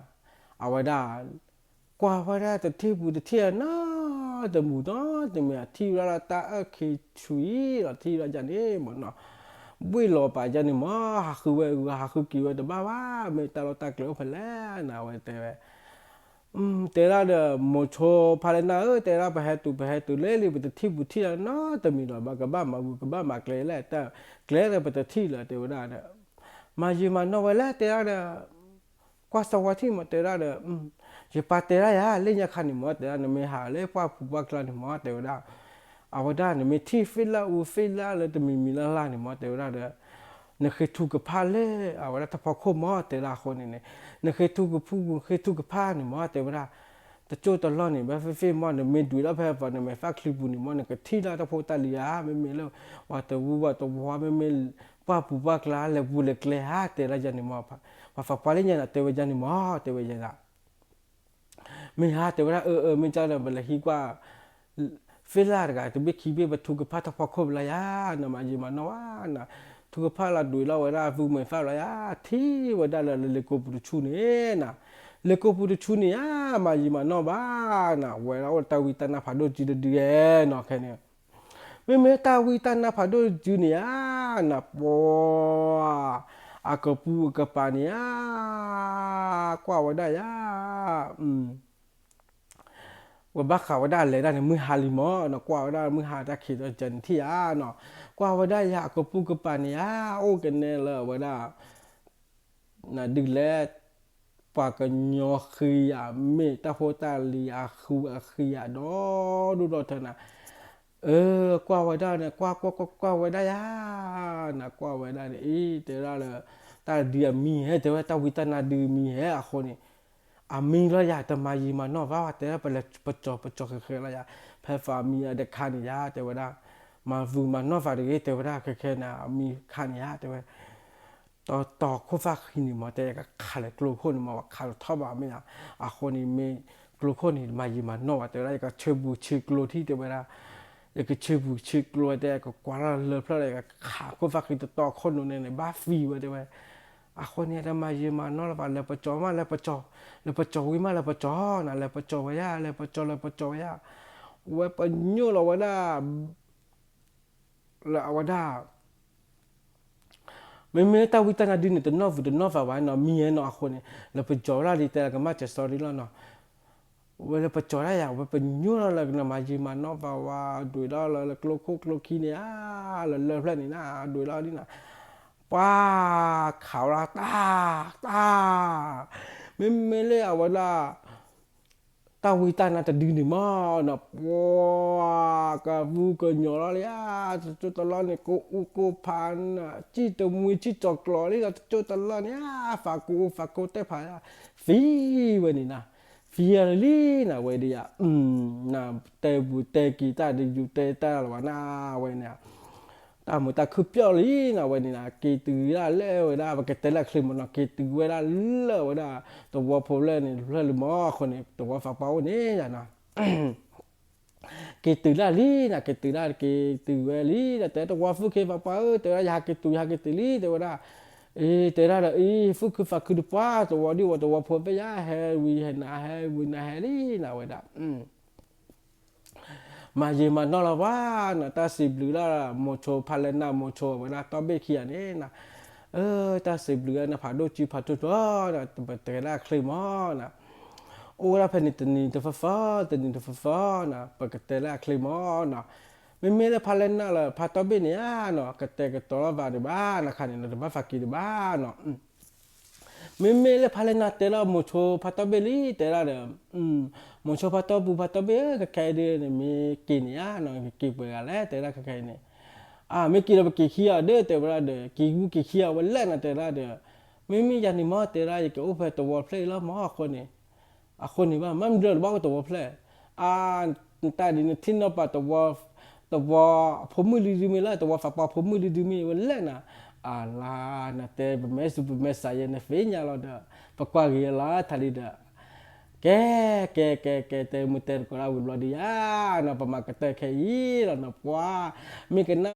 အဝဲဒၣ် ကွၢ်ဝဲဒၣ်တထံၣ်ပူၤတထံၣ်အနီတမူၤနီတမံၤ ထံၣ်ဝဲဒၣ်လၢတၢ်အၢၣ်ခံဆူအံၤဒီး ထံၣ်ဝဲဒၣ်ယါန့ၣ်မ့ၢ်နီၤ, ဘှ့ၣ်လီၤပာ်ယါန့ၣ်မ့ၢ် ဟးဃုဝဲ ဟးဃုက့ၤဝဲတဘၣ်ဘၣ် မ့ၢ်တၢ်လီၢ်တၢ်ကျဲအိၣ်ဖဲလဲၣ်နၤ အဝဲတဲဝဲ တဲဒၣ်ဒီး မိၤဆိဖးလဲၢ်နၢ်ဧၢ တဲဒၣ် ပဟဲတုၤ ပဟဲတုၤလၢလံ ပတထံၣ်ပူၤထံၣ်လၢနီတမံၤဒီး ဘၣ်ကဘၣ်မၤဘူၣ် ကဘၣ်မၤကျဲလဲၣ် တၢ်ကျဲဒီးပတထံၣ်လၢၤ တဲဝဲဒၣ်ဒီး မၤယံာ်မၤနီၢ်ဝဲလဲၣ် တဲဒၣ်ဒီး ကွၢ်စီဝါထံၣ်မး တဲဝဲဒၣ်ဒီး ယပၢ်တဲဒၣ်ယၤ လၢညါခါန့ၣ်မ့ၢ် တဲဒၣ် နမ့ၢ်ဟးလၢပှၢ်ပူၤပှၢ်ကျါန့ၣ်မ့ၢ် တဲဝဲဒၣ် အဝဲဒၣ် နမ့ၢ်ထံၣ်သ့ၣ်လၢအူသ့ၣ်လၢလၢတမံၤမံၤလၢ်လၢ်န့ၣ်မ့ၢ် တဲဝဲဒၣ်ဒီး နဃ့ထုကဖၣ်လၢအဝဲဒၣ်တဖီခိၣ်မ့ၢ် တဲဒၣ်အဃိန့ၣ်န့ၣ် နဃ့ထုကဖူ နဃ့ထုကဖၣ်န့ၣ်မ့ၢ် တဲဝဲဒၣ် တကၠိတလီၢ်န့ၣ် ဘၣ်ဖဲဖဲမ့ၢ် နမ့ၢ်ဒွံးလီၤဖဲပှၤ နမဲာ်သၣ်ချံပူၤန့ၣ်မ့ၢ် နကထံၣ်လၢတၢ်ဖိတၢ်လံၤဧါ မ့မ့ၢ်လၢ ပှၤတဝူပှၤတဝီ မ့မ့ၢ် ပှၢ်ပူၤပှၢ်ကျါ လဲၤပူၤလဲၤကျဲဧါ တဲဒၣ်ယၤန့ၣ်မ့ၢ် ပှၤသးပှၢ်လၢညါန့ၣ် တဲဝဲယၤန့ၣ်မ့ၢ် တဲဝဲယၤ မ့ၢ်ဧါ တဲဝဲဒၣ် အၢ အၢ မ့ၢ်ကၢ်ဒီး ပလဲၤဟံးကွၢ် သ့ၣ်လၢ်တဂၤ တဘ့ၣ်ခံဘ့ၣ် ပထုကဖၣ်တဖီခိၣ်ပလၢ်ယၤ နမၤယံာ်မၤနီၢ်ဘၣ်နၤ ထုကဖၣ်လၢဒွံးလီၤဝဲဒၣ် သူမဲာ်သၣ်လီၤယၤ ထံၣ်ဝဲဒၣ်လၢလ့ကိပူၤတဆူန့ၣ်နၤ လ့ကိပူၤတဆူန့ၣ်ဧါ မၤယံာ်မၤနီၢ်ဘၣ် နၤ ဝဲဒၣ်အိၣ်တၢ်ဝံတၢ်နါဖးဒိၣ်စုတဒုယဲနီၤ ခဲန့ၣ် မ့မ့ၢ်တၢ်ဝံတၢ်နါဖးဒိၣ်စုန့ၣ်ဧါ နၤ ပှၤ အကပူၤအကပၤန့ၣ်ဧါ ကွၢ်ဝဲဒၣ်ယၤ ဝဲဘၣ်ဃးဝဲဒၣ်လဲၤဒၣ်န့ၣ် မုၢ်ဟါလံမး နကွၢ်ဝဲဒၣ်မုၢ်ဟါတၢ်ခံးဒီးကၢန့ၣ်ထံၣ်ဧါနီၤ ကွၢ်ဝဲဒၣ်ယၤအကပူၤကပၤန့ၣ်ဧါ အိၣ်ကနဲလၢအဝဲဒၣ် နဒုးလဲၣ် ပှၤကညီဃံယၤ မ့ၢ်တၢ်ဖိတၢ်လံၤအဃုအဃံယၤ ဒီဒူၣ်ဒီထၢနၤ အၢ ကွၢ်ဝဲဒၣ်န့ၣ် ကွၢ်ကွၢ်ကွၢ်ကွၢ်ဝဲဒၣ်ယၤ နကွၢ်ဝဲဒၣ်န့ၣ် အံၤ တဲဝဲဒၣ်လၢ တၢ်ဒုးအမံၤဟဲ တဲဝဲတၢ်ဝံတၢ်နါဒုးအမံၤဟဲအဃိန့ၣ် အမံၤလီၤယၤ တမၤယံာ်မၤနီၢ်ဘၣ်ဝဲ တဲဝဲဒၣ်ပလဲၤပကၠီၤပကၠီၤဃဲဃဲလီၤယၤ ဖဲဖးမံၤအတခါန့ၣ်ယၤ တဲဝဲဒၣ် မၤသူၣ်မၤနီၢ်သးတဂ့ၤ တဲဝဲဒၣ် ခဲခဲန့ၣ် အမံၤခါန့ၣ်ယၤ တဲဝဲ တီတီခိၣ်သၣ်ဃံန့ၣ်မး တဲကခးလၢကျိခိၣ်န့ၣ်မး ပှၤခးလီၤထီၣ်ဘၣ်မ့ၢ်ဧါ အဃိန့ၣ်မ့ၢ် ကျိခိၣ်န့ၣ် မၤယံာ်မၤနီၢ်ဘၣ် တဲဝဲဒၣ် ယကဆၢပူၤဆၢကျိထံၣ် တဲဝဲဒၣ်, ယကဆၢပူၤဆၢကျိတဲ ကကွၢ်ထီၣ်လၢဖျၢၣ်ဒီး ယကခးခိၣ်သၣ်ဃံတတီခိၣ်နူာ်န့ၣ်န့ၣ် ဘၣ်သံဝဲတဲဝဲ. အဃိန့ၣ် တမၤယံာ်မၤနီၢ်လၢၤဘၣ် လဲၤပကၠီၤမး လဲၤပကၠီၤ, လဲၤပကၠီၤဝံၤမး လဲၤပကၠီၤနၤ လဲၤပကၠီၤဝဲယါ လဲၤပကၠီၤ လဲၤပကၠီၤဝဲယါ, ဝဲပညိၣ်လီၤဝဲဒၣ် လၢအဝဲဒၣ် မ့မ့ၢ်တၢ်ဝံတၢ်နါဒုန့ၣ် တနီၣ်ဝူၤတနီၣ်သးဘၣ်နီၤ မံၤနီၤအဃိန့ၣ် လၢပကၠီၤဝဲဒၣ်လံ တဲလၢကမၣ်စၢၤ sorry လီၤနီၤ. ဝဲလၢပကၠီၤဒၣ်ယၤ ဝဲပညိၣ်ထီၣ်လၢကနမၤယံာ်မၤနီၢ်ဘၣ်ဝဲ ဒွဲၣ်ထီၣ်လၢကျိခိၣ်ကျိခံန့ၣ်ဧါ, လၢလၢၢ်ဖျၢၣ်န့ၣ်နၤ ဒွဲၣ်ထီၣ်ဒ်နၤ, ပှၤခးဝဲဒၣ်တၢ် တၢ်, မ့မ့ၢ်လၢအဝဲဒၣ် တၢ်ဝံတၢ်နါတဒုန့ၣ်မးနီၤ ပှၤကဘူကညီၤလီၤလံဧါ, တကၠိတလီၢ်န့ၣ် ကိးအူကိးဖးနၤ စံၣ်တမှံစံၣ်ကၠီၤကျီၤလံဒီး တကၠိတလီၢ်န့ၣ်ဧါ, ဖးကိးအူဖးကိးတဲဖးဧါ, သံဝဲန့ၣ်နၤ, သံယၤလံနၤဝဲဒ်ယၤ, နတဲဘူးတဲက့ၤတၢ်ဒ်ယူၤတဲတၢ်လၢၤဘၣ်နၤဝဲန့ၣ် တၢ်မုာ်တၢ်ခုၣ်ပျီၢ်လံနၤဝဲန့ၣ်နၤ က့ၤတုၤဒၣ်လၢဝဲဒၣ် ပကတဲလၢအချ့မးနီၤ က့ၤတုၤဝဲဒၣ်လၢဝဲဒၣ် သဝီဖိဖျၢၣ်န့ၣ် ဖျၢၣ်လံမး အဃိန့ၣ် သဝီသးပှၢ်အိၣ်န့ၣ်ယၤနီၤ က့ၤတုၤဒၣ်လံနၤ က့ၤတုၤဒၣ် က့ၤတုၤဝဲလံဒီး တဲသဝီဖုၣ်ခ့သးပှၢ်ဧၢ တဲဝဲဒၣ် ယဟးက့ၤတုၤ ယဟးက့ၤတုၤလံ တဲဝဲဒၣ်, အ့ တဲဒၣ်ဒီး အံၤ ဖုၣ်ခုသးခုတပှၢ် သဝီဒံၣ်ဝဲ သဝီဖိဖဲယါ ဟဲဝံၤဟဲနၤ ဟဲဝံၤနၤဟဲလံနၤဝဲဒၣ် မၤယံာ်မၤနီၢ်လီၤဝဲနီၤ တၢ်စံးဘျုးဒၣ် မိၤဆိဖါလဲၣ်နၢ် မိၤဆိဝဲဒၣ်တီဘ့ၣ်ခံဂၤန့ၣ်နီၤ, အၢ တၢ်စံးဘျုးဒၣ်နဖးဒိၣ်ကံဖးဒိၣ်ကျီနီၤ ပတဲလၢအချ့မးနီၤ, အိၣ်ဝဲဒၣ်ဖဲန့ၣ်တနံၤတဖီဖီ တနံၤတဖီဖီနီၤ ပကတဲလၢအချ့မးနီၤ, မ့မ့ၢ်လၢဖါလဲၣ်နၢ်လၢဖါတီဘ့ၣ်န့ၣ်ဧါနီၤ ကတဲာ်ကတီၤလီၤသးဒံးဘၣ်နီၤ ခါန့ၣ်နီၤ တဘၣ်သးက့ၤဒံးဘၣ်နီၤ မ့မ့ၢ်လၢဖါလဲၣ်နၢ်တဲလီၤမိၤဆိဖါတီဘ့ၣ်လံ တဲဒၣ်ဒီး, မိၤဆိဖါတီပူၤဖါတီဘ့ၣ်ဧၢ ခဲခဲအံၤဒ်န့ၣ် မ့ၢ်က့ၤန့ၣ်ဧါနီၤ ကက့ၤပှဲၤဂၤလဲၣ် တဲဒၣ်ခဲခဲအံၤန့ၣ်, အၢ မ့ၢ်က့ၤဒီးပက့ၤခံဂၤဒီး တဲဝဲဒၣ်ဒီး က့ၤဝံက့ၤခံဂၤဝဲလဲၣ်နီၤ တဲဒၣ်ဒီး, မ့မ့ၢ်ယၤန့ၣ်မ့ၢ်တဲဒၣ် ယကအိၣ်ဖဲသဝီဖျၢၣ်အံၤလီၤမ့ၢ်အဃိန့ၣ် အဃိန့ၣ်ဘၣ် မ့ၢ်မနုၤလၢတဘၣ်အိၣ်သဝီဖျၢၣ်, အါ, တၢ်ဒ်န့ၣ်ထံၣ်နီၢ်ပၤသဝီ, သဝီဖိမုၣ်လံဒုမ့ၢ်လၢ သဝီသးပှၢ်ဖိမုၣ်လံဒုမ့ၢ်ဝဲလဲၣ်နီၤ, အလါ နတဲပမဲာ်ဆူၣ်ပမဲာ်ဆါယဲ နသ့ၣ်ညါလီၤဒီး, ပကွၢ်ဂ့ၤလီၤထါလံဒီး, ကဲ, ကဲ ကဲ ကဲ တဲမုၢ်တဲတကိးဒၣ်ဝံၤဘျီဒံးယါ, နီၤ ပမၤကတၢၢ်ခဲအံၤလီၤနီၤ ပှၤ, မ့ၢ်ကနၣ်